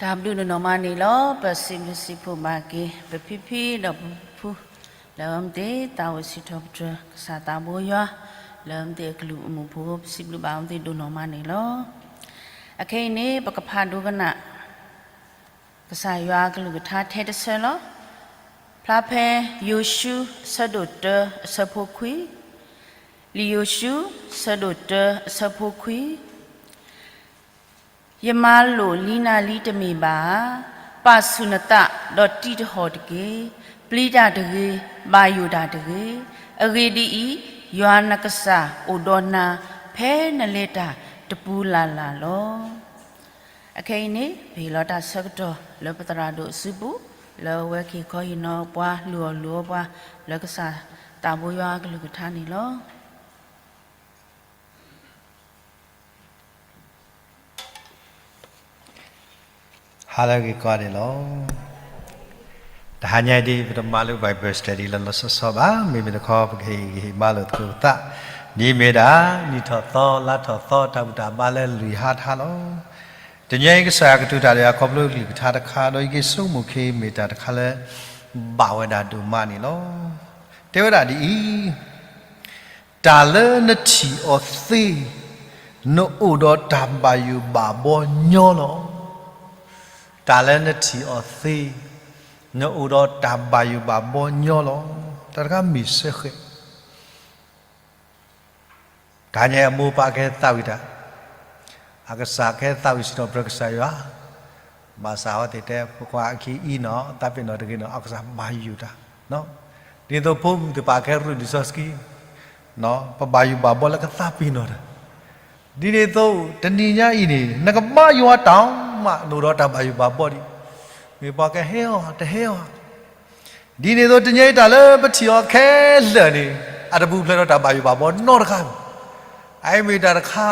တၢ်ဘျုးဒိၣ်နီၢ်မးန့ၣ်လီၤ. ပစံးဘျုးစံးဖှိၣ်ဘၣ်က့ၤ ပဖံဖံဒီးပဖု လၢအဝဲသ့ၣ်သးဝံၣ်စံးထီၣ်ပတြၢၤကစၢ်သးဘိယွၤ လၢအဝဲသ့ၣ်အကလုၢ်အမုာ်ဖိ ပစံးဘျုးဘၣ်အဝဲသ့ၣ်ဒိၣ်နီၢ်မးန့ၣ်လီၤ. အခဲအံၤန့ၣ် ပကဖးဒိကနၣ် ကစၢ်ယွၤအကလုၢ်ကထါထဲတဆၢလီၤ. ဖျါဖဲယိၤၡူ အဆၢဒိၣ်တၢ အဆၢဖိခွံ, လံာ်ယိၤၡူ အဆၢဒိၣ်တၢ အဆၢဖိခွံ, ယမၤလိာ်လံနၤလံတမ့ၢ်ဘၣ်ဧါ. ပာ်ဆူၣ်နသးဒီးတံးတဟီၣ်တက့ၢ်. ပျံၤတၢ်တဂ့ၤ, ဘၣ်ယိၣ်တၢ်တဂ့ၤ. အဂ့ၢ်ဒ်အံၤ, ယွၤနကစၢ်အိၣ်ဒီးနၤ ဖဲနလဲၤတၢ်တပူၤလၢ်လၢ်လီၤ. အခဲအံၤန့ၣ် ပဟ့ၣ်လီၤတၢ်ဆၢကတီၢ်လၢပသရၣ်ဒိၣ်အစုပူၤ လၢအဝဲကဟ့ၣ်ခီဟ့ၣ်နီၤပှၤလုၢ်အီၣ်လုၢ်အီပှၤ လၢကစၢ်သးဘိယွၤအကလုၢ်ကထါန့ၣ်လီၤ. ဟါလၢအဂ့ၤကိးဂၤဒဲးလီၤ. တဟါညါအံၤဒ် ပတမၤလိ Bible study လၢလီၤဆီဆီဘၣ်. မ့မ့ၢ်တခီ ပကဟ့ၣ်ဂံၢ်ဟ့ၣ်ဘါလိာ်သကိးပသး ဒ်အမ့ၢ်ဒၣ် နံၣ်ထီၣ်သီလါထီၣ်သီ တၢ်ဘူၣ်တၢ်ဘါလၢလွံၢ်ဟါတဟါလီၤ. တနံၤအံၤ ကစၢ်ယွၤကတိၤတၢ်ဒီးယၤခီဖျိကလုၢ်ကထါတခါ ဒီးယက့ၤဆိကမိၣ်က့ၤ မ့ၢ်တၢ်တခါလၢ ဘၣ်ဝဲဒၣ်ဒိၣ်မးန့ၣ်လီၤ. တဲဝဲဒၣ်ဒ်အံၤ, တၢ်လၢနထံၣ်အီၤသ့ နအိၣ်ဒီးတၢ်ဘၣ်ယိၣ်ဘၣ်ဘီညီလီၤ. တၢ်လၢနထံၣ်အီၤသ့ နအိၣ်ဒီးတၢ်ဘၣ်ယိၣ်ဘၣ်ဘီညီလီၤ. တၢ်တခါမ့ၢ်စ့ၢ်ကီး တဟါညါအံၤ အမိၢ်ပၢ်ကဟဲသးဝံၣ်တၢ်, အကစၢ်ကဟဲသးဝံၣ်စံးထီၣ်ပတြၢၤကစၢ်ယွၤ, ဘၣ်ဆၣ်အဝဲသ့ၣ်တဲ ဖိခွါအခံအံၤနီၤ သးပ့ၤနီၣ်တဂ့ၤနီၤ အကစၢ်ဘၣ်ယိၣ်တၢ်, ဒ်သိးဖိမုၣ်သ့ၣ်တဖၣ်ကဟဲရူၢ်လံာ်စီဆှံ, ပဘၣ်ယိၣ်ဘၣ်ဘီလၢကသးပ့ၤနီၣ်တၢ်, ဒ်န့ၣ်အသိး တနံၤညါအံၤန့ၣ် နကဘါယွၤတၢ်မး နအိၣ်ဒီးတၢ်ဘၣ်ယိၣ်ဘၣ်ဘီဒံး, မ့ၢ်ပှၤကဟဲအီၤတဟဲအီၤ ဒ်န့ၣ်အသိး တနံၤညါအံၤတၢ်လၢပထံၣ်အီၤခဲလၢာ်န့ၣ် အတပူၤဖျဲးဒီးတၢ်ဘၣ်ယိၣ်ဘၣ်ဘီနီတခါဘၣ်. အအံၤမ့ၢ်တၢ်တခါ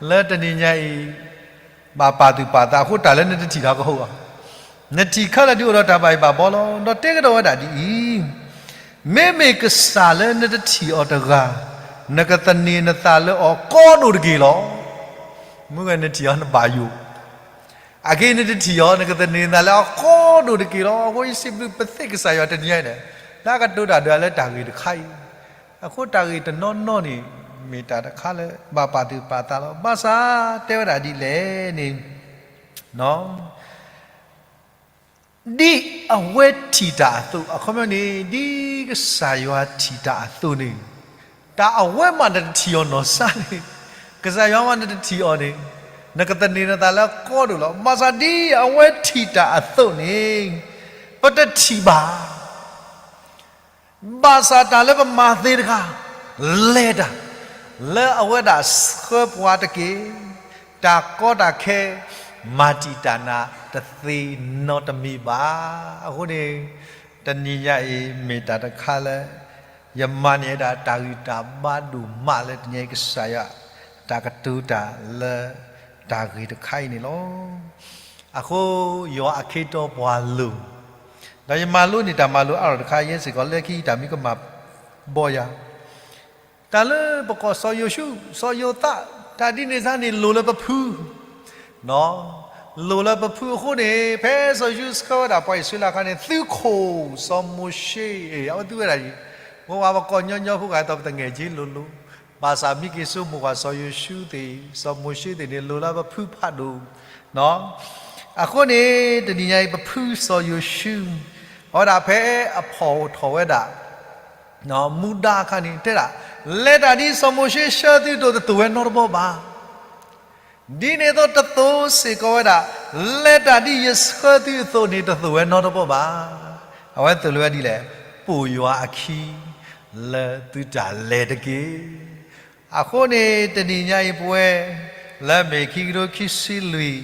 လၢတနံၤညါအံၤ ဘၣ်ပာ်သူၣ်ပာ်သးအဃိ တၢ်လၢနတထံၣ်တၢ်ကဟီၣ်အီၤ, နထံၣ်ခဲလၢာ်ဒုးအိၣ်ဒီးတၢ်ဘၣ်ယိၣ်ဘၣ်ဘီလီၤ. ဒီးတဲကဒီးဝဲဒၣ်ဒ်အံၤ, မ့မ့ၢ်ကစၢ်လၢနတထံၣ်အီၤတဂၤ နကသန့ၤနသးလၢအီၤကီဒိၣ်တက့ၢ်လီၤ. မ့ၢ်ဝဲနထံၣ်အီၤနဘၣ်ယိၣ် အဂ့ၢ်နတထံၣ်အီၤ နကသန့ၤနသးလၢအီၤကီဒိၣ်တက့ၢ်လီၤ. အဃိယစံးဘျုးပသ့ၣ်ကစၢ်ယွၤတနံၤညါအံၤန့ၣ် လၢအကတိၤတၢ်ဒီးလၢတၢ်ဂ့ၢ်တခါအံၤ, အဃိတၢ်ဂ့ၢ်တနီၤနီၤန့ၣ် မ့ၢ်တၢ်တခါလၢဘၣ်ပာ်သူၣ်ပာ်သးလီၤ. ဘၣ်ဆၣ်တဲဝဲဒၣ်ဒ်လဲၣ်န့ၣ် ဒ်အဝဲထံၣ်တၢ်အသိး, အခီပညီန့ၣ် ဒ်ကစၢ်ယွၤထံၣ်တၢ်အသိးန့ၣ်, တၢ်အဝဲမးနတထံၣ်အီၤနီၢ်စၢ်န့ၣ်, ကစၢ်ယွၤမးနတထံၣ်အီၤန့ၣ်, နကသန့ၤနသးလၢကီဒိၣ်လီၤ. ဘၣ်ဆၣ်ဒ်အဝဲထံၣ်တၢ်အသိးန့ၣ်, ပတထံၣ်ဘၣ် ဘၣ်ဆၣ်တၢ်လၢပမၤသ့တခါ, လဲၤတၢ်, လၢအဝဲဒၣ်ဆှၢပှၤတက့ၢ်. တၢ်ကီတၢ်ခဲ, မၤတံာ်တာ်နၤတသ့နီတမံၤဘၣ်. အဃိန့ၣ်, တနံၤညါအံၤ မ့ၢ်တၢ်တခါလၢ ယမၤန့ၢ်ဝဲဒၣ်တၢ်ဂံၢ်တၢ်ဘါဒိၣ်မးလၢတနံၤအံၤ ကစၢ်ယွၤ တၢ်ကတိၤတၢ်လၢတၢ်ဂ့ၢ်တခါအံၤန့ၣ်လီၤ. အဃိ ယွၤအခ့အတီပှၤလိၤ, ဒီးယမၤလိန့ၢ်တၢ်မၤလိအါထီၣ်တခါ ယဲစ့ၢ်ကီးလၢခံတၢ်မံကမၣ်ဘီယၤ, တၢ်လၢပကိးစီၤယိၤၡူ, စီၤယိၤသး, တၢ်ဒ်န့ၣ်စ့ၢ်န့ၣ် လိၤလၢပဖု, လိၤလၢပဖုအဃိန့ၣ် ဖဲစီၤယိၤၡူဆှၢဝဲဒၣ်ပှၤအံၣ်စရ့လးအခါန့ၣ် သုးခိၣ်စီၤမိၤၡ့, အဝဲသုဝဲဒၣ်အံၤ, ပဝဲပကိးညီညီဖိဂၤအသိး ပသငဲၣ်က့လိၤလိၤ, ဘၣ်ဆၣ်မ့ၢ်က့ၤဆိကမိၣ်ကွၢ်စီၤယိၤၡူသ့ၣ်, စီၤမိၤၡ့သ့ၣ်န့ၣ် လိၤလၢပဖုဖးဒိၣ် အဃိန့ၣ် တနံၤညါအံၤ ပဖုစီၤယိၤၡူ, အဝဲဒၣ်ဖဲအဖီၣ်ထီၣ်ဝဲဒၣ် မူဒါအခါန့ၣ် တဲဒၣ်, လဲၤတၢ်ဒ်စီၤမိၤၡ့ဆှၢသုတသိၣ်ဝဲနီတဘီဘၣ်. ဒ်န့ၣ်အသိးတသိၣ်စ့ၢ်ကီးဝဲဒၣ်, လဲၤတၢ်ဒ်ယဆှၢသုအသိးန့ၣ် တသိၣ်ဝဲနီတဘီဘၣ်. အဝဲသိၣ်လိဝဲဒ်လဲၣ်, ပိာ်ယွၤအခံ လၢသုတၢ်လဲၤတက့ၢ်. အဃိန့ၣ် တနံၤညါအံၤပဝဲ လၢမ့ၢ်ခံကထိခံဆံလွံၢ်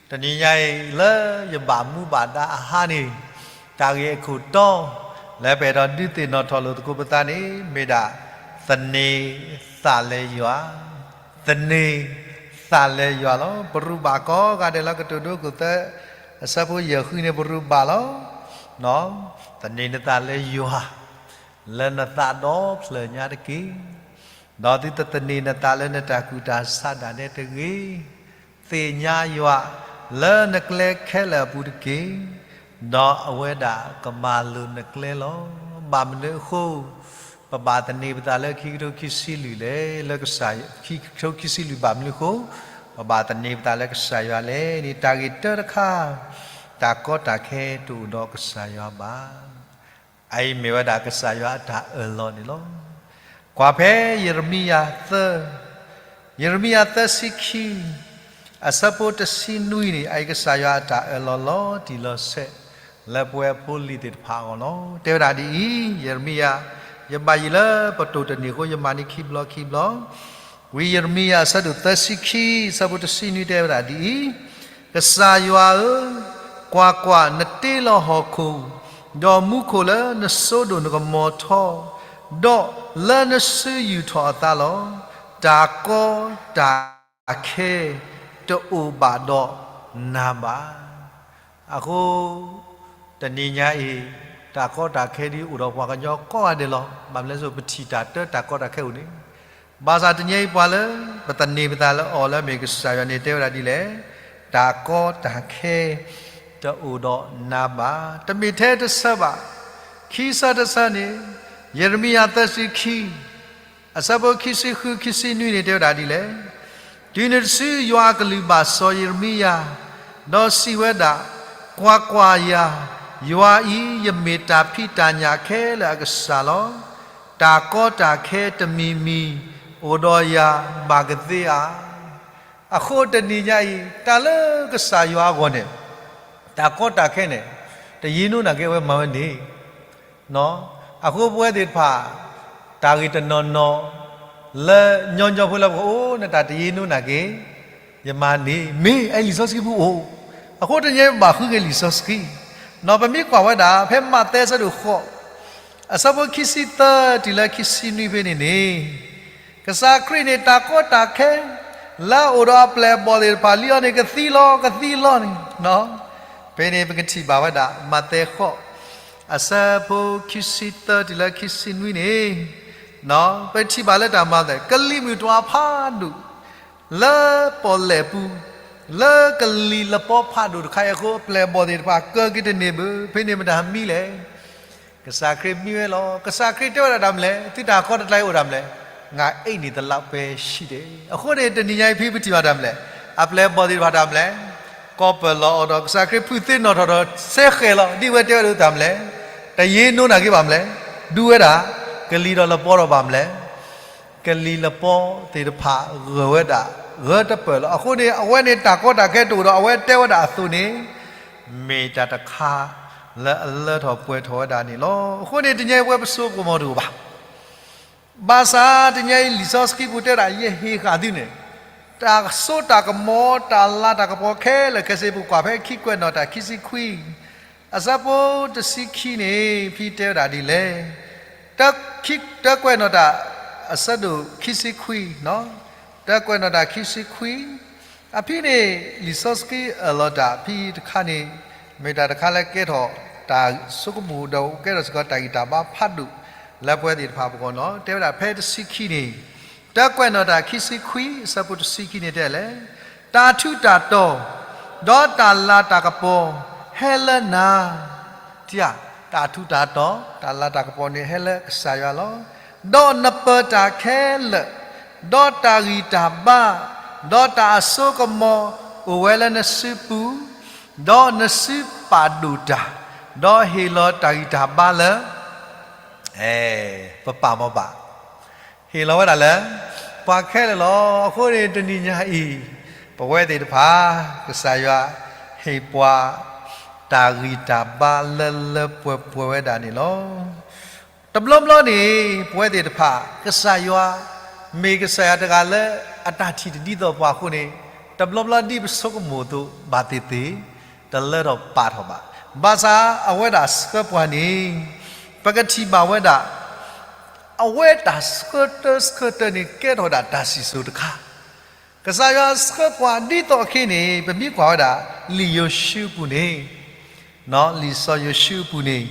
တနံၤညါအံၤ လၢယဘၣ်မူဘၣ်ဒါအဟါန့ၣ်, တၢ်ဂ့ၢ်အခိၣ်တီ လၢပအဲၣ်ဒိးဒုးသ့ၣ်နီၣ်ထီၣ်လိာ်သကိးပသးန့ၣ် မ့ၢ်ဒၣ် သန့ၤသးလၢယွၤ, သန့ၤသးလၢယွၤလီၤ. ပရူးဘၣ်ကိးဂၤဒဲးလၢကတိၤဒိခိၣ်သၢ အဆၢဖိယဲၢ်ဃုန့ၣ် ပရူးဘၣ်လီၤ. သန့ၤနသးလၢယွၤ လၢနသးဒီဖျၢၣ်ညါတက့ၢ်. ဒီးသုတသန့ၤနသးလၢနတၢ်ကူၣ်တၢ်ဆးဒၣ်နဲတဂ့ၤ. သ့ၣ်ညါယွၤ, လၢနကျဲခဲလၢာ်အပူၤတက့ၢ်, ဒီးအဝဲဒၣ်ကမၤလိာ်နကျဲလီၤ. ဘၣ်မနုၤအဃိ ပဘၣ်သန့ၤပသးလၢခံကထိခံဆံလွံၢ်လဲၣ်, လၢကစၢ် ခံကထိခံဆံလွံၢ်ဘၣ်မနုၤအဃိ ပဘၣ်သန့ၤပသးလၢကစၢ်ယွၤလဲၣ်န့ၣ် တၢ်ဂ့ၢ်တၢတခါ, တၢ်ကီတၢ်ခဲတအိၣ်ဒီးကစၢ်ယွၤဘၣ်. အအံၤမ့ၢ်ဝဲဒၣ်ကစၢ်ယွၤအတၢ်အၢၣ်လီၤန့ၣ်လီၤ. ကွၢ်ဖဲယံးရမံယၤသၢ, ယံးရမံယၤသၢဆံခံ, အဆၢဖိတဆံနွံန့ၣ် အအံၤကစၢ်ယွၤအတၢ်အၢၣ်လီၤလီၤတံၢ်လီၤဆဲး လၢပဝဲဖိလံၤသ့ၣ်တဖၣ်အဂီၢ်လီၤ. တဲဝဲဒၣ်ဒ်အံၤ, ယံးရမံယၤ, ယဘၣ်ယံၤလၢပတိၢ်တန့ၢ်အဃိ ယမၤန့ၢ်ခံဘျီခံဘျီ ဝံယံးရမံယၤအဆၢဒိၣ်သၢဆံခံ, အဆၢဖိတဆံနွံတဲဝဲဒၣ်ဒ်အံၤ, ကစၢ်ယွၤဧၢ, ကွၢ်ကွၢ်, နတ့လီၤဟီၣ်ခိၣ်, ဒီးမူခိၣ်လၢနစိဒိၣ်နကမီၤထီ, ဒီးလၢနစုယူာ်ထီၣ်အသးလီၤ. တၢ်ကီတၢ်ခဲတအိၣ်ဘၣ်ဒီးနၤဘၣ်. အဃိ တနံၤညါအံၤ တၢ်ကီတၢ်ခဲဒ်အိၣ်ဒီးပှၤကညီကိးဂၤဒဲးလီၤ. ဘၣ်မနုၤလဲၣ်, ပထံၣ်တၢ်တၢတၢ်ကီတၢ်ခဲအိၣ်န့ၣ်, ဘၣ်ဆၣ်တနံၤအံၤပှၤလၢ ပသန့ၤပသးလၢအီၤလၢအမ့ၢ်ကစၢ်ယွၤန့ၣ် တဲဝဲဒၣ်ဒ်လဲၣ်, တၢ်ကီတၢ်ခဲတအိၣ်ဒီးနၤဘၣ်. တမ့ၢ်ထဲတဆၢဘၣ်, ခံဆၢတဆၢန့ၣ်, ယံးရမံယၤသၢဆံခံ အဆၢဖိခံဆံဃု ခံဆံနွံန့ၣ် တဲဝဲဒၣ်ဒ်လဲၣ်, တုၤနုၤတစု ယွၤအကလုၢ်ဘၣ်စီၤယံးရမံယၤ, ဒီးစံးဝဲဒၣ်, ကွၢ်ကွၢ်ယၤ, ယွၤအံၤ ယမ့ၢ်တၢ်ဖံးတၢ်ညၣ်ခဲလၢာ်အကစၢ်လီၤ. တၢ်ကီတၢ်ခဲတမံၤမံၤ အိၣ်ဒီးယၤဘၣ်ကသ့ဧါ. အဃိတနံၤညါအံၤ တၢ်လၢကစၢ်ယွၤအဂီၢ်န့ၣ် တၢ်ကီတၢ်ခဲန့ၣ် တယ့နိနာ်က့ အဝဲမၤဝဲန့ၣ် အဃိပဝဲသ့ၣ်တဖၣ် တၢ်ဂ့ၢ်တနီၤနီၤ လၢညီညီဖိလၢပကအိၣ် နတၢ်တယ့နိနာ်က့ ယမၤန့ၣ် မ့ၢ်အလံာ်စီဆှံပူၤအိၣ်. အဃိတနံၤညါအံၤ ပဘၣ်ဃုက့ၤလံာ်စီဆှံ, ပမ့ၢ်ကွၢ်ဝဲဒၣ် ဖဲမးသဲအဆၢဒိၣ်ဃိး အဆၢဖိခံဆံသၢတုၤလၢခံဆံနွံဖဲန့ၣ်န့ၣ် ကစၢ်ခရံာ်န့ၣ် တၢ်ကီတၢ်ခဲ လၢအအိၣ်ဒီးအပျဲၢ်အဘီၣ်သ့ၣ်တဖၣ် လံအီၤန့ၣ် ကသံလီၤ ကသံလီၤန့ၣ်, ဖဲန့ၣ်ပကထံၣ်ဘၣ်ဝဲဒၣ် မးသဲဃိး အဆၢဖိခံဆံသၢတုၤလၢခံဆံနွံန့ၣ်, ပထံၣ်ဘၣ်လၢတၢ်မၤသး ကလံၤမုၢ်တွၤဖးဒိၣ် လၢပီၣ်လဲၣ်ပူၤ လၢကလံၤလပီဖးဒိၣ်တခါအံၤအဃိ အပျဲၢ်အဘီၣ်သ့ၣ်တဖၣ် ကၢက့ၤတန့ၢ်ဘၣ်, ဖဲန့ၣ်မတၤမံလဲၣ်. ကစၢ်ခရံာ်မံဝဲလီၤ. ကစၢ်ခရံာ်တဲဝဲဒၣ်တၢ်မနုၤလဲၣ်, သုတၢ်ကီတၢ်ခဲအံၤအိၣ်တၢ်မနုၤလဲၣ်, ငါအိၣ်န့ၣ်သလၢပဲဆံးဒဲး. အဃိန့ၣ် တနံၤညါအံၤဖဲပထံၣ်ဘၣ်တၢ်မနုၤလဲၣ်, အပျဲၢ်အဘီၣ်သ့ၣ်တဖၣ်တၢ်မနုၤလဲၣ်, ကီၢ်ပၢၢ်လီၤအီၤဒီး ကစၢ်ခရံာ်ဖုးသ့ၣ်နီၣ်ထီၣ်ဒီး စဲဃဲၤလီၤ ဒ်ဝဲတဲဝဲဒၣ်တၢ်မနုၤလဲၣ်, တယ့နိနာ်က့ဘၣ်မနုၤလဲၣ်, ဒူဝဲဒၣ် ကလံၤဒီးလပီဒီးဘၣ်မနုၤလဲၣ် ကလံၤလပီသ့ၣ်တဖၣ်ဂၢၢ်ဝဲဒၣ် ဂၢၢ်တပၢၢ်လီၤ. အဃိန့ၣ် အဝဲန့ၣ်တၢ်ကီတၢ်ခဲတအိၣ်ဒီး အဝဲတဲဝဲဒၣ်အသိးန့ၣ် မ့ၢ်တၢ်တခါလၢအလၢထီၣ်ပှဲၤထီၣ်ဝဲဒၣ်န့ၣ်လီၤ. အဃိန့ၣ် တနံၤအံၤပဝဲပဆိကမိၣ်တအိၣ်ဘၣ်. ဘၣ်ဆၣ်တနံၤအံၤ လံာ်စီဆှံပူၤတဲဒၣ် ယဟ့ၣ်ဃာ်သုန့ၣ် တၢ်စိတၢ်ကမီၤ တၢ်လၤတၢ်ကပီၤခဲလၢာ်ခဲဆ့ ပကွၢ်ဖဲခံကွဲးနီၣ်တၢ်ခံဆံခွံ အဆၢဖိတဆံခံန့ၣ် ဖဲတဲဝဲဒၣ်ဒ်လဲၣ်, တၢ တၢကွဲးနီၣ်တၢ် အဆၢဒိၣ်ခံဆံခွံ, တၢကွဲးနီၣ်တၢ်ခံဆံခွံ, အဖဲန့ၣ် လံာ်စီဆှံအၢၣ်လီၤတၢ်ဖဲတခါန့ၣ် မ့ၢ်တၢ်တခါလၢကဲထီၣ်တၢ်ဆိကမိၣ်ဒီးကဲထီၣ်စ့ၢ်ကီးတၢ်ဂံၢ်တၢ်ဘါဖးဒိၣ် လၢပဝဲသ့ၣ်တဖၣ်ပဂီၢ်န့ၣ်လီၤ. တဲဝဲဒၣ်ဖဲတဆံခံန့ၣ် တၢကွဲးနီၣ်တၢ်ခံဆံခွံ အဆၢဖိတဆံခံန့ၣ်တဲလဲၣ်, တၢ်ထူးတၢ်တီၤ ဒီးတၢ်လၤတၢ်ကပီၤ ဟဲလၢနၤ, တၢ်ထူးတၢ်တီၤ တၢ်လၤတၢ်ကပီၤန့ၣ် ဟဲလၢကစၢ်ယွၤလီၤ. ဒီးနပၢၤတၢ်ခဲလၢာ် ဒီးတၢ်ဂံၢ်တၢ်ဘါ ဒီးတၢ်အစိကမီၤ အိၣ်ဝဲလၢနစုပူၤ, ဒီးနစုပာ်ဒိၣ်တၢ်, ဒီးဟ့ၣ်လီၤတၢ်ဂံၢ်တၢ်ဘါလၢ အဲ ပပာ်မီၤဘၣ် ဟ့ၣ်လီၤဝဲဒၣ်လၢ ပှၤခဲလၢာ်လီၤ. အဃိန့ၣ် တနံၤညါအံၤ ပဝဲသ့ၣ်တဖၣ် ကစၢ်ယွၤဟ့ၣ်ပှၤ တၢ်ဂံၢ်တၢ်ဘါလၢလၢပှဲၤပှဲၤဝဲဒၣ်န့ၣ်လီၤ. တဘျီဘျီန့ၣ် ပဝဲသ့ၣ်တဖၣ် ကစၢ်ယွၤ မ့ၢ်ကစၢ်ယွၤတဂၤလၢအတၢ်ထံၣ်တဒ်သိးပှၤအဃိန့ၣ် တဘျီဘျီဒ်ပဆိကမိၣ်အသိးဘၣ်သ့ၣ်သ့ၣ် တလၢထီၣ်ပာ်ထီၣ်ဘၣ်. ဘၣ်ဆၣ်အဝဲဒၣ်ဆှၢပှၤန့ၣ် ပကထံၣ်ဘၣ်ဝဲဒၣ် အဝဲတၢ်ဆှၢတၢဆှၢတၢန့ၣ် ကဲထီၣ်ဝဲဒၣ်တၢ်စံၣ်စိၤတခါ ကစၢ်ယွၤဆှၢပှၤဒ်သိးအခံန့ၣ် ပမ့ၢ်ကွၢ်ဝဲဒၣ် လံာ်ယိၤၡူအပူၤန့ၣ်, လံာ်စီၤယိၤၡူအပူၤန့ၣ်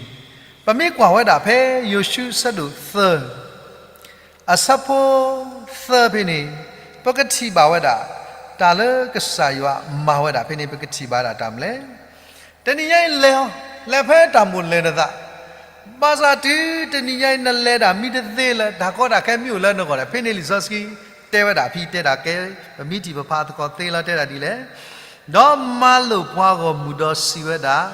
ပမ့ၢ်ကွၢ်ဝဲဒၣ်ဖဲယိၤၡူအဆၢဒိၣ်သၢ အဆၢဖိသၢဖဲန့ၣ် ပကထံၣ်ဘၣ်ဝဲဒၣ် တၢ်လၢကစၢ်ယွၤမၤဝဲဒၣ်ဖဲန့ၣ် ပကထံၣ်ဘၣ်ဒၣ်တၢ်မနုၤလဲၣ်. တနံၤညါအံၤလဲၤအီၤ, လဲၤဖဲတၢ်မိၣ်လဲၤနသး, ဘၣ်ဆၣ်တုၤတနံၤညါအံၤ နလဲၤဒၣ်မံတသ့လၢ တၢ်ကီတၢ်ခဲမ့ၢ်အိၣ်လၢနဂီၢ်ဒၣ် ဖဲန့ၣ်လံာ်စီဆှံတဲဝဲဒၣ်ဖဲတဲဒၣ်ကဲ, ပမ့ၢ်ထံၣ်ပဖးသကိးသ့လီၤ တဲဒၣ်ဒ်လဲၣ်. ဒီးမၤလိာ်ပှၤဂီၢ်မုၢ်ဒီးစံးဝဲဒၣ်,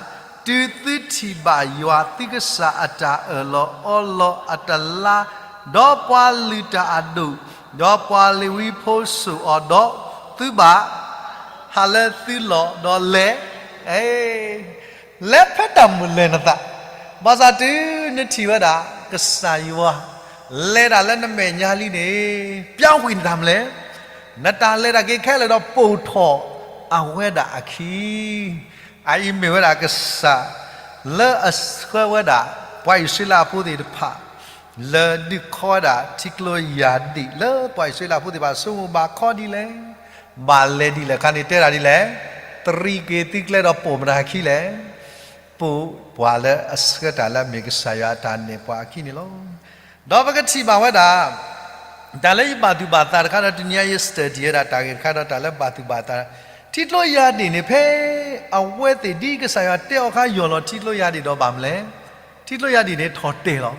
တုၤသုထံၣ်ဘၣ်ယွၤသုကစၢ်အတၢ်အၢၣ်လီၤအီလီၤအတလါ, ဒီးပှၤလုၢ်တၢ်အဒိၣ်, ဒီးပှၤလ့ၤဝံဖိစိာ်အီၤဒီး, သုဘၣ်ဟးလၢသုလီၢ်ဒီးလဲၤ, လဲၤဖဲတၢ်မိၣ်လဲၤနသး, ဘၣ်ဆၣ်တုၤနထံၣ်ဝဲဒၣ် ကစၢ်ယွၤ လဲၤဒၣ်လၢနမဲာ်ညါလံန့ၣ်, ပျောက်ကွယ်နတၢ်မနုၤလဲၣ်, နတၢ်လဲၤတၢ်က့ၤခဲလၢာ်ဒီးပိာ်ထီၣ်အဝဲဒၣ်အခံ အအံၤမ့ၢ်ဝဲဒၣ်ကစၢ် လၢအဆှၢဝဲဒၣ် ပှၤအံၣ်စရ့လးဖိသ့ၣ်တဖၣ် လၢဒုးခီဝဲဒၣ်ထံကျိယၢ်ဒ့ၣ် လၢပှၤအံၣ်စရ့လးဖိသ့ၣ်တဖၣ်ဆိကမိၣ်ဘၣ်ခီဒ်လဲၣ်, ဘၣ်လဲၤဒ်လဲၣ်ခါန့ၣ် တဲဒၣ်ဒ်လဲၣ်, တရံးက့ၤသုကျဲဒီးပိာ်မတၤအခံလဲၣ်, ပိာ်ပှၤလၢအဆှၢတၢ်လၢအမ့ၢ်ကစၢ်ယွၤအတၢ်နဲၣ်ပှၤအခံန့ၣ်လီၤ. ဒီးပကထံၣ်ဘၣ်ဝဲဒၣ် တၢ်လၢယဘၣ်သူၣ်ဘၣ်သးတခါဒီး တနံၤညါယ study ဝဲဒၣ်တၢ်ဂ့ၢ်တခါဒီး တၢ်လၢဘၣ်သူၣ်ဘၣ်သး ထံကျိယၢ်ဒ့ၣ်န့ၣ် ဖဲအဝဲသ့ၣ်ဒ်ကစၢ်ယွၤတဲအီၤအခါ ယီၢ်လီၤထံကျိယၢ်ဒ့ၣ်ဒီးဘၣ်မနုၤလဲၣ်, ထံကျိယၢ်ဒ့ၣ်န့ၣ်ထီၣ်တဲာ်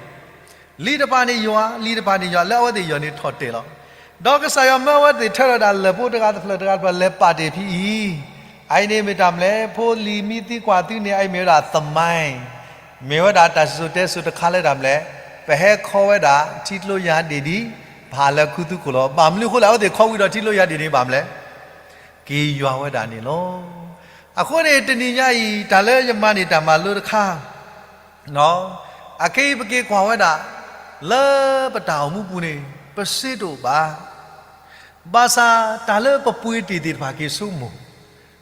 လီၤ. လံာ်တဖၣ်န့ၣ်ယွၤ, လံာ်တဖၣ်န့ၣ်ယွၤ, လၢအဝဲသ့ၣ်ယီၢ်န့ၣ်ထီၣ်တဲာ်လီၤ. ဒီးကစၢ်ယွၤမၢအဝဲသ့ၣ်ထၢထီၣ်ဒၣ်လၢၢ်ဖိတဂၤတဖျၢၣ်တဂၤတဖျၢၣ်လဲၤပာ်တ့ၢ်ဖဲအံၤ, အအံၤန့ၣ်မ့ၢ်တၢ်မနုၤလဲၣ်, ဖိလံၤမံသံကွၢ်သံန့ၣ် အအံၤမ့ၢ်ဝဲဒၣ်သမိုင်း မ့ၢ်ဝဲဒၣ်တၢ်စံၣ်စိၤတဲစိၤတခါလၢတၢ်မနုၤလဲၣ်, ပဟဲခီဝဲဒၣ်ထံကျိယၢ်ဒ့ၣ်ဒ် ပဟးလၢခူသူၣ်ခိၣ်လီၤ. ဘၣ်မနုၤအဃိလဲၣ်, အဝဲသ့ၣ်ခီဝံၤဒီးထံကျိယၢ်ဒ့ၣ်န့ၣ်ဘၣ်မနုၤလဲၣ်, က့ၤယွၤဝဲဒၣ်န့ၣ်လီၤ. အဃိန့ၣ် တနံၤညါအံၤ တၢ်လၢယမၤန့ၢ်တၢ်မၤလိတခါ အခဲအံၤပက့ၤကွၢ်ဝဲဒၣ် လၢပတၢ်အိၣ်မူပူၤန့ၣ် ပစ့တအိၣ်ဘၣ်. ဘၣ်ဆၣ်တၢ်လၢပပှ့ၤတ့ၢ်သ့ၣ်တဖၣ်က့ၤဆိကမိၣ်,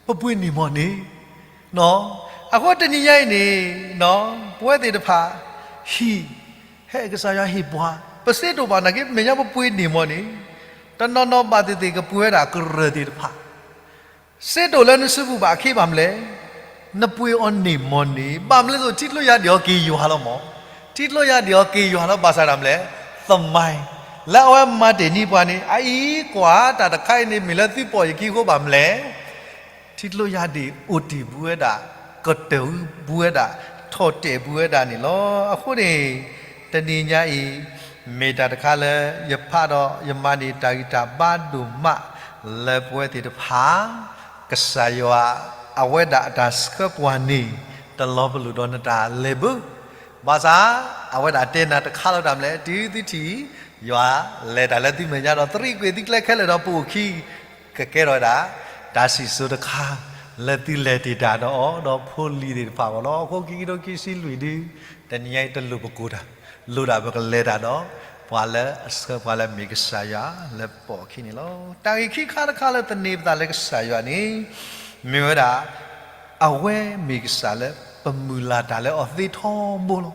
ပပှ့ၤန့ၢ်မီၢ်န့ၣ်, အဃိတနံၤညါအံၤန့ၣ် ပဝဲသ့ၣ်တဖၣ် ဟံၣ်, ဟဲကစၢ်ယွၤဟ့ၣ်ပှၤ, ပစ့တအိၣ်ဘၣ်နာ်က့ မဲာ်ညါပပှ့ၤန့ၢ်မီၢ်န့ၣ်, တနီၤနီၤဘၣ်သ့ၣ်သ့ၣ်ကပှ့ၤဝဲဒၣ်ကရၢၢ်သ့ၣ်တဖၣ် စ့တအိၣ်လၢနစုပူၤဘၣ်အခံဘၣ်မနုၤလဲၣ်, နပှ့ၤအီၤန့ၢ်မီၢ်န့ၣ်, ဘၣ်မနုၤလဲၣ်အဃိ ထံကျိယၢ်ဒ့ၣ်အီၤက့ၤယွၤလီၤမီၢ်, ထံကျိယၢ်ဒ့ၣ်အီၤက့ၤယွၤလီၤ ဘၣ်ဆၣ်တၢ်မနုၤလဲၣ်, သမိုင်း လၢအဝဲမၤတ့ၢ်န့ၢ်ပှၤန့ၣ် အအံၤကွၢ်တၢ်တခါအံၤန့ၣ် မ့ၢ်လၢသုပိာ်ယခံအဃိဘၣ်မနုၤလဲၣ် ထံကျိယၢ်ဒ့ၣ်အိၣ်တ့ၢ်ပူၤဝဲဒၣ်, ကတၢၢ်ပူၤဝဲဒၣ်, ထီၣ်တဲာ်ပူၤဝဲဒၣ်န့ၣ်လီၤ. အဃိန့ၣ် တနံၤညါအံၤ မ့ၢ်တၢ်တခါလၢ ယဖးဒီးယမၤန့ၢ်တၢ်ဂံၢ်တၢ်ဘါဒိၣ်မး လၢပဝဲသ့ၣ်တဖၣ် ကစၢ်ယွၤ အဝဲဒၣ်အတၢ်ဆှၢပှၤန့ၣ် တလီၤပလိာ်ဒီးနတၢ်လဲၤဘၣ်. ဘၣ်ဆၣ် အဝဲဒၣ်တဲနၤတခါလီၤတၢ်မနုၤလဲၣ်, တုၤသုထံၣ် ယွၤလဲၤတၢ်လၢသုမဲာ်ညါဒီး တရံးကွံာ်သုကျဲခဲလၢာ်ဒီးပိာ်အခံ ကကဲထီၣ်ဝဲဒၣ် တၢ်စံၣ်စိၤတခါ လၢသုလဲၤတ့ၢ်တၢ်ဒီးအီၤ ဒီးဖိလံၤသ့ၣ်တဖၣ်အဂီၢ်လီၤ. အဃိခံကထိခံဆံလွံၢ်ဒု တနံၤညါအံၤတလိၣ်ပကိၢ်တၢ်, လိၣ်ဒၣ်ပကလဲၤတၢ်ဒီး ပှၤလၢအဆှၢပှၤလၢမ့ၢ်ကစၢ်ယွၤလၢပိာ်အခံန့ၣ်လီၤ. တၢ်ဂ့ၢ်ခံခါတခါလၢသန့ၤပသးလၢကစၢ်ယွၤန့ၣ် မ့ၢ်ဝဲဒၣ် အဝဲမ့ၢ်ကစၢ်လၢ ပမုၢ်လၢ်တၢ်လၢအီၤသ့ထီဘိလီ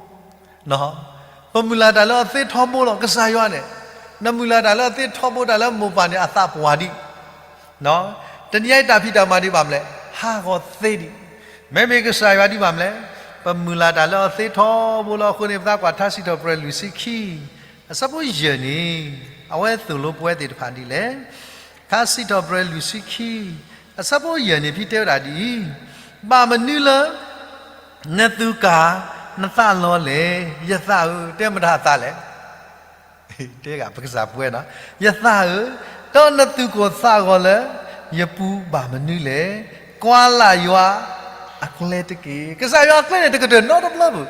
ၤ. ပမုၢ်လၢ်တၢ်လၢအီၤသ့ထီဘိလီၤ. ကစၢ်ယွၤန့ၣ် နမုၢ်လၢ်တၢ်လၢအီၤသ့ထီဘိ တၢ်လၢမိၢ်ပၢ်န့ၣ် အသးပှၢ်ဒံး တနံၤအံၤတၢ်ဖံးတၢ်မၤဒံးဘၣ်မနုၤလဲၣ်, ဟးဂီၤသ့ဒံး. မ့မ့ၢ်ကစၢ်ယွၤဒံးဘၣ်မနုၤလဲၣ်, ပမုၢ်လၢ်တၢ်လၢအီၤသ့ထီဘိလီၤ. အဃိန့ၣ် ပသးကွၢ်ထါစံးထီၣ်ပတြၢၤလွံၢ်ဆံခံ အဆၢဖိယဲၢ်န့ၣ် အဝဲသိၣ်လိပဝဲသ့ၣ်တဖၣ်ဒ်လဲၣ်. ထါစံးထီၣ်ပတြၢၤလွံၢ်ဆံခံ အဆၢဖိယဲၢ်န့ၣ် ဖဲတဲဝဲဒၣ်ဒ်အံၤ, ဘၣ်မနုၤလၢ နသူၣ်ကၢ်နသးလီၤလဲၣ်, ယသးဧၢ, တဲမတၤအသးလဲၣ် တဲဂၤပကစၢ်ပဝဲနီၤ, ယသးဧၢ, ဒီးနသူၣ်ကိၢ်သးဂီၤလၢ ယပူၤဘၣ်မနုၤလဲၣ်, ကွၢ်လၢ်ယွၤအကျဲတက့ၢ်. ကစၢ်ယွၤအကျဲန့ၣ် တကတၢၢ်နီတဘျီဘၣ်.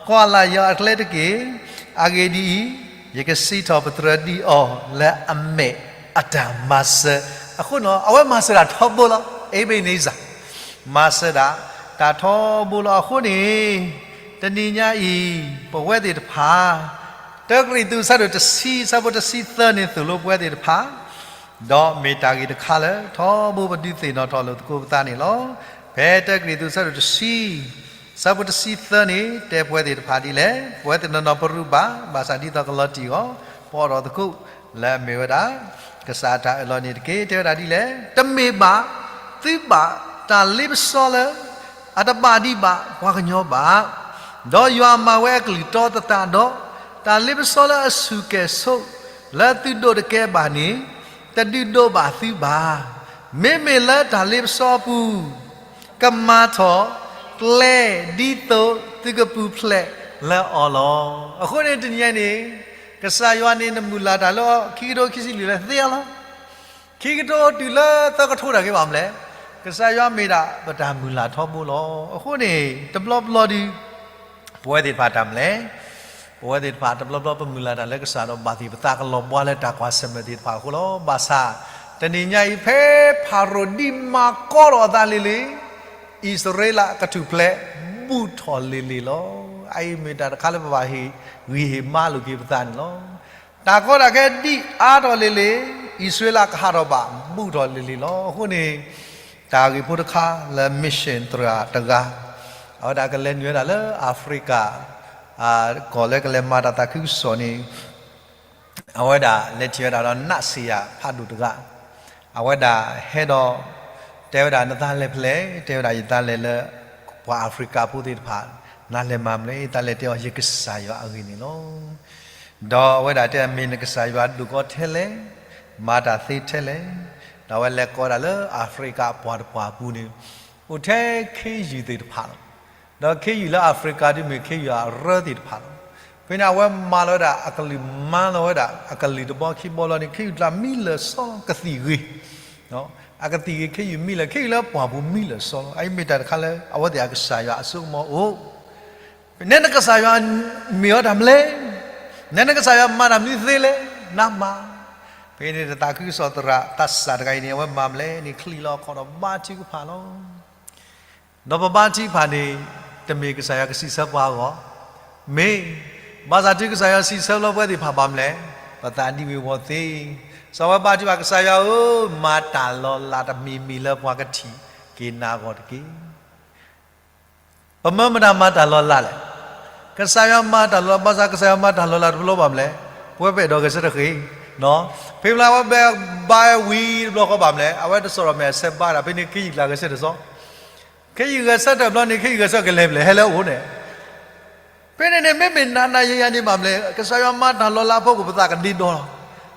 ကွၢ်လၢ်ယွၤအကျဲတက့ၢ်. အဂ့ၢ်ဒ်အံၤ, ယကစံးထီၣ်ပတြၢၤဒံးအီၤလၢအမဲာ်အတၢ်မၤစၢၤ. အဃိနီၤ အဝဲမၤစၢၤတၢ်ထီဘိလီၤ. Ebenezer မၤစၢၤဒၣ်တၢ်ထီဘိလီၤ. အဃိန့ၣ် တနံၤညါအံၤ ပဝဲသ့ၣ်တဖၣ် တၢကရံၣ်သူး အဆၢဒိၣ်တဆံ အဆၢဖိတဆံသၢန့ၣ် သိၣ်လိပဝဲသ့ၣ်တဖၣ်, ဒီးမ့ၢ်တၢ်ဂ့ၢ်တခါလၢ ထီဘိပဒုးသ့ၣ်နီၣ်ထီၣ်လိာ်သကိးပသးန့ၣ်လီၤ. ဖဲတၢကရံၣ်သူး အဆၢဒိၣ်တဆံ အဆၢဖိတဆံသၢန့ၣ် တဲပဝဲသ့ၣ်တဖၣ်ဒ်လဲၣ်, ပဝဲသ့ၣ်နီၢ်နီၢ်ပရူးဘၣ်, ဘၣ်ဆၣ်ဒ်သိးကလီၤတံၢ်အီၤ, ပအိးထီၣ်သကိး လၢအမ့ၢ်ဝဲဒၣ် ကစၢ်အတၢ်အၢၣ်လီၤန့ၣ်တက့ၢ်. တဲဝဲဒၣ်ဒ်လဲၣ်, တမ့ၢ်ဘၣ်သုဘၣ်တၢ်လ့ပစီလၢ အတဘၣ်ဒံးဘၣ်ပှၤကညီဘၣ်, ဒီးယွၤမၤဝဲအကလုၢ်တီသတးဒီး, တၢ်လ့ပစီလၢအဆူၣ်ကဲၣ်ဆိး လၢသုဒိးတကဲဘၣ်န့ၣ်, တဒုးဒိးဘၣ်သုဘၣ်. မ့မ့ၢ်လၢတၢ်လ့ပစီအပူၤ, ကမၤထီၣ်ကျဲ ဒ်သိးသုကပူၤဖျဲးလၢအီၤလီၤ. အဃိန့ၣ်တနံၤအံၤန့ၣ်, ကစၢ်ယွၤန့ၣ်နမုၢ်လၢ်တၢ်လၢအီၤ ခံကထိခံဆံလွံၢ်လၢသ့အလီၤ. ခံကထိတုၤလၢသၢကထိတၢ်က့ၤဘၣ်မလဲၣ်. ကစၢ်ယွၤမ့ၢ်ဒၣ်ပတၢ်မုၢ်လၢ်ထီဘိလီၤ. အဃိန့ၣ် တဘျီဘျီဒုး ပဝဲသ့ၣ်တဖၣ်တၢ်မလဲၣ် ပဝဲသ့ၣ်တဖၣ် တဘျီဘျီပမုၢ်လၢ်တၢ်လၢကစၢ်ဒီးဘၣ်သ့ၣ်ပသးကလီၤဘှါလၢတၢ်ကွၢ်ဆၢၣ်မဲာ်သ့ၣ်တဖၣ်အဃိလီၤ. ဘၣ်ဆၣ် တနံၤညါအံၤဖဲဖၤရိၤဒိၣ်မၤကီထီၣ်အသးလံၤလံၤ, အံၣ်စရ့လးကထူၣ်ဖျဲး ဘူးထီၣ်လံၤလံၤလီၤ. အအံၤမ့ၢ်တၢ်တခါလၢပဘၣ်ဟ့ၣ်ဂံၢ်ဟ့ၣ်ဘါလိာ်က့ၤပသးန့ၣ်လီၤ. တၢ်ကီတၢ်ခဲဒံးအါထီၣ်လံၤလံၤ, အံၣ်စရ့လးကဟးထီၣ်ဘၣ် ဘူးထီၣ်လံၤလံၤလီၤ. အဃိန့ၣ် တၢ်ဂ့ၢ်ဖိတခါလၢ mission သရၣ်တဂၤ, အဝဲဒၣ်ကလဲၤနုာ်ဝဲဒၣ်လၢ Africa ကီၢ်လၢကလဲၤမၤတၢ်သးခုကစီၣ်န့ၣ်, အဝဲဒၣ်လဲၤထံၣ်ဝဲဒၣ်ဒီးနးစ့ယၤဖးဒိၣ်တဂၤ, အဝဲဒၣ်ဟဲဒီး တဲဝဲဒၣ်နသးလဲၤဖဲလဲၣ်, တဲဝဲဒၣ်ယသးလဲၤလၢ ပှၤ Africa ဖိသ့ၣ်တဖၣ် နၤလဲၤမၤမလဲၣ်, ယသးလဲၤတဲအီၤ ယကစၢ်ယွၤအဂ့ၢ်န့ၣ်လီၤ. ဒီးအဝဲဒၣ်တဲ မ့ၢ်နကစၢ်ယွၤဒိၣ်ကီထဲလဲၣ်, မၤတၢ်သ့ထဲလဲၣ်, ဒီးအဝဲလဲၤကိးဒၣ်လၢ Africa အပှၤတပှၤပူၤန့ၣ်, အိၣ်ထဲခ့ယုၢ်သ့ၣ်တဖၣ်လီၤ. ဒီးခ့ယုၢ်လၢ Africa ဒ်မ့ၢ်ခ့ယုၢ်အရၢသ့ၣ်တဖၣ်လီၤ. ဖဲန့ၣ်အဝဲမၤလီၤဝဲဒၣ်အကလုၢ်မၤလီၤဝဲဒၣ် အကလုၢ်တဘီခံဘီလီၤန့ၣ် ခ့ယုၢ်ကျါမံလၢာ်စီကသံၣ်ဂ့ၤ အကသံၣ်ဂ့ၤခ့ယုၢ်မံလၢာ် ခ့ယုၢ်လၢပှၢ်ပူၤမံလၢာ်စီလီၤ. အအံၤမ့ၢ်တၢ်တခါလၢ အဝဲသ့ၣ်အကစၢ်ယွၤအစိကမီၤအိၣ်, နဲနကစၢ်ယွၤမ့ၢ်အီၤတၢ်မလဲၣ်, နဲနကစၢ်ယွၤမၤတၢ်မနုၤသ့လဲၣ်, နမၤ. ဖဲန့ၣ်တၢ်သးခုကစီၣ်သရၣ်သးစၢ်တဂၤအံၤန့ၣ် အဝဲမၤမလဲၣ်န့ၣ် ချံးလီၤအခီၣ်ဒီးဘါထုကဖၣ်လီၤ. ဒီးပဘါထုကဖၣ်န့ၣ် တမ့ၢ်ကစၢ်ယွၤကစံးဆၢပှၤအဂီၢ်, မ့ၢ်, ဘၣ်ဆၣ်တုၤကစၢ်ယွၤစံးဆၢလီၤပဝဲသ့ၣ်တဖၣ်ဘၣ်မလဲၣ်, ပသးဒံးဝ့ၤဝီၤသ့. စီၤဝဲဘါထုကဖၣ် ကစၢ်ယွၤဧၢ, မၤတၢ်လီၤလးတမံၤမံၤလၢပှၤကထံၣ်က့ၤနၤအဂီၢ်တက့ၢ်. ပမၢမတၤမၤတၢ်လီၤလးလဲၣ်. ကစၢ်ယွၤမၤတၢ်လီၤလး, ဘၣ်ဆၣ်ကစၢ်ယွၤမၤတၢ်လီၤလးတဘျီဘၣ်မလဲၣ်, ပဝဲပအဲၣ်ဒိးဂဲၤဆၢထၢၣ်ဃ့, ဖဲမ့ၢ်လၢအဝဲဘါဝံၤတဘျီဃီဘၣ်မလဲၣ်, အဝဲတစိၢ်ထီၣ်မဲာ်အဆၢဘါဒၣ် ဖဲန့ၣ်ခ့ယုၢ်ကျါဂဲၤဆၢထၢၣ်စီ, ခ့ယုၢ်ဂဲၤဆၢထၢၣ်ဘျီန့ၣ် ခ့ယုၢ်ဂဲၤဆၢထၢၣ်ကလဲၤဖဲလဲၣ်, ဟဲလၢအအိၣ်န့ၣ် ဖဲန့ၣ်န့ၣ် မ့မ့ၢ်နၤနၤယၤယၤန့ၣ်ဘၣ်မလဲၣ်, ကစၢ်ယွၤမၤတၢ်လီၤလးအဖီခိၣ် ပသးကဒ့ဒီလီၤ.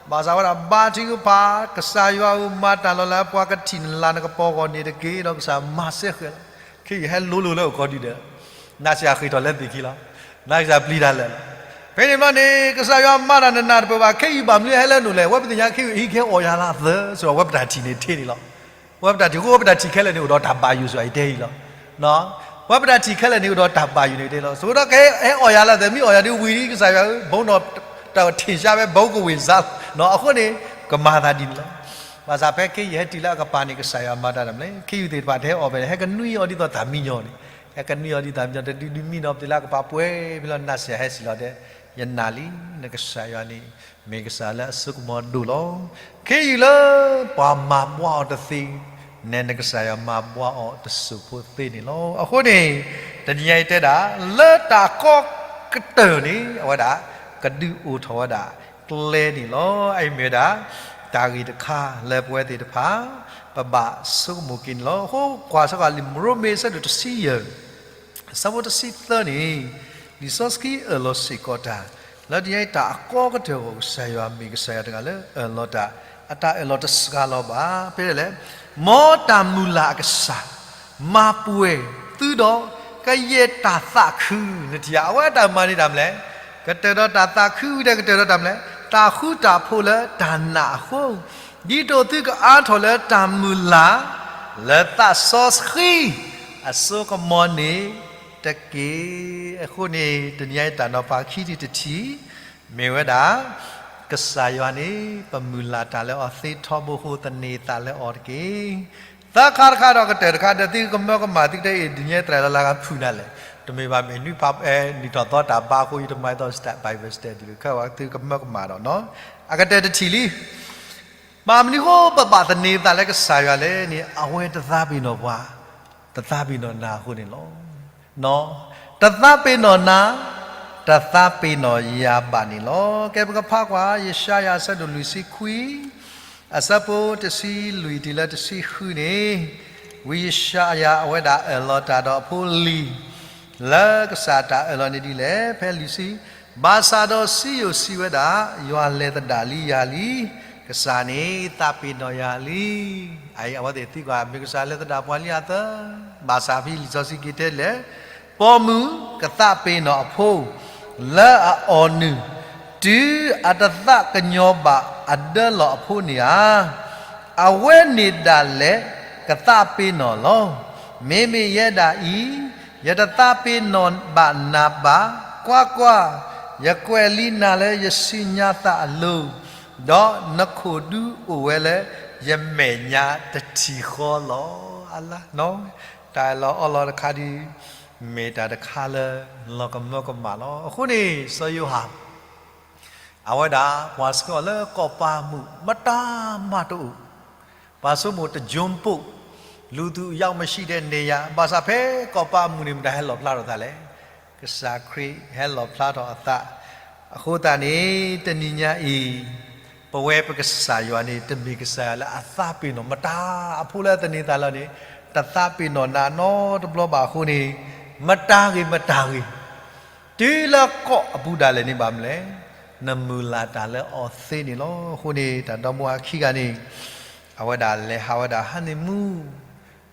ဘၣ်ဆၣ်ဝဲဒၣ်ဘါထုကဖၣ်, ကစၢ်ယွၤဧၢ, မၤတၢ်လီၤလး ပှၤကထံၣ်နလၤနကပီၤအဂီၢ်န့ၣ်တက့ၢ်. ဒီးကစၢ်မၤစဲဃဲၤလီၤ, ခ့ယုၢ်ဟဲလိၤလိၤလၢအဂီၢ်ဒုဒီး, နးစ့ယၤဃ့ၢ်ထီၣ်လၢသ့ၣ်ခံလီၤ, နးစ့ယၤပျံၤတၢ်လၢာ်လီၤ. ဖဲန့ၣ်ဘျီန့ၣ် ကစၢ်ယွၤမၤတၢ်နနၢ်တပၢၢ်ဘၣ်, ခ့ယုၢ်ဘၣ်မနုၤဟဲလၢနအိၣ်လဲၣ်, အဝဲပသ့ၣ်ညါခ့ယုၢ်အံၤကဟဲအီၣ်ယၤလၢအသၢ, ဆိအဝဲပတၢ်ထံၣ်န့ၣ်ထဲန့ၣ်လီၤ. ဝဲပတၢ်ထံၣ်ဃိ ဝဲပတၢ်ထံၣ်ခဲလၢာ်န့ၣ် အိၣ်ဒီးတၢ်ဘၣ်ယိၥ် ဆိအံၤတဲအံၤလီၤ. ဝဲပတၢ်ထံၣ်ခဲလၢာ်န့ၣ် အိၣ်ဒီးတၢ်ဘၣ်ယိၥ်န့ၣ်တဲလီၤ. ဆိဒီးကဟဲအီၣ်ယၤလၢအသၢ, မ့ၢ်အီၣ်ယၤဒ်ဝံၤဒ်ကစၢ်ယွၤဧၢ, ဘုန်းတော်တၢ်ထင်ရှားဝဲ, ဘုန်းကိုယ်ဝေဇာ, အဃိန့ၣ် ကမၤသးဒ်န့ၣ်လီၤ. ဘၣ်ဆၣ်ဖဲခ့ယုၢ်ဟဲတုၤလၢအကပၤန့ၣ် ကစၢ်ယွၤမၤတၢ်ဒ်လဲၣ်, ခ့ယုၢ်သ့ၣ်တဖၣ်တဟဲအီၣ်ဖဲန့ၣ် ဟဲကနွံအီၤဒ်သိးတၢ်မံညီၤန့ၣ်, ဟဲကနွံအီၤဒ်တၢ်မံညီၤ တဒုဒုမံဒီးပတ့ၢ်လၢအကပၤပှဲၤဖဲလီၤ. နးစ့ယၤဟဲစံးလီၤတဲ, ယနာ်လံ, နကစၢ်ယွၤန့ၣ် မ့ၢ်ကစၢ်လၢအစိကမီၤဒိၣ်လီၤ. ခ့ယုၢ်လၢပှၤမၤဘှါအီၤတသ့, နဲနကစၢ်ယွၤမၤဘှါအီၤတစိၢ်ဖိသ့န့ၣ်လီၤ. အဃိန့ၣ် တနံၤညါအံၤတဲဒၣ် လၢတၢ်ကီကတၢၢ်န့ၣ် အဝဲဒၣ် ကဒုးအိၣ်ထီၣ်ဝဲဒၣ်ကျဲန့ၣ်လီၤ. အအံၤမ့ၢ်ဝဲဒၣ် တၢ်ဂ့ၢ်တခါလၢပဝဲသ့ၣ်တဖၣ် ပဘၣ်ဆိကမိၣ်က့ၤန့ၣ်လီၤ. အဃိကွၢ်စ့ၢ်ကီးလံာ်ရိမ့ၤအဆၢဒိၣ်တဆံယဲၢ် အဆၢဖိတဆံသၢန့ၣ်, လံာ်စီဆှံအၢၣ်လီၤစ့ၢ်ကီးတၢ်, လၢတနံၤညါအံၤတၢ်အကီကတၢၢ်အဂီၢ် ကစၢ်ယွၤမ့ၢ်ကစၢ်ယွၤတဂၤလၢအၢၣ်လီၤတၢ်, အတၢ်အၢၣ်လီၤတစှၤလီၤဘၣ်. ဖဲဒ်လဲၣ်, မ်တၢ်မုၢ်လၢ်အကစၢ် မၤပှဲၤသုဒီး ကယဲၢ်တၢ်သးခု, နထံၣ်ဧါ, အဝဲအတၢ်မၤန့ၣ်တၢ်မနုၤလဲၣ်, ကတၢၢ်ဒီးတၢ်သးခု, ဝံၤဒီးကတၢၢ်ဒီးတၢ်မနုၤလဲၣ်, တၢ်ဃူတၢ်ဖိးလၢတၢ်နာ်အဃိ, ဒ်သိးသုကအါထီၣ်လၢတၢ်မုၢ်လၢ် လၢသးစီဆှံ အစိကမီၤန့ၣ်တက့ၢ်. အဃိန့ၣ် တနံၤညါအံၤတၢ်နီၤဖးခံထံၣ်တထံၣ် မ့ၢ်ဝဲဒၣ် ကစၢ်ယွၤန့ၣ် ပမုၢ်လၢ်တၢ်လၢအီၤသ့ထီဘိဃိ သန့ၤသးလၢအီၤတက့ၢ်. သၢခါတခါဒီးကတၢၢ်တခါ ဒီးသုကမၢကမၣ်သုကတဲအံၤ ဒ်န့ၣ်သရၣ်လၢလၢကဖုၣ်နၤလဲၣ်, တမ့ၢ်ဘၣ်မ့ၢ်နွံဖး နံၣ်ထီၣ်သီတၢ်ဘါအဃိ ယတမၤအသီ Bible study လၢခဲဝဲသုကမၢကမၣ်ဒီးနီၤ, အကတၢၢ်တထံၣ်လံ ဘၣ်မနုၤအဃိပဘၣ်သန့ၤသးလၢကစၢ်ယွၤလဲၣ်န့ၣ် အဝဲတသးပ့ၤနီၣ်ပှၤ, တသးပ့ၤနီၣ်နၤအဃိန့ၣ်လီၤ. တသးပ့ၤနီၣ်နၤ, တသးပ့ၤနီၣ်ယၤဘၣ်န့ၣ်လီၤ. ကဲပကဖးကွၢ် ယၡါယၤအဆၢဒိၣ်လွံၢ်ဆံခွံ, အဆၢဖိတဆံလွံၢ်တုၤလၢတဆံဃုန့ၣ်, ဝံယၡါယၤအဝဲဒၣ်အၢၣ်လီၤတၢ်ဒီးအဖိလံၤ လၢကစၢ်တၢ်အၢၣ်လီၤန့ၣ်ဒ်လဲၣ်, ဖဲလွံၢ်ဆံ, ဘၣ်ဆၣ်ဒီးစံယိၣ်စံးဝဲဒၣ်, ယွၤလဲၤသဒၣ်လံယၤလံ, ကစၢ်န့ၣ်သးပ့ၤနီၣ်ယၤလံ. အအံၤအဝဲသ့ၣ်သံကွၢ် မ့ၢ်ကစၢ်လၢသဒၣ်ပှၤလံအသၢ, ဘၣ်ဆၣ်ဖဲလံာ်စီဆှံက့ၤတဲလဲၣ်, ပိာ်မုၣ်ကသးပ့ၤနီၣ်အဖိ, လၢအအီၣ်နုၢ်, တုၤအတသးကညီၤဘၣ်အဒၢလီၤအဖိန့ၣ်ဧါ. အဝဲန့ၣ်ဒၣ်လဲာ်ကသးပ့ၤနီၣ်လီၤ. မ့မ့ၢ်ယဲဒၣ်အံၤ, ယတသးပ့ၤနီၣ်ဘၣ်နၤဘၣ်. ကွၢ်ကွၢ်, ယကွဲးလံနၤလၢယဆူညါသးအလိၤ, ဒီးနခိၣ်ဒုအိၣ်ဝဲလၢယမဲာ်ညါတထံၣ်ဃီလီၤ. အလါ, တၢ်အၢၣ်လီၤအီလီၤတခါဒုး မ့ၢ်တၢ်တခါလၢလီၤကမၢကမၣ်လီၤ. အဃိန့ၣ် စီၤယိၤဟၣ် အဝဲဒၣ်ပှၤဆှၢအီၤလၢကီၢ်ပၤအမုၢ် မတၤမၤတအိၣ်, ပှၤဆိကမိၣ်တကၠိပိၣ်, လူသူအယောက်မရှိတဲ့နေရာ, ဘၣ်ဆၣ်ဖဲကီၢ်ပၤအမုၢ်န့ၣ် မတၤဟဲလီၣ်ဖျါထီၣ်သးလဲၣ်. ကစၢ်ခရံာ်ဟဲလီၣ်ဖျါထီၣ်အသး. အဃိသတးန့ၣ် တနံၤညါအံၤ ပဝဲပကစၢ်ယွၤန့ၣ် တမ့ၢ်ကစၢ်ယွၤလၢအသးပ့ၤနီၣ် မတၤအဖိလၢအသန့ၤသးလီၤန့ၣ် တသးပ့ၤနီၣ်နၤနီတဘျီဘၣ်အဃိန့ၣ် မတၤဂ့ၤမတၤဂ့ၤ တုၤလၢကီၢ်အပူၤဒၣ်လဲာ်န့ၣ်ဘၣ်မနုၤလဲၣ်, နမုၢ်လၢ်တၢ်လၢအီၤသ့န့ၣ်လီၤ. အဃိန့ၣ် တၢ်ဒီမါဝၤခံဂၤန့ၣ် အဝဲဒၣ်လဲၤဟးဝဲဒၣ် honeymoon,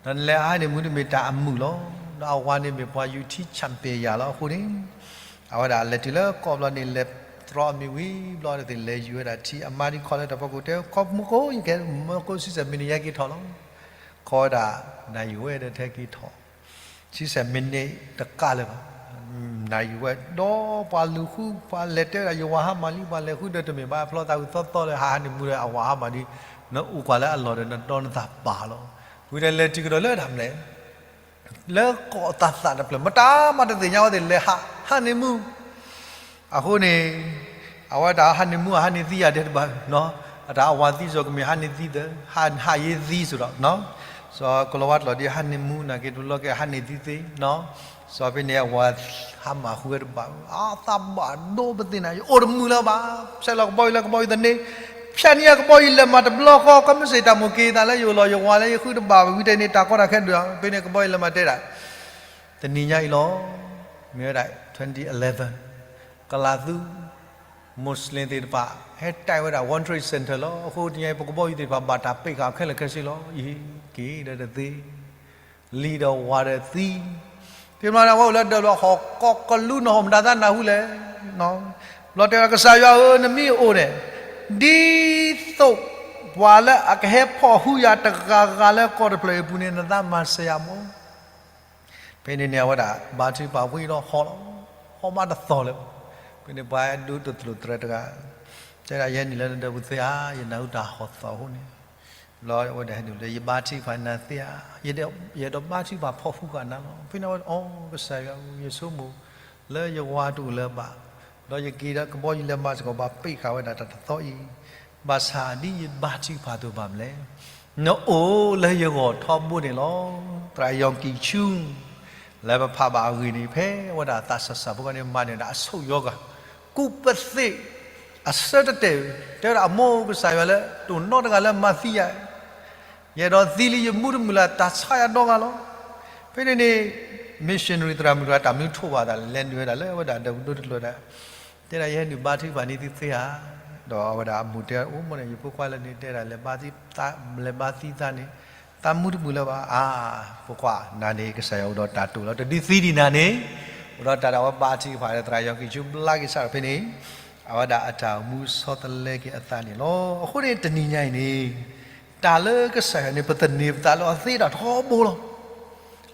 ဒီးနလဲၤ honeymoon န့ၣ်မ့ၢ်တၢ်အမုာ်လီၤ. ဒီးအဝၤန့ၣ်မ့ၢ်ပှၤယူၤထံ champion ယၤလီၤ. အဃိန့ၣ် အဝဲဒၣ်လဲၤတုၤလၢကီၢ်ဘျီန့ၣ် လဲၤတြီအမံၤဝံၤဘျီန့ၣ် သ့ၣ်လဲၤယူၤဝဲဒၣ်ထံ အမါဒ်ခီလၢတၢ်ဖီခိၣ်တဲ ခီမူကိးယကဲ မူကိးဆံဆဲၣ်မံးနံးယဲက့ၤထီၣ်လီၤ. ခီဝဲဒၣ် နၢ်ယံၤဝဲဒီးထဲက့ၤထီၣ် ဆံဆဲၣ်မံးနံးတကးလၢၤဘၣ်. နၢ်ယံၤဝဲဒီးပှၤလူၤဃု ပှၤလဲၤတဲဝဲဒၣ် ယဝၤဟါမၢ်လံ ပှၤလဲၤဃုဒီးတမ့ၢ်ဘၣ် ဖျီသးဝံၤသီသီလၢဟး honeymoon ဒီးအဝၤဟါမၢ်ဒ် နအိၣ်ကွၢ်လၢအလီၢ်ဒီး နဒီနသးပာ်လီၤ. ဝံၤဒီးလဲၤတုၤကဒီးလၢတၢ်မနုၤလဲၣ် လၢကီၢ်အသးသးတဖျၢၣ် မတၤမးတသ့ၣ်ညါဝဲသ့ၣ်လဲၤဟး honeymoon. အဃိန့ၣ် အဝဲတၢ် honeymoon အ honey သံယၤဒဲးတဘၣ်, အတၢ်အဝၤသံစ့ၢ်ကီးမ့ၢ် honey သံသၢ ဟး ဟးယ့သံစ့ၢ်ဒီး စီၤကလီၤဝါတလီၢ်ဒ် honeymoon နာ်က့တဘျီကဲ honey သံသ့, စီၤဖဲန့ၣ် အဝၤဟါမၢ်ဃုဝဲတဘၣ်, အသးဘၣ်ဒိပသ့ၣ်နၤ ယအိၣ်တမုာ်လၢၤဘၣ်, ဆဲးလီၤကဘီယူၤလၢကဘီယူၤသန့, ဖၠးန့ၢ်ယကဘီယူၤလဲၤမးတဘျီဃီ ကမ့ၢ်စ့ၢ်တၢ်မိၣ်က့ၤသးလၢယအိၣ်လီၤ ယဝၤလၢယဃုတဘၣ်ဝံၤတန့ၣ် တၢ်ကီတၢ်ခဲဒုးဧါ, ဖဲန့ၣ်ကဘီယူၤလဲၤမးတဲဒၣ် တနံၤညါအံၤလီၤ, မ့ၢ်ဝဲဒၣ် twenty eleven ကလးသူ Muslim သ့ၣ်တဖၣ် ဟဲတဲဝဲဒၣ် World Trade Center လီၤ. အဃိတနံၤညါအံၤ ပကဘီယူၤသ့ၣ်တဖၣ် ဘၣ်တၢ်ပ့းဃာ်ခဲလၢာ်ခဲဆ့လီၤ. ယဟံးက့ၤဒီးတသ့, လံၤဒီးဝၤဒီးသံ, ဖဲမၤဒၣ်ဝဲအိၣ်လၢဒၢးဘျီ ဟီၣ်ကီၢ်ကလူးနဟီၣ်မတၤသးနၢ်ဟူလဲၣ်. ဘျီတဲဝဲဒၣ် ကစၢ်ယွၤဧၢ နမ့ၢ်အိၣ်န့ၣ် ဒ်သိးပှၤလၢအကဟဲဖီၣ်ဟုယၤတဂၤဂၤလၢကီၢ်တဖျၢၣ်အံၤအပူၤန့ၣ် နသးမၤစၢၤယၤမး ဖဲန့ၣ်န့ၣ် အဝဲဒၣ်ဘါထုကဖၣ်ဝံၤဒီးဟီၣ်လီၤ, ဟီၣ်မးတသီၣ်လၢၤဘၣ်. ဖဲန့ၣ်ပှၤဒိတသလိၣ်သရၢတဂၤ တဲဒၣ် ယဟဲနုာ်လၢနဒၢးပူၤသ့ဧါ, ယနၢ်ဟူတၢ်ဟီၣ်သီၣ်အဃိန့ၣ်, ဘျီအဝဲဒၣ်ဟဲနုာ်လၢယဘါထုကဖၣ်နၤသ့ဧါ, ယအဲၣ်ဒိးဘါထုကဖၣ်ဖီၣ်ဃူဃာ်နၤလီၤ. ဖဲန့ၣ်အဝဲ အိ ကစၢ်ယွၤဧၢ ယဆိကမိၣ်လၢယဝၤတအိၣ်လၢၤဘၣ်, ဒီးယက့ၤဒီးကဘီယူၤလဲၤမးစ့ၢ်ကီး ဘၣ်ပ့းဃာ်ဝဲဒၣ်တၢ်တသီအံၤ, ဘၣ်ဆၣ်ဒ်ယဘါထုကဖၣ်အသိးဘၣ်မနုၤလဲၣ် နအိၣ်လၢယဂီၢ်ထီဘိန့ၣ်လီၤ. သရၣ်ယီၢ်ကံၣ်ဆူ လၢပဖးဘၣ်အဂ့ၢ်န့ၣ် ဖဲအဝဲဒၣ်သးစၢ်စၢ်ဖိခီန့ၣ် မၤန့ၢ်ဒၣ်အဆိၣ်ယီၤဂၤ ကူးပသ့ၣ် အဆၢတတဲာ် တဲဝဲဒၣ်အမိၢ်ကစၢ်ယွၤလၢ တအိၣ်နီတဂၤလၢမၤသံယၤ, ယအဲၣ်ဒိးသံလံ ယမူတမုာ်လၢ် တၢ်ဆါယၤဒီဂၤလီၤ. ဖဲန့ၣ်န့ၣ် missionary သရၣ်မုၣ်တဂၤ တၢ်မနုၤထိးဘၣ်သးလဲၣ် လဲၤနုာ်ဝဲဒၣ်လၢအဝဲဒၣ်ဒၢးပူၤဒိတဖျၢၣ်ဒၣ် တဲဒၣ် ယဟဲနုာ်ဘါထုကဖၣ်န့ၢ်သုသ့ဧါ. ဒီးအဝဲဒၣ်အမိၢ်တဲ အိ မိၢ်န့ၣ် ယဖိခွါလၢန့ၣ် တဲဒၣ် လဲၤဘါသံသးန့ၣ် သးမူတမုာ်လၢၤဘၣ်. အါ ဖိခွါ နၤန့ၣ် ကစၢ်ယွၤအိၣ်ဒီးတၢ်တိာ်လီၤ. တဒုးသံဒံးနၤန့ၣ် အိၣ်ဒီးတၢ်ဒၣ်ဝဲ ဘါထုကဖၣ်ဒီးသရၣ်ယီၢ်ကံၣ်ဆူ ဘျါက့ၤစးထီၣ်ဖဲန့ၣ် အဝဲဒၣ်အတၢ်အိၣ်မူဆီတလဲက့ၤအသးန့ၣ်လီၤ. အဃိန့ၣ် တနံၤညါအံၤန့ၣ် တၢ်လၢကစၢ်ယွၤန့ၣ် ပသန့ၤပသးလၢအီၤသ့ဒၣ်ထီဘိလီၤ.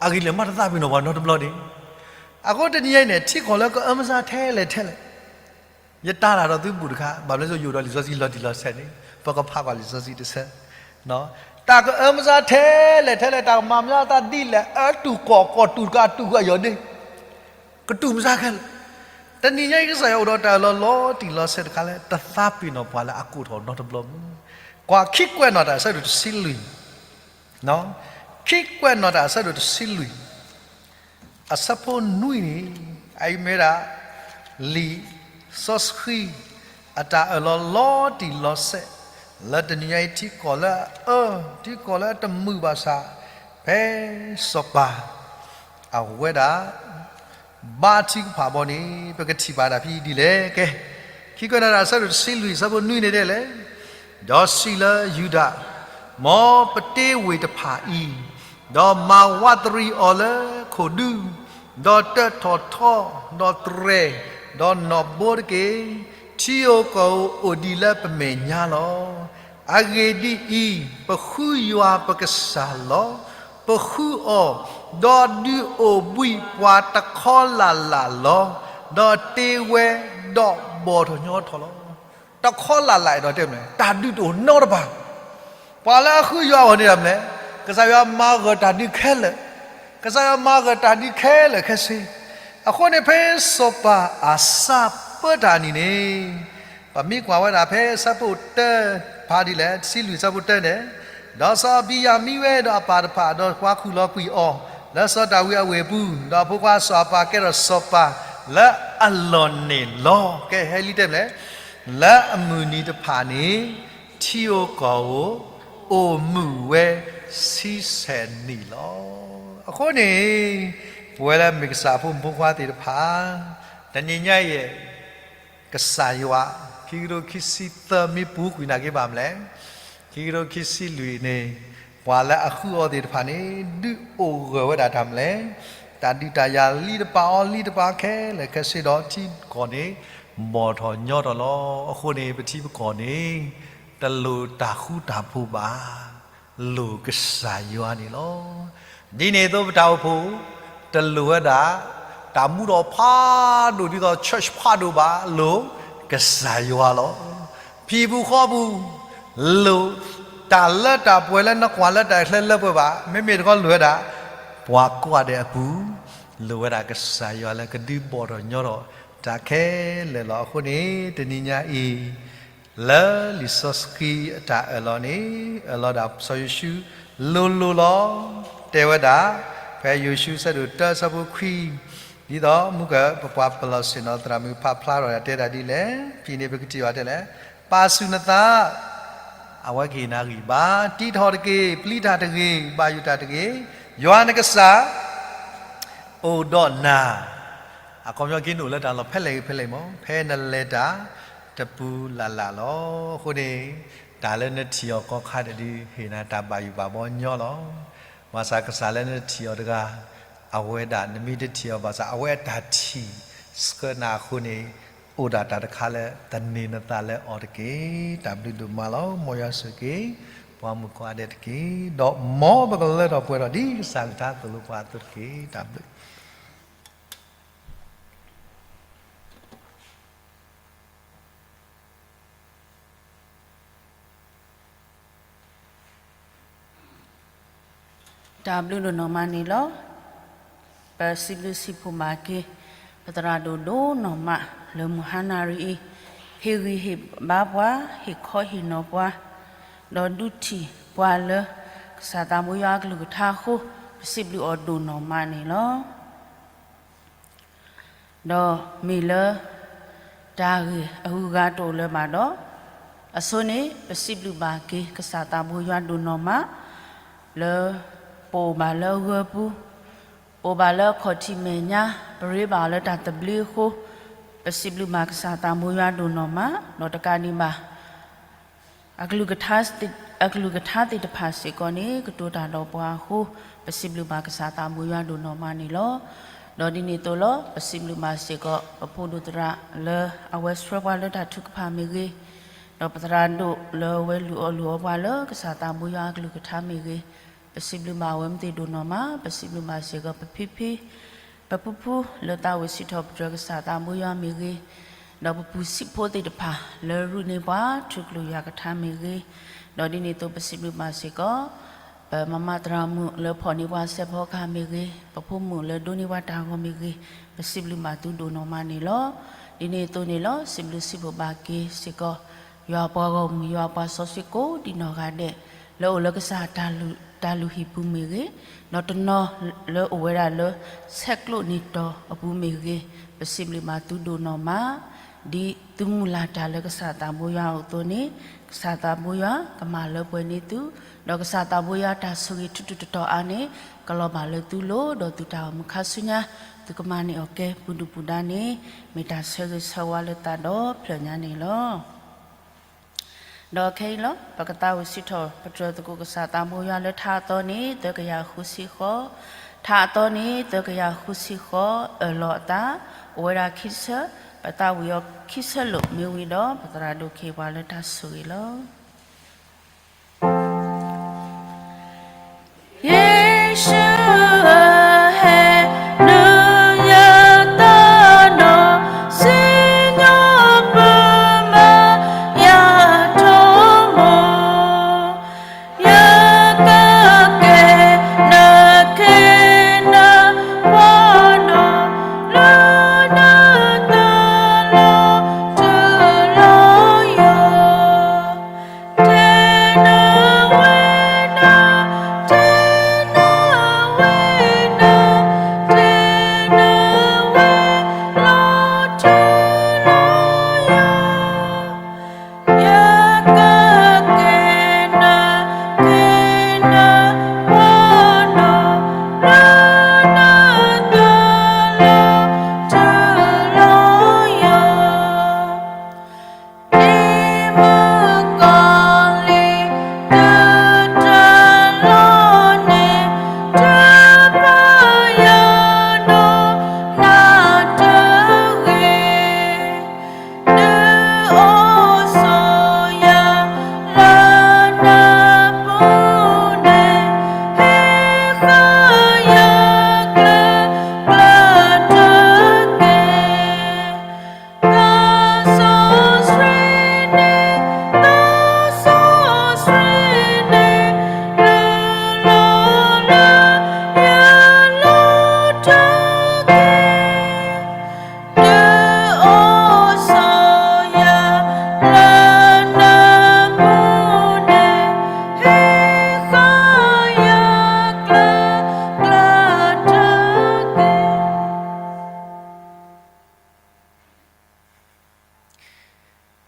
အဂ့ၢ်လၢမၤတသးပ့ၤနီၣ်ပှၤနီတဘျီန့ၣ် အဃိတနံၤညါအံၤန့ၣ် ထံကီၢ်လၢကအၢမစါထဲလဲၣ်ထဲလဲၣ် ယတၢ်လၢ်ဒီးသုဘူးတခါ ဘၣ်မနုၤစိ ယအိၣ်ဒီးလံာ်စီဆှံလီၤတံၢ်လီၤဆဲးန့ၣ် ပကဖးကွၢ်လံာ်စီဆှံတဆၢ တၢ်ကအၢမစါထဲလဲၣ်ထဲလဲၣ် တၢ်ကမၤမစါသးဒ်လဲၣ် အတူၢ်ကီၢ်ကီၢ်တူၢ်တကးတူၢ်ဃာ်ယီၤဒ့ ကတူၢ်မစါခဲလၢာ်. တနံၤညါအံၤကစၢ်ယွၤအိၣ်ဒီးတၢ်အၢၣ်လီၤလီၤတံၢ်လီၤဆဲးတခါလၢ တသးပ့ၤနီၣ်ပှၤလၢအကိးထီၣ်နီတဘျီမူ ကွၢ်ခံကွဲးနီၣ်တၢ်အဆၢဒိၣ်တဆံလွံၢ် ခံကွဲးနီၣ်တၢ်အဆၢဒိၣ်တဆံလွံၢ် အဆၢဖိနွံန့ၣ် အအံၤမ့ၢ်ဒၣ် လံာ်စီဆှံ အတၢ်အၢၣ်လီၤလီၤတံၢ်လီၤဆဲး လၢတနံၤညါအံၤ ထံကီၢ်လၢအအၢ ထံကီၢ်လၢအတမုာ်ဘၣ်ဆၣ် ဖဲစီၤပၤ အဝဲဒၣ် ဘါထုကဖၣ်ဘီန့ၣ် ပကထံၣ်ဘၣ်ဒၣ်ဖဲဒ်လဲၣ်. ကဲ ခံကွဲးနီၣ်တၢ်အဆၢဒိၣ်တဆံလွံၢ် အဆၢဖိနွံန့ၣ်တဲလဲၣ် ဒီးစံးလၢယူဒၤ, မ်ပတ့ဝ့ၢ်တဖၣ်အံၤ, ဒီးမၤဝးတရံးအီၤလၢခိၣ်ဒူ, ဒီးတၢထီၣ်ထီ, ဒီးတြဲၤ, ဒီးနီၣ်ဘိတက့ၢ်. ထံဧိၤကီၢ်ဧိၤအိၣ်ဒံးလၢပမဲာ်ညါလီၤ. အဂ့ၢ်ဒ်အံၤ, ပဃုယွၤပကစၢ်လီၤ. ပဃုအီၤ, ဒီးဒုးအိၣ်ဘှံးပှၤတခီလၢ်လၢ်လီၤ. ဒီးတ့ဝဲ, ဒီးဘီၣ်ထီၣ်ညီထီၣ်လီၤ. တခီလၢ်လၢ်ဒီးတဲမ့ၢ် တၢ်ဒုးတအိၣ်နီတဘ့ၣ်. ပှၤလၢအဃုယွၤအဂီၢ်န့ၣ်ဒ်မနုၤလဲၣ်, ကစၢ်ယွၤမၤဂၢၢ်တၢ်ဒုးခဲလၢာ်, ကစၢ်ယွၤမၤဂၢၢ်တၢ်ဒုးခဲလၢာ်ခဲဆ့. အဃိန့ၣ် ဖဲစီၤပၤအၤစၢ်ပၢတၢ်အနံၣ်န့ၣ်, ပမ့ၢ်ကွၢ်ဝဲဒၣ်ဖဲဆၢဖိတၢ ဖးဒ်လဲၣ်, တဆံလွံၢ်ဆၢဖိတၢန့ၣ်, ဒီးစီၤအဘံယၤမံဝဲဒီးအပၢ်တဖၣ် ဒီးပှၤခူၣ်လီၤကွံာ်အီၤ လၢစီၤဒၤဝံးအဝ့ၢ်အပူၤ, ဒီးအဖိခွါစီၤအၤပၤကဲထီၣ်စီၤပၤလၢအလီၢ်န့ၣ်လီၤ. ကဲ ဟဲလံတဲမ့ၢ်လဲၣ်, လၢအမုၢ်နံၤတဖၣ်န့ၣ် ထံဧိၤကီၢ်ဧိၤ အိၣ်မုာ်ဝဲဆံဆဲၣ်နံၣ်လီၤ. အဃိန့ၣ် ပဝဲလၢမ့ၢ်ကစၢ်အဖိမုၣ်ဖိခွါသ့ၣ်တဖၣ်, တနံၤညါအံၤ ကစၢ်ယွၤ ခံကထိခံဆံသၢမ့ၢ်ပူၤကွံာ်နာ်က့ဘၣ်မနုၤလဲၣ်, ခံကထိခံဆံလွံၢ်န့ၣ် ပှၤလၢအဃုအီၤသ့ၣ်တဖၣ်န့ၣ် ဒုးအိၣ်ဂၢၢ်ဝဲဒၣ်တၢ်မနုၤလဲၣ်, တၢ်ဒုးတၢ်ယၤလံတပၤအီၤလံတပၤခဲလၢာ်ခဲဆ့ဒီးထံကီၢ်န့ၣ် ဘီၣ်ထီၣ်ညီထီၣ်လီၤ. အဃိန့ၣ် ပထံပကီၢ်န့ၣ် တလိၣ်တၢ်ဃူတၢ်ဖိးဘၣ်, လိၣ်ကစၢ်ယွၤန့ၣ်လီၤ. ဒ်န့ၣ်အသိးပတၢ်အိၣ်ဖှိၣ် တလိၣ်ဝဲဒၣ် တၢ်မူထီၣ်ဖးဒိၣ်ဒ်သိး church ဖးဒိၣ်ဘၣ်, လိၣ်ကစၢ်ယွၤလီၤ. ဖံးပူၤဃီပူၤ လိၣ်တၢ်လၢတၢ်ပှဲၤလၢနကွၢ်လၢတၢ်အချၢလၢပှဲၤဘၣ်, မ့မ့ၢ်တခီလိၣ်ဝဲဒၣ် ပှၤကိးဂၤဒဲးအပူၤ လိၣ်ဝဲဒၣ်ကစၢ်ယွၤလၢကဒုးဘီၣ်ထီၣ်ညီထီၣ်တၢ်ခဲလၢာ်လီၤ. အဃိန့ၣ် တနံၤညါအံၤ လၢလံာ်စီဆှံအတၢ်အၢၣ်လီၤန့ၣ် အၢၣ်လီၤဒၣ်စီၤယိၤၡူလိၤလိၤလီၤ. တဲဝဲဒၣ် ဖဲယိၤၡူအဆၢဒိၣ်တၢအဆၢဖိခွံ ဒ်သိးမူကပပှၤပလီၢ်ဆ့ၣ်နီၤသရၣ်မုၣ်ဖးဖျါထီၣ်ဒၣ်တဲဒၣ်ဒ်လဲၣ်, ဖဲန့ၣ်ပကထံၣ်ဘၣ်တဲလဲၣ်, ပာ်ဆူၣ်နသး အဝဲကဟ့ၣ်နၤဂံၢ်ဘါ, တံးထီၣ်တက့ၢ်, ပျံၤတၢ်တဂ့ၤ, ဘၣ်ယိၣ်တၢ်တဂ့ၤ, ယွၤနကစၢ် အိၣ်ဒီးနၤ, အခီပညီက့ၤနအိၣ်လၢတၢ်လီၢ်ဖဲလဲၣ်ဂ့ၤဖဲလဲၣ်မး, ဖဲနလဲၤတၢ်တပူၤလၢ်လၢ်လီၤ. အဃိန့ၣ် တၢ်လၢနထံၣ်အီၤကိးခါဒဲးဒုး ဟ့ၣ်နၤတၢ်ဘၣ်ယိၣ်ဘၣ်ဘီညီလီၤ. ဘၣ်ဆၣ်ကစၢ်လၢနထံၣ်အီၤတဂၤ အဝဲဒၣ်နမ့ၢ်တထံၣ်အီၤဘၣ်ဆၣ် အဝဲအတၢ်ထံၣ်ဆှၢနၤအဃိန့ၣ် အိၣ်ဒၣ်တၢ်တခါလၢသန့ၤနသးလၢအီၤတက့ၢ်. တၢ်ဘျုးဒိၣ်မးလီၤ. မ်ယွၤဆိၣ်ဂ့ၤ ပှၤမုၣ်ကိးဂၤဒဲးတက့ၢ်. ဒီးမ်ပကလၢထီၣ်ပှဲၤထီၣ်ဒ်ကစၢ်ကထါသိၣ်လိပှၤအသိးတက့ၢ်. တၢ်ဘျုး တၢ်ဘျုးဒိၣ်နီၢ်မးန့ၣ်လီၤ. ပစံးဘျုးစံးဖှိၣ်ဘၣ်က့ၤ ပသရၣ်ဒိၣ်ဒိၣ်နီၢ်မးလၢမုၢ်ဟါနၣ်ရံၣ်အံၤ ဟ့ၣ်ဂံၢ်ဟ့ၣ်ဘါပှၤ ဟ့ၣ်ခီဟ့ၣ်နီၤပှၤ ဒီးဒုးထံၣ်ပှၤလၢ ကစၢ်သးဘိယွၤအကလုၢ်ကထါအဃိ ပစံးဘျုးအီၤဒိၣ်နီၢ်မးန့ၣ်လီၤ. ဒီးမ့ၢ်လၢ တၢ်ဂ့ၢ်အဂုၤအဂၤတအိၣ်လၢၤဘၣ်ဒီး အဆိန့ၣ် ပစံးဘျုးဘၣ်က့ၤ ကစၢ်သးဘိယွၤဒိၣ်နီၢ်မး လၢ ပအိၣ်ဘၣ်လၢအဂၢၢ်ပူၤ, ပအိၣ်ဘၣ်လၢအခီၣ်ထံးမဲာ်ညါ, ပရ့ဘၣ်အီၤလၢတၢ်သဘျ့အဃိ, ပစံးဘျုးဘၣ်ကစၢ်သးဘိယွၤဒိၣ်နီၢ်မး, ဒီးတကးဒံးဘၣ် အကလုၢ်ကထါသ့ၣ်တဖၣ်စ့ၢ်ကီးန့ၣ် ကတိၤတၢ်ဒီးပှၤအဃိ, ပစံးဘျုးဘၣ်ကစၢ်သးဘိယွၤဒိၣ်နီၢ်မးန့ၣ်လီၤ. ဒီးဒ်န့ၣ်အသိးလီၤ ပစံးဘျုးဘၣ်စ့ၢ်ကီး ပဖိဒိၣ်သရၣ်လၢအဝဲဆှၢပှၤလၢတၢ်ထုကဖၣ်မ့ၢ်ဂ့ၤ, ဒီးပသရၣ်ဒိၣ်လၢအဝဲလုၢ်အီၣ်လုၢ်အီပှၤလၢကစၢ်သးဘိယွၤအကလုၢ်ကထါမ့ၢ်ဂ့ၤ, ပစံးဘျုးဘၣ်အဝဲသ့ၣ်ဒိၣ်နီၢ်မး, ပစံးဘျုးဘၣ်စ့ၢ်ကီး ပဖံဖံ ပဖုဖုလၢသးဝံၣ်စံးထီၣ်ပတြၢၤကစၢ်သးဘိယွၤမ့ၢ်ဂ့ၤ, ဒီးပပုၢ်စံးဖိသ့ၣ်တဖၣ်လၢရူၢ်န့ၢ်ပှၤ ထုးကလုၢ်ယွၤကထါမ့ၢ်ဂ့ၤ, ဒီးဒ်န့ၣ်အသိးပစံးဘျုးဘၣ်စ့ၢ်ကီး ပမၤမၤသရၣ်မုၣ်လၢဖီၣ်န့ၢ်ပှၤစဲးဖီကဟၣ်မ့ၢ်ဂ့ၤ, ပဖိမုၣ်လၢဒိးန့ၢ်ပှၤတၢ်ဂီၤမ့ၢ်ဂ့ၤ, ပစံးဘျုးဘၣ်သုဒိၣ်နီၢ်မးန့ၣ်လီၤ. ဒ်န့ၣ်အသိးန့ၣ်လီၤ စံးဘျုးစံးဖှိၣ်ဘၣ်က့ၤစ့ၢ်ကီး ယွၤပှၤဂီၢ်မုၢ် ယွၤပှၤစီဆှံကိးဒံနီၢ်ဂၤဒဲး လၢအိၣ်လၢကစၢ်တၢ်လုၢ်ဟံၣ်ပူၤမ့ၢ်ဂ့ၤ, ဒီးတနီၤလၢအိၣ်ဝဲဒၣ်လၢ ဆဲးကျိးနံၤတီၤအပူၤမ့ၢ်ဂ့ၤ, ပစံးဘျုးဘၣ်သုဒိၣ်နီၢ်မး, ဒ်သုမုၢ်လၢ်တၢ်လၢကစၢ်သးဘိယွၤအသိးန့ၣ်, ကစၢ်သးဘိယွၤကမၤလၢပှဲၤန့ၢ်သု, ဒီးကစၢ်သးဘိယွၤတၢ်ဆိၣ်ဂ့ၤထူးထူးတီၤတီၤအါန့ၣ် ကလီၤဘၣ်လၢသုလိၤ ဒီးသုတၢ်အိၣ်မူခါဆူညါ သုကမၤန့ၢ်အီၤကဲပူၤဒုၣ်ပူၤဒါန့ၣ် မ့ၢ်တၢ်ဆၢဂ့ၤဆၢဝါလၢသးဒီဖျၢၣ်ညါန့ၣ်လီၤ. ဒီးခဲအံၤလီၤ ပကသးဝံၣ်စံးထီၣ်ပတြၢၤသကိးကစၢ်သးမိၢ်ယွၤလၢထါအသီန့ၣ် သၢကယၤဃုဆံဃိး, ထါအသီန့ၣ် သၢကယၤဃုဆံဃိး အၢၣ်လီၤအသး, အိၣ်ဝဲဒၣ်ခံဆၢ, ပသးဝံၣ်အီၤခံဆၢလိာ်မ့ၢ်ဝံၤဒီး ပသရၣ်ဒိၣ်က့ၤပှၤလၢတၢ်ဆိၣ်ဂ့ၤလီၤ. ယ့ၣ်ၡူးဧၢ ဟ့ၣ်နုာ်ယသးဒီး စံၣ်ညီၣ်ပမၤ ယၤထိၣ်မိၢ်, ယကက့ၤနၤခ့နၤ ပှၤနီၢ် လၢနသးလီၤထူလီၤယိာ် တနဝဲနၤ, တနဝဲနၤ, တနဝဲလီၤထူလီၤယိာ်, ယကက့ၤနၤခ့နၤ ပှၤနီၢ် လၢနသးလီၤ ထူလီၤယိာ် ဒ်မုၣ်ကီၤလံၤ ဒုးတၢ်လီၤန့ၣ် တပာ်ယၤနီတဂ့ၤ, ဒုးအိၣ်ဆိးယၤလၢနပူၤန့ၣ်, ဟ့ၣ်ဃာ်ယၤကျၢၤကျၢၤတက့ၢ်. သးစီဆှံန့ၣ်, သးစီဆှံန့ၣ်, လုၢ်လီၤလၢယလီၤတက့ၢ်. ဒုးအိၣ်ဆိးယၤလၢနပူၤန့ၣ်, ဟ့ၣ်ဃာ်ယၤကျၢၤကျၢၤတက့ၢ်.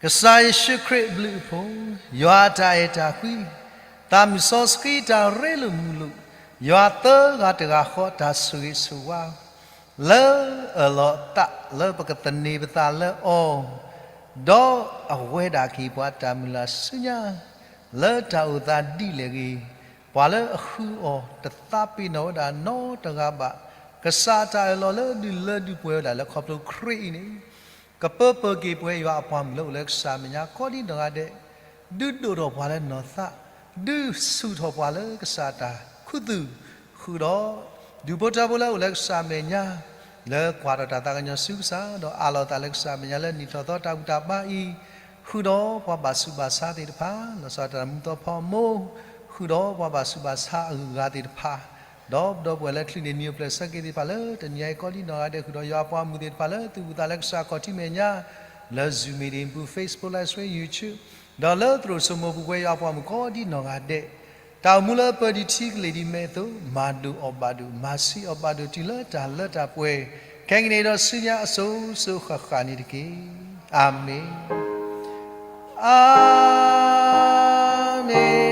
ကစၢ်ယ့ၣ်ၡူးခရံာ်အဘျုးအဖှိၣ်, ယွၤအတၢ်အဲၣ်တၢ်ကွံ, သးမုၢ်စီဆှံတၢ်ရ့လိာ်မုာ်လိာ်, ယွၤသၢဂၤတဂၤဃီတၢ်ဆိၣ်ဂ့ၤဆိၣ်ဝါ, လၢအၢၣ်လီၤအသးလၢပကသန့ၤပသးလၢအီၤ, ဒီးအဝဲဒၣ်က့ၤပှၤတၢ်မုၢ်လၢ်ဆူညါ, လၢတၢ်အိၣ်သးဒ်လဲၣ်ဂ့ၤ, ပှၤလၢအဃုအီၤတသးပ့ၤနီၣ်ဝဲဒၣ်နီတဂၤဘၣ်, ကစၢ်တၢ်အၢၣ်လီၤလၢဒုးလၢဒုးပှဲၤဝဲဒၣ်လၢခီဖျိခရံာ်အံၤန့ၣ်, ကပၢပၢၤက့ၤပှၤယွၤအပှၤမုၣ်လၢအိၣ်လၢကစၢ်အမဲာ်ညါကိးဒ်နီၢ်ဂၤဒဲး, ဒုးဒိၣ်ထီၣ်ပှၤလၢနီၢ်သး, ဒုးဆူၣ်ထီၣ်ပှၤလၢကစၢ်အတၢ်ခူသူၣ်, ဃုာ်ဒီး ဒူၣ်ဖိထၢဖိလၢအိၣ်လၢကစၢ်အမဲာ်ညါ, လၢကွၢ်ထီၣ်တၢ်သးကညီၤဆူကစၢ်, ဒီးအးလီၤအသးလၢကစၢ်အမဲာ်ညါလၢနံၣ်ထီၣ်သီတၢ်ဘူၣ်တၢ်ဘါအံၤ, ဃုာ်ဒီးပှၤဘၣ်ဆူးဘၣ်ဆါသ့ၣ်တဖၣ်, လီၤဆီဒၣ်တၢ်မူသီဖီမိၢ်, ဃုာ်ဒီးပှၤဘၣ်ဆူးဘၣ်ဆါအဂုၤအဂၤသ့ၣ်တဖၣ်, ဒီးပဒီပုၢ်ဝဲၢ်လၢချုးန့ၢ်နံၤအိၣ်ဖျဲၣ်ဆၢက့ၤသ့ၣ်တဖၣ်လၢတနံၤအံၤကိးဒ်နီၢ်ဂၤဒဲး, ဃုာ်ဒီးယွၤအပှၤမုၣ်သ့ၣ်တဖၣ်လၢသုးဘူးသးလၢကစၢ်ခီၣ်ထံးမဲာ်ညါ, လၢ Zoom meeting ပူၤ Facebook Live Stream YouTube, ဒီးလၢသရိာ်စိမိၤပူၤပဝဲယွၤအပှၤမုၣ်ကိးဒ်နီၢ်ဂၤဒဲး, တၢ်အိၣ်မူလၢပၢၤဒံးထံကလ့ၢ်ဒံးမဲာ်အသိး, မၤဒိၣ်အီၣ်ဘၣ်ဒိၣ်, မၤဆံးအီၣ်ဘၣ်ဒိၣ်တုၤလၢတၢ်လၢတၢ်ပှဲၤ, ခဲကနံၣ်အံၤဒီးဆူညါအစိၤစိၤဃၣ်ဃၣ်န့ၣ်တက့ၢ်. အၤမ့ၣ်. အၤမ့ၣ်,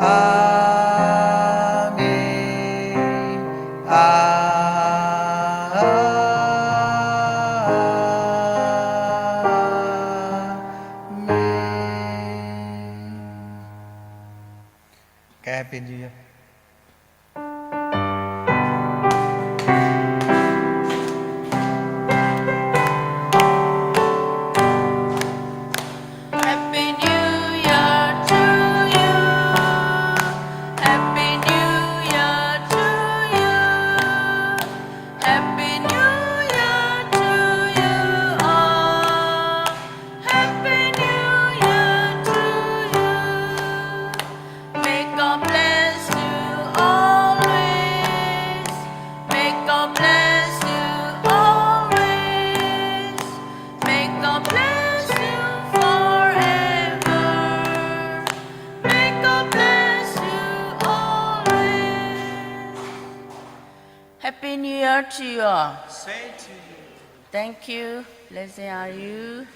အၤမ့ၣ်, အၤမ့ၣ်. ကဲ Happy New Year. Happy New Year to you. Happy New Year to you. Happy New Year to you all. Happy New Year to you. May God bless you always. May God bless you always. May God bless you forever. May God bless you always. Happy New Year to you all. Same to you. Thank you. Blessed are you.